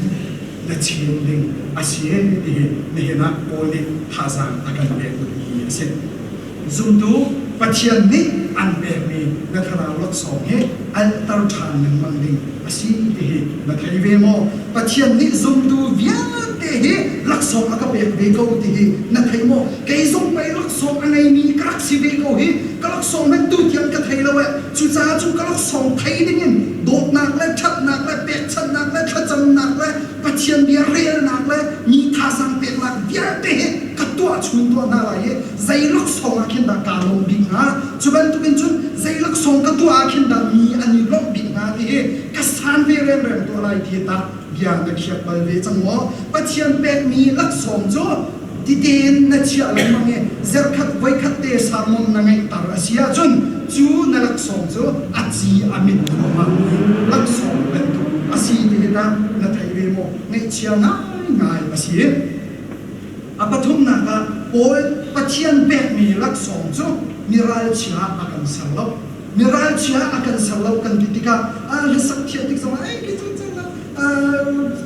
na chim ding a si ti hi nihin ah Paul nih thazaang a kan pek duhmi a si. Zumtu Pathian nih an pekmi na thlarau laksawng hi alter ṭhan lengmang ding a si ti hi na thei ve maw? Pathian nih zumtu vialte hi laksawng a ka pek ve ko ti hi na thei maw? Kei zong pei laksawng a ngeimi ka rak si ve ko hi ka laksawng hmanh tutiang ka thei lo eh. Cucaah cu ka laksawng thei dingin dawtnak le ṭhatnak le pekchanhnak le thlacamnak le Pathian bia relnak le mi thazaang peknak vialte hi ka tuah chun tuah hna lai i zei laksawng ah khin dah kaa lawm bik hnga? Cu bantukin cun zei laksawng ka tuah ah khin dah mi an i lawmh bik hnga ti hi ka san ve rengreng tuah lai ti tah bia na khiak bal ve cang maw? Pathian pekmi laksawng cu titein na chiah lengmang i zerkhat voikhat te sermon na ngeihter a si ahcun cu na laksawng cu a ci a mit thluahmah mi laksawng bantuk a si ti hi tah na thei ve maw? Ngaihchia ngaingai a si. A pathumnak ah Paul Pathian pekmi laksawng cu miralchia a kan ser lo. Miralchia a kan ser lo kan ti tikah hlasak thiah tik zongah ei ke cu lo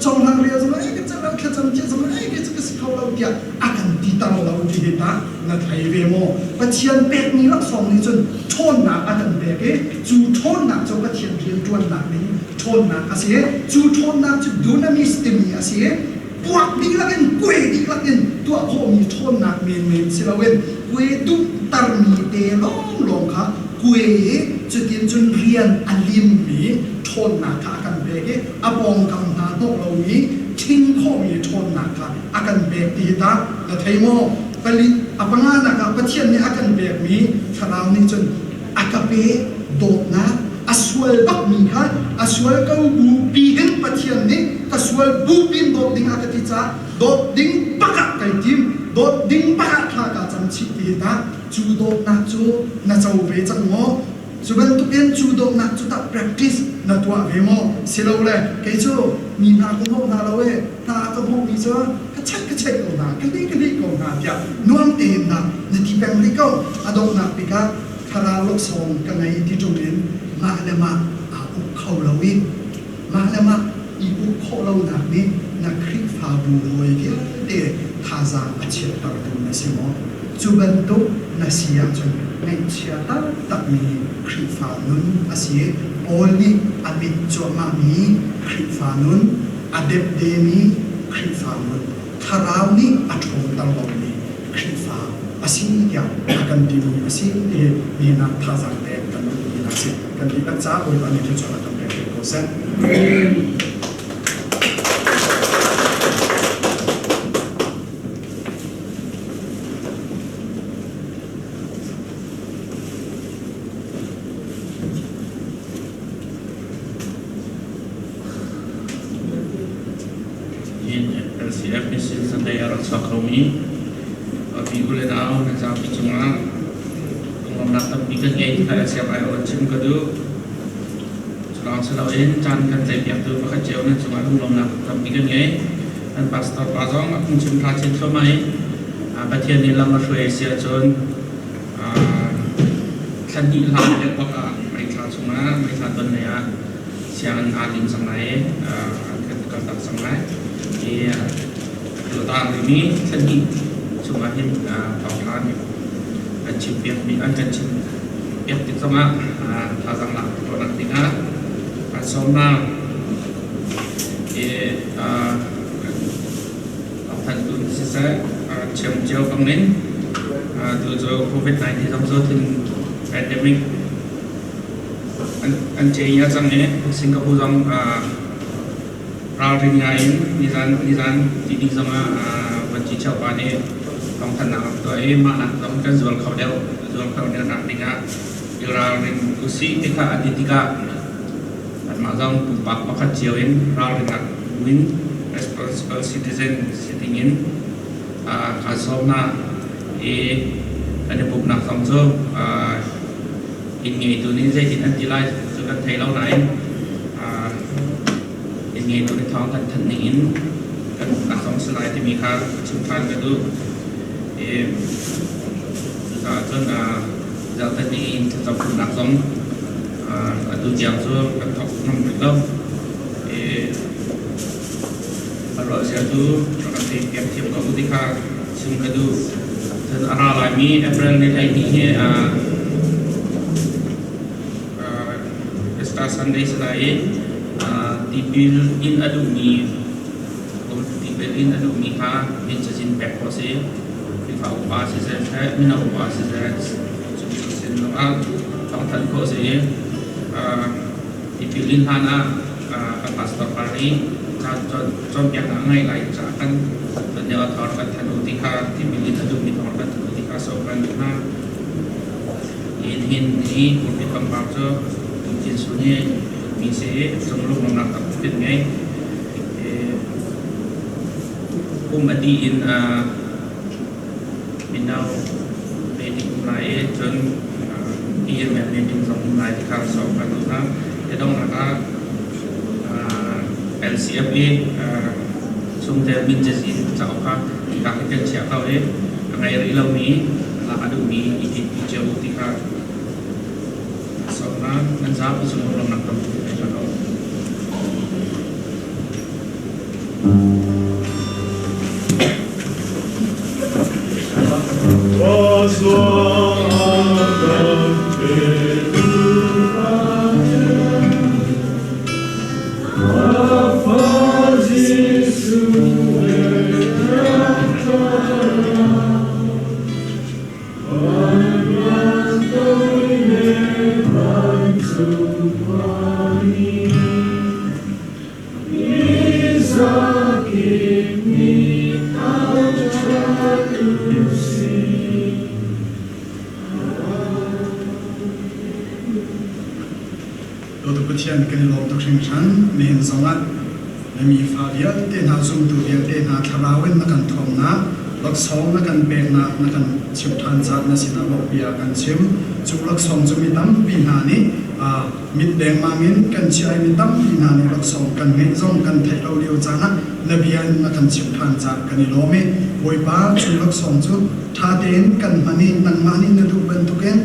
conghlang rial zongah ei ke cu lo thlacam thiah zongah ei ke cu ka si kho lo tiah a kan ti tar lo ti hi tah na thei ve maw? Pathian pekmi laksawng nih cun ṭhawnnak a kan pek i cu ṭhawnnak cu Pathian rianṭuannak ding ṭhawnnak a si i cu ṭhawnnak cu dunamis timi a si i puak dihlak in kuai dihlak in tuah khawhmi ṭhawnnak menmen si loin kuai duhtermi te lawnglawng kha kuai i cutin cun rian a limmi ṭhawnnak kha a kan pek i a pawngkam hna hnawh lomi ṭhing khawhmi ṭhawnnak kha a kan pek ti hi tah na thei maw? Pali a panganak ah Pathian nih a kan pekmi thlarau nih cun a ka pe dawtnak a sual bakmi kha a sual ko bu piin Pathian nih ka sual bu pin dawt ding a ka ti caah dawt ding bak ah kai tim dawt ding bak ah thla ka cam chih ti hi tah cu dawtnak cu na co ve cang maw? Cu bantukin cu dawtnak cu tah practice na tuah ve maw? Silole kei cu mi hna ka hnawh hna lo e hna ka hmuhmi cu ka check ka check ko hna ka hlih ka hlih ko hna tiah nuam tein na na ti peng rih ko. A donghnak bik ah thlarau laksawng ka ngei ti ṭung in mah le mah aa uk kho lo i mah le mah i uk khawh lonak nih na Khrihfabu hawi vialte thazaang a chiattertu na si maw? Cu bantuk na si ahcun ngaihchia taktakmi Khrihfa nun a si i Paul nih a mit cuahmahmi Khrihfa nun, a depdemi Khrihfa nun, thlarau nih a ṭhawnter lomi Khrihfa a si tiah a kan timi a si ti hi nihin ah thazaang pek kan duhmi a si. Kan dihlak caah Bawipa nih thluachuah kan pek ko seh. LCF Mission Sunday a rak chuak khomi pi u le nau nan zapi cungah lunglawmhnak tampi kan ngei ti kha LCF aiawh in chim ka duh. Culawng si loin caan kan tleipiaktu pakhat cio nan cungah lunglawmhnak tampi kan ngei. Kan pastor pa zong a phungchim ṭha chin thluahmah i Pathian nih lam a hruai si ahcun thla hnih hlan deuh bak ah May thla chungah May thla ton lei ah sianginn aa lim cang lai i an kan kaltak cang lai. I tutan rimi thla hnih chung chungah hin thawngṭha nih an chimpiakmi an kan chimpiak tik zongah thazaang lak khawhnak dingah kan sawmnak i thantu siseh chim cio bangin tu cu COVID-19 zong cu thin pandemic an ce a cang i Singapore zong ralring ngai in nizan tini zongah vuanci cheupa nih thawngthanhnak rak tuah i mah nak zong kan zual kho deuh zual kho deuh nak dingah i ralring usih ti kha a ti tikah anmah zong pumpak pakhat cio in ralring nak in responsible citizen si dingin kaa sawm hna i kan i pumhnak zong cu inn ngeitu nih zeitin an ti lai cu kan thei lo nain inn ngeitu nih thawng kan thanh ning in kan umnak zong si lai timi kha chim ṭhan ka duh. I cucaah cun zarhkhat ni in thlacam pumhnak zong atu tiang cu kan thawk ngam rih lo. I a ruahzia cu rak kan theihpiak thiam ko ti kha chim ka duh. Cun a ra laimi April ni 12 hi Easter Sunday si lai i tipil in a duhmi tipil in a duhmi kha min cazin pek khawh si. Khrihfa upa siseh, mino upa siseh, cu sin zongah thawngthanh khawh si i tipil in hlan ah kan pastor par nih cawnpiaknak a ngeih lai caah kan tuan thawng kan thanh u ti kha tipil in a duhmi thawng kan thanh u ti kha so kan duh hna. Hin hi pulpit pangpar cu Tuchin Sun hi mi si i lunglawmhnak tampi kan ngei. Kum a dih in mino meeting um lai i cun EMF meeting zong um lai ti kha sawm kan duh hna. Hi donghnak ah LCF i chungtel min cazin cauk kha hika hi kan chiah ko i a ngei rih lomi lak a duhmi i tinpi cio u ti kha sawm hna. Nan zapi cung lawmnak tampi kan ngei ko. Dawtu Pathian kan i lawm tuk hringhran. Nihin zongah na mi fa vialte hna zumtu vialte hna thlarau in na kan thuamnak, laksawng na kan peknak na kan chimh ṭhan caah na sinah lawmhbia kan chim. Cu laksawng cu mi tampi hna nih mit dengmang in kan chiah i mi tampi hna nih laksawng kan ngeih zong kan theih lo lio caan ah na bia in na kan chimh ṭhan caah kan i lawm i Bawipa cu laksawng cu ṭha tein kan hman i nangmah nih na duh bantukin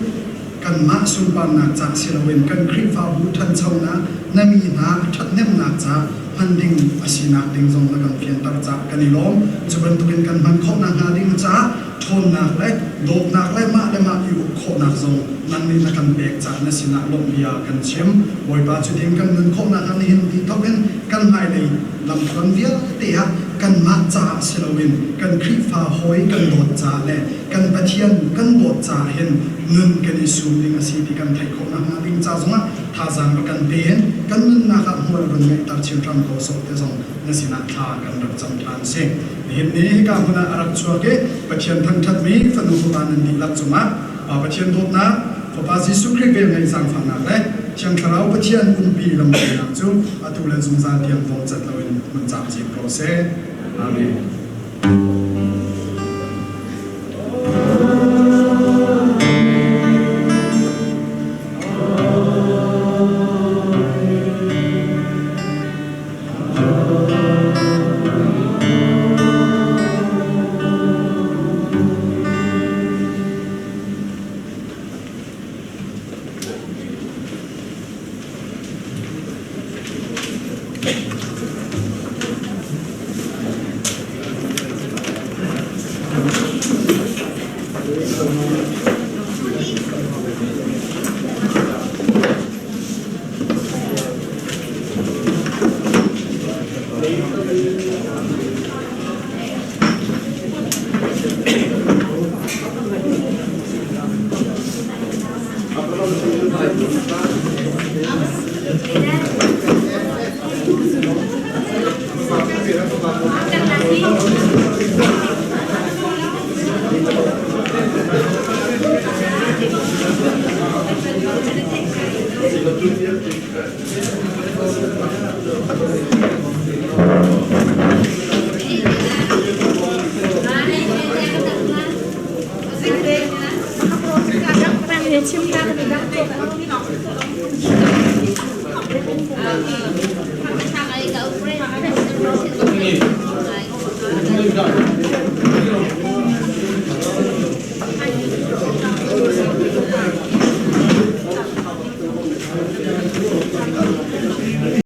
kanmah sunparnak ca si loin kan Khrihfabu ṭhanchonak na mi hna ṭhathnemnak ca hman ding a sinak ding zong na kan fianter caah kan i lawm. Cu bantukin kan hman khawh nakhnga ding caah ṭhawnnak le dawtnak le mah le mah i uk khawhnak zong nang nih na kan pek caah na sinah lawmhbia kan chim. Bawipa cu ding kan nun khawh nakhnga nihin ti thawk in kan hmailei lamthluan vialte ah kanmah caah si loin kan Khrihfa hawi kan dawt caah le kan Pathian kan dawt caah hin nun kan i sum ding a si ti kan theih khawh nakhnga ding ca zongah thazaang rak kan pe in kan nunnak ah hmual run ngeihter chin hram ko sawh te zong na sinah thla kan rak cam ṭhan si. Nihin ni hika hmun ah a rak chuak i Pathian thangṭhatmi fanu fapa nan dihlak cungah Pa Pathian dawtnak, Fapa Jesuh Khrih velngeih zaangfahnak le Thiang Thlarau Pathian umpi lamhruainak cu atu le zungzal tiang dong cat loin hmun camcin ko seh. Amen.